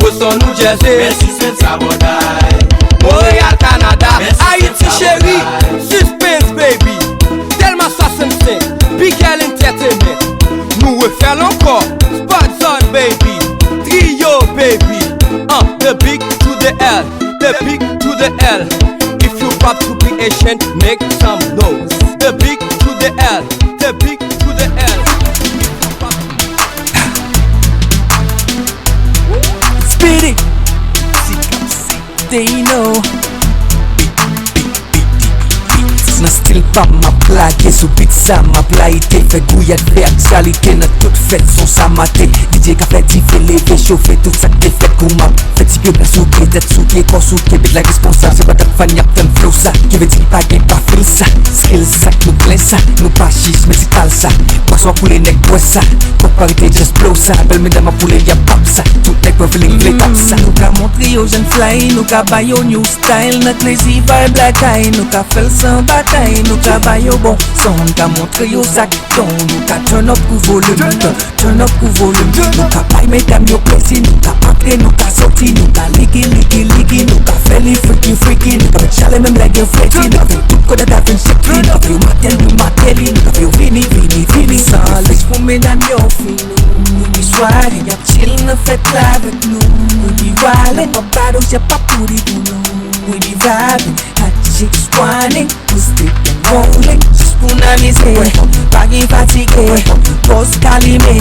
Boston, New Jersey. Men Sispenn rabòday. Montréal, Canada. Men Sispenn rabòday. Haïti chérie, Sispenn baby. Dèlma swasannsenk, Big L Entertainment. Nou refè l ankò. Spot Zone baby, Trio baby. Uh, the big to the L, the big to the L. If you proud to be Haitian, make some noise. The big to the L, the big to the L. Speedy. They know. Nan stil pa m, m ap lage sou beat sa, m ap layite, fè gouyad, fè aktyalite nan tout fèt, son sa mate. D J ka fè dife, leve, chofe tout sa k te fèt, kou m ap fè ti pye blan sou pye, tèt sou pye, kò sou pye, beat la responsab, se pa dat fan y ap tann flow sa, ki vle di pa gen pa fil sa, skill sa, nou plen sa, nou pa chich, men ti tal sa, bwè sa koule nèg bwè sa, kòk pa rete just blow sa, bèl medam ap boule y ap pap sa, tout nèg pran feeling vle tap sa. Nou ka montre yo jèn fly, nou ka ba yo new style, nan crazy vibe lakay, nou ka fè l san batay, nou ka ba yo bon son, nou ka montre yo sa ki don, nou ka turn up pou volim, turn up pou volim, nou ka bay medam yo plezi, nou ka antre, nou ka soti, nou ka liki, liki, liki, nou ka fè li freaky, freaky, nou ka met chalè menm lè gen fredi, nou ka fè tout kote ta vin shake li, nou ka fè yo maten, nou maten li, nou ka fè yo vini, vini, vini, san li. Pou medam yo fini, wi, sware, y ap chill nan fèt la avèk nou, wi, wale, pa bado, se pa pouri pou nou, wi, vibing, hot chicks whining, acoustic and rolling, jis pou n amize. Pa gen fatige, pòz ka limen,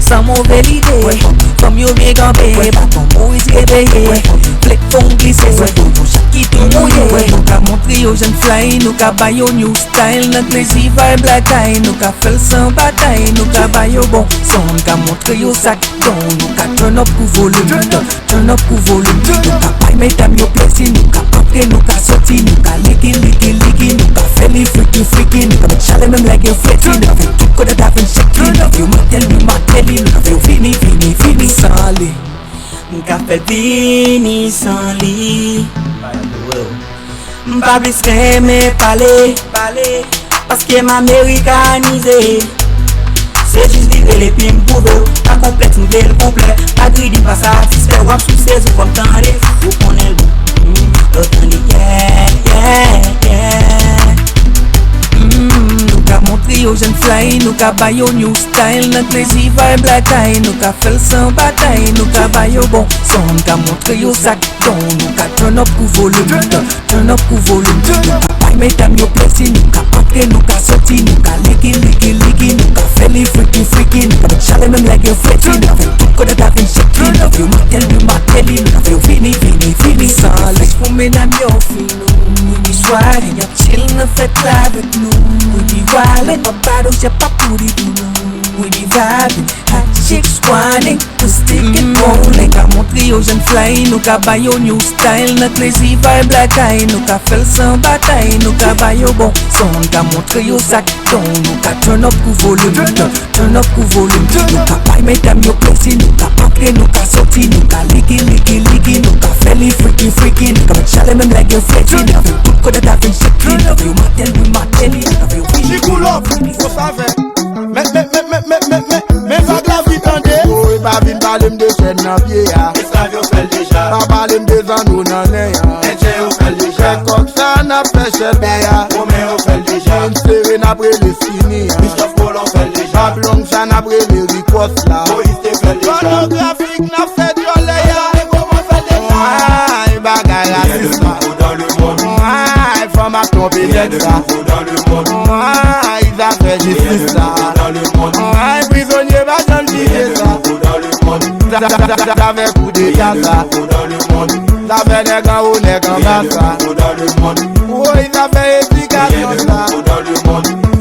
san move lide. Fanm yo byen kanpe, baton Moris reveye. Flèk fè w glise, yon chak ki tou mouye. Nou ka montre yo jèn fly, nou ka ba yo new style. Nan crazy vibe lakay, nou ka fè l san batay. Nou ka ba yo bon son, nou ka montre yo sa ki don. Nou ka turn up pou volim. Turn up pou volim. Nou ka bay medam yo plezi, nou ka antre, nou ka soti, nou ka liki, liki, liki, nou ka fè li friki, friki, nou ka met chalè menm lè gen fredi, nou ka fè tout kote ta vin shake li, nou ka fè yo maten, nou maten li, nou ka fè yo vini, vini, vini san li. Nou ka fè vini san li. M pa plis renmen pale, pale, paske m amerikanize. E jis vire l epi m pwouve w. Pa konplèks, m vle l konplè. Pa gridi, m pa satisfè. W ap sou sezi, fò m tande. Ou konnen l bon. Mm, ou tande, yeah, yeah, yeah. Mm, nou ka montre yo jèn fly, nou ka ba yo new style. Nan Crazy Vibe lakay, nou ka fè l san batay. Nou ka ba yo bon son, ka montre yo sa k don. Nou ka turn up pou volim. Turn up pou volim. Nou ka bay medam yo plezi, nou ka antre, nou ka soti, nou ka ligi, ligi, ligi, nou ka fè li friki, friki, nou ka met chale menm lè gen fredi, nou ka fè tout kote ta vin shake, nou ka fè yo matel, nou matel, nou ka fè yo vini, vini, vini, san lès pou medam yo fin nou, nou ni swag, y ap chill nan fèt la avèk nou, nou ni wale, pa bado, se pa pou di pou nou, nou ni vibe, hot chicks whining, we stick it rolling, ka montre yo jèn fly, nou ka ba yo new style, nan Crazy Vibe lakay, nou ka fè l san batay, nou ka ba yo bon son, ka montre yo sa k don, nou ka turn up pou volim, turn up pou volim, nou ka bay medam yo plezi, nou ka antre, nou ka soti, nou ka ligi, ligi, ligi, nou ka fè li friki, friki, nou ka met chale menm lè gen fredi, nou ka fè tout kote ta vin shake, nou ka fè yo matel, wi matel, nou ka fè yo vini. Chikou Love, gwo savè. Men, men, men, men, men, men, men, men vag lavi tande. Woy, pa vin pale m de chèn nan pye a. Esklav yo fè l deja. Pa pale m de zanno nan nen an. Endyen yo fè l deja. Fè kòk sa n ap fè chèlbè a. Women yo fè l deja. Moun sere n ap rele skinny an. Christophe Colomb fè l deja. Bab long sa n ap rele Rick Ross la. Moïse te fè l deja. Pònografik n ap fè djòlè a. Ay, bagay rasis la. Ay, fanm ap twonpe nèg sa. Ay, zafè jistis la. Ay, prizonye pa janm chite sa. Sa, sa, sa, sa, zafè koudeta sa. Zafè nèg anwo, nèg anba sa. Woy, zafè edikasyon sa.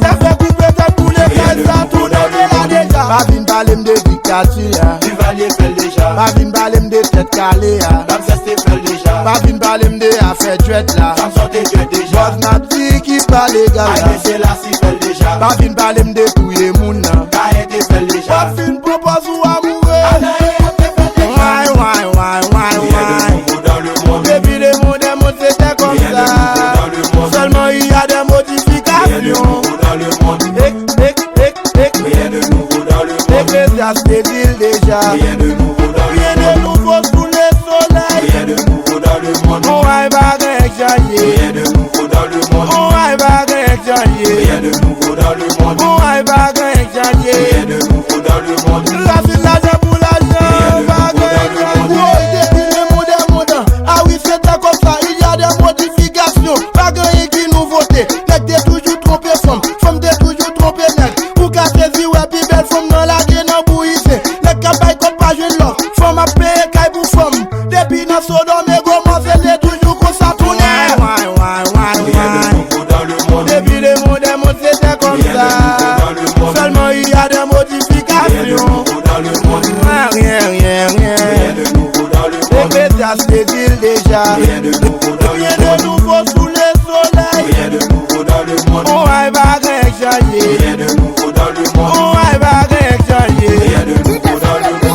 Zafè koupe tèt boule kay sa. Tout nèg la deja. Pa vin pale m de diktati a. Duvalier fè l deja. Pa vin pale m de tèt kale a. Ramsès te fè l deja. Pa vin pale m de afè djwèt la. Samson te djwèt deja. Bòz nati ki pa legal la. Haile Selassie fè l deja. Pa vin pale m de touye moun nan. Kayen te fè l deja. W ap fin pran pòz ou amoure. Adaye te fè l deja. Way, way, way, way, way. Depi le monde est monde, c'était comme ça. Seulement, il y a des modifications. Ek, ek, ek, ek. Eklezyas te di l deja. Rien de nouveau sous le soleil. On ay pa gen k chanje. On ay pa gen k chanje. On ay pa gen k chanje. Rasin lajan pou lajan, pa gen k chanje. Woy, depi le monde est monde. Ah oui, c'était comme ça, il y a des modifications. Pa gen anyen ki nouvote. Nèg te toujou twonpe fanm, fanm te toujou twonpe nèg. Ou ka sezi wè pi bèl fanm nan lage nan bouyi sen. Nèg k ap bay kòb pa jwenn lòv. Fanm ap peye kay pou fanm. Depi nan Sodòm e Gomò, se te toujou konsa tounen. Way, way, way, way. Depi le monde est monde, c'était comme ça. Seulement, il y a des modifications. Rien, rien, rien. Eklezyas te di l deja. Rien de nouveau sous le soleil. On ay pa gen k chanje. On ay pa gen k chanje.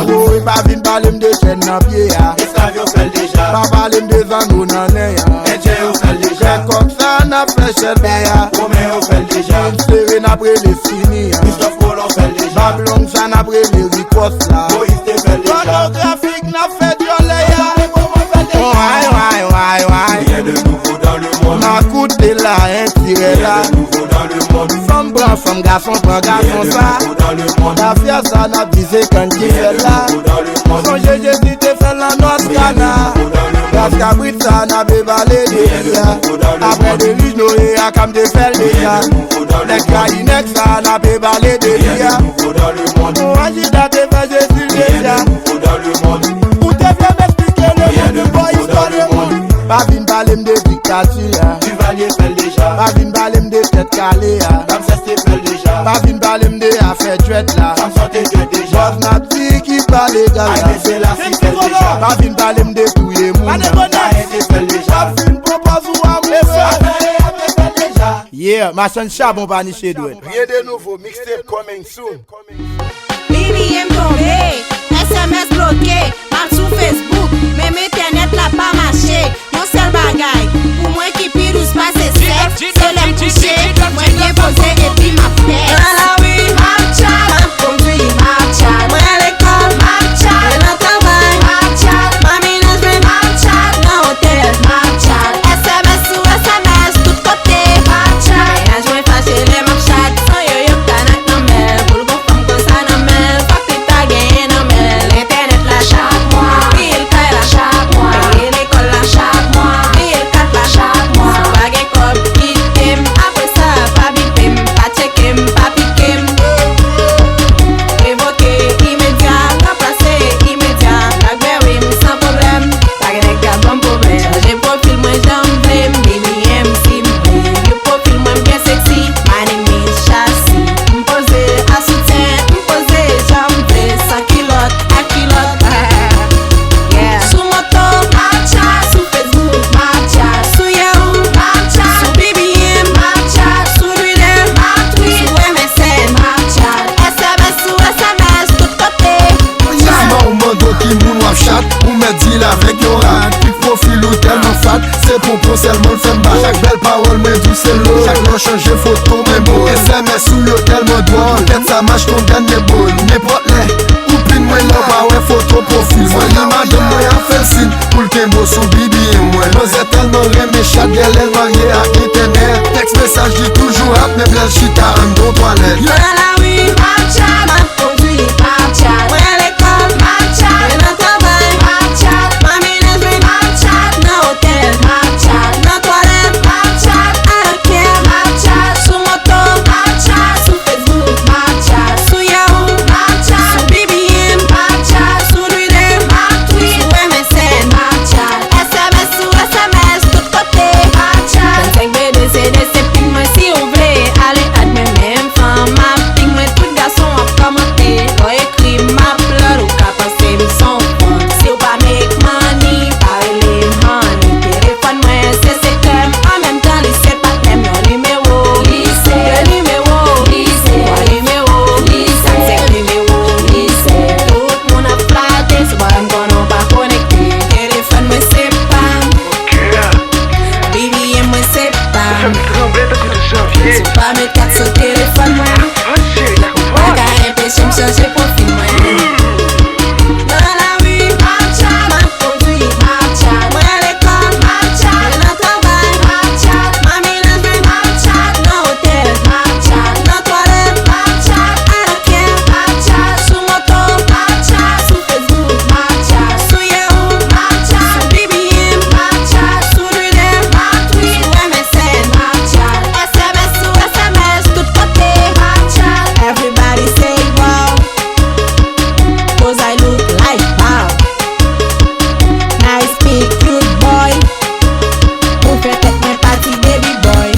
Woy, pa vin pale m de chèn nan pye a. Esklav yo fè l deja. Pa pale m de zanno nan nen an. Endyen yo fè l deja. Fè kòk sa n ap fè chèlbè a. Women yo fè l deja. Moun sere n ap rele skinny an. Christophe Colomb fè l deja. Bab long sa n ap rele Rick Ross la. Moïse te fè l deja. Pònografik n ap fè djòlè a. Way, way, way, way. Makout te la, entirè la. Fanm pran fanm, gason pran gason sa. Afè sa n ap di se kann ki fè l la. Sonje Jezi te fè l nan nòt Kana. Ras kabrit sa n ape pale de li a. Aprè delij Noye a, Kam te fè l deja. Nèg Kayinex sa n ape pale de li a. Ou Ajida te fè Jezi l deja. Ou te vle m eksplike lemonn, bò istwa lemonn. Pa vin pale m de diktati a. Duvalier fè l deja. Pa vin pale m de tèt kale a. Ramsès te fè l deja. Pa vin pale m de afè djwèt la. Samson te djwèt deja. Bòz nati ki pa legal la. Haile Selassie fè l deja. Pa vin pale m de touye moun nan. Kayen te fè l deja. W ap fin pran pòz ou amoure. Yeah, machann chabon pa niche dwèt. Rien de nouveau, mixtape coming soon. B B M tonbe, S M S bloke, m al sou Facebook, menm entènèt la pa mache. Yon sèl bagay, pou mwen ki pi dous pase sèks, se lè m kouche, mwen byen poze epi m ap tèks. Nan lari, m ap tchal, pou m Avèk yon rad, pik pwofil ou tèlman fat. Se poupou sèlman l fè m bat. Chak bèl pawòl mwen di w se love. Chak lè w chanje foto mwen bo. S M S ou yo tèlman dwòl. Tèt sa mach kon dènye bòl. Nenpòt lè ou pin mwen lè w pa wè foto pwofil mwen. Li madanm mwen ap fè l sin pou l kenbe w sou B B M mwen. Manzè tèlman renmen chat, gèlè l marye ak entènèt. Tèks mesaj li toujou ap, menm lè l chita anndan twalèt. Mwen nan lari, m ap chat, m ap kondui, m ap chat. Mwen lekòl, m ap chat. Mwen nan travay, m ap chat. Mwen mennen jwenn, m ap chat. Nan otèl, m ap chat. Nan twalèt, m ap chat. I don't care, m ap chat. Sou moto, m ap chat. Sou Facebook, m ap chat. Sou Yahoo, m ap chat. Sou B B M, m ap chat. Sou Twitter, m ap tweet. Sou M S N, m ap chat. S M S sou S M S, tout kote, m ap chat. Vennsenk B D C D se ping mwen si w vle. Ale add mwen menm fanm, m ap ping mwen tout gason ap kòmante. Lè w ekri m ap love, ou ka panse m se yon fan. Si w pa make money, pa rele m honey. Telefòn mwen se sekrè m, an menm tan li se patnè m. Yon nimewo, li se de nimewo, li se twa nimewo, li se senk nimewo, li se. Tout moun ap flate, se pa m konnen w pa konekte. Telefòn mwen se pa m. B B M mwen se pa m. Si w pa met kat sou telefòn mwen, ou pa ka anpeche m chanje pwofil mwen. Nan lari, m ap chat, m ap kondui, m ap chat. Mwen lekòl, m ap chat. Mwen nan travay, m ap chat. Mwen mennen jwenn, m ap chat. Nan otèl, m ap chat. Nan twalèt, m ap chat. I don't care, m ap chat. Sou moto, m ap chat. Sou Facebook, m ap chat. Sou Yahoo, m ap chat. Sou B B M, m ap chat. Sou Twitter, m ap tweet. Sou M S N, m ap chat. S M S sou S M S, tout kote, m ap chat. Everybody say wow, 'cause I look like wow. Nice big cute boy. Ou fè tèt mwen pati baby boy.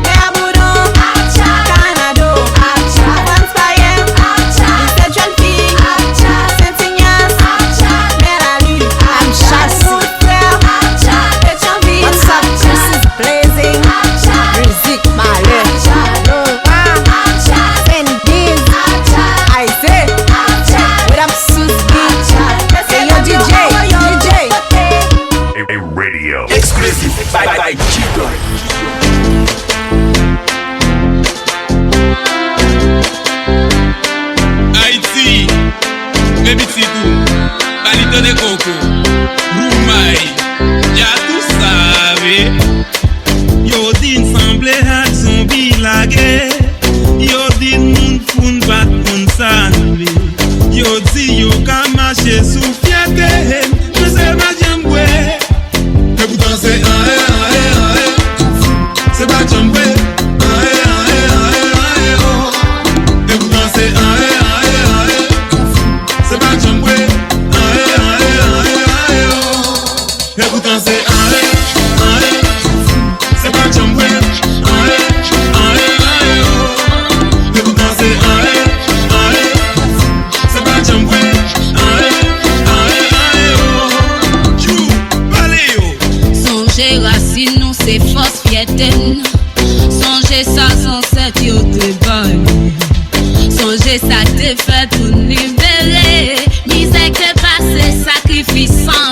Pè Boudon, Kanado, Frantz Fayè, Mister John P, Sentinyas, Mèlali, Chasi, Woodfrère, Petyonvil. What's up, Chris is blazing. Mizik Malè, Nora, Sandiz, Ayze. What up, Suzy? Hey, yo, D J, D J. A radio. Exclusive by, by G-Don. Ayiti, men pitit ou, ba li tande koko, woumay, ya tou save. Yo di n sanble ak zonbi lage. Yo di n moun fou n pa t konn sa n vle. Yo di yo ka mache sou fyète n, men se pa janm vre. Epoutan se anyen, anyen, anyen, tou fou. Se pa janm vre. Anyen, anyen, anyen, anyen, o. Epoutan se anyen, anyen, anyen, tou fou. Se pa janm vre. Anyen, anyen, anyen, anyen, o. Epoutan se anyen, anyen, tou fou. Se pa janm vre. Anyen, anyen, anyen, o. Epoutan se anyen, anyen, tou fou. Se pa janm vre. Anyen, anyen, anyen, o. Tchou, pale yo. Sonje rasin nou se fòs fyète n. Sonje sa zansèt yo te bay. Sonje sa k te fèt pou n libere. Mizè k te pase, sakrifis, san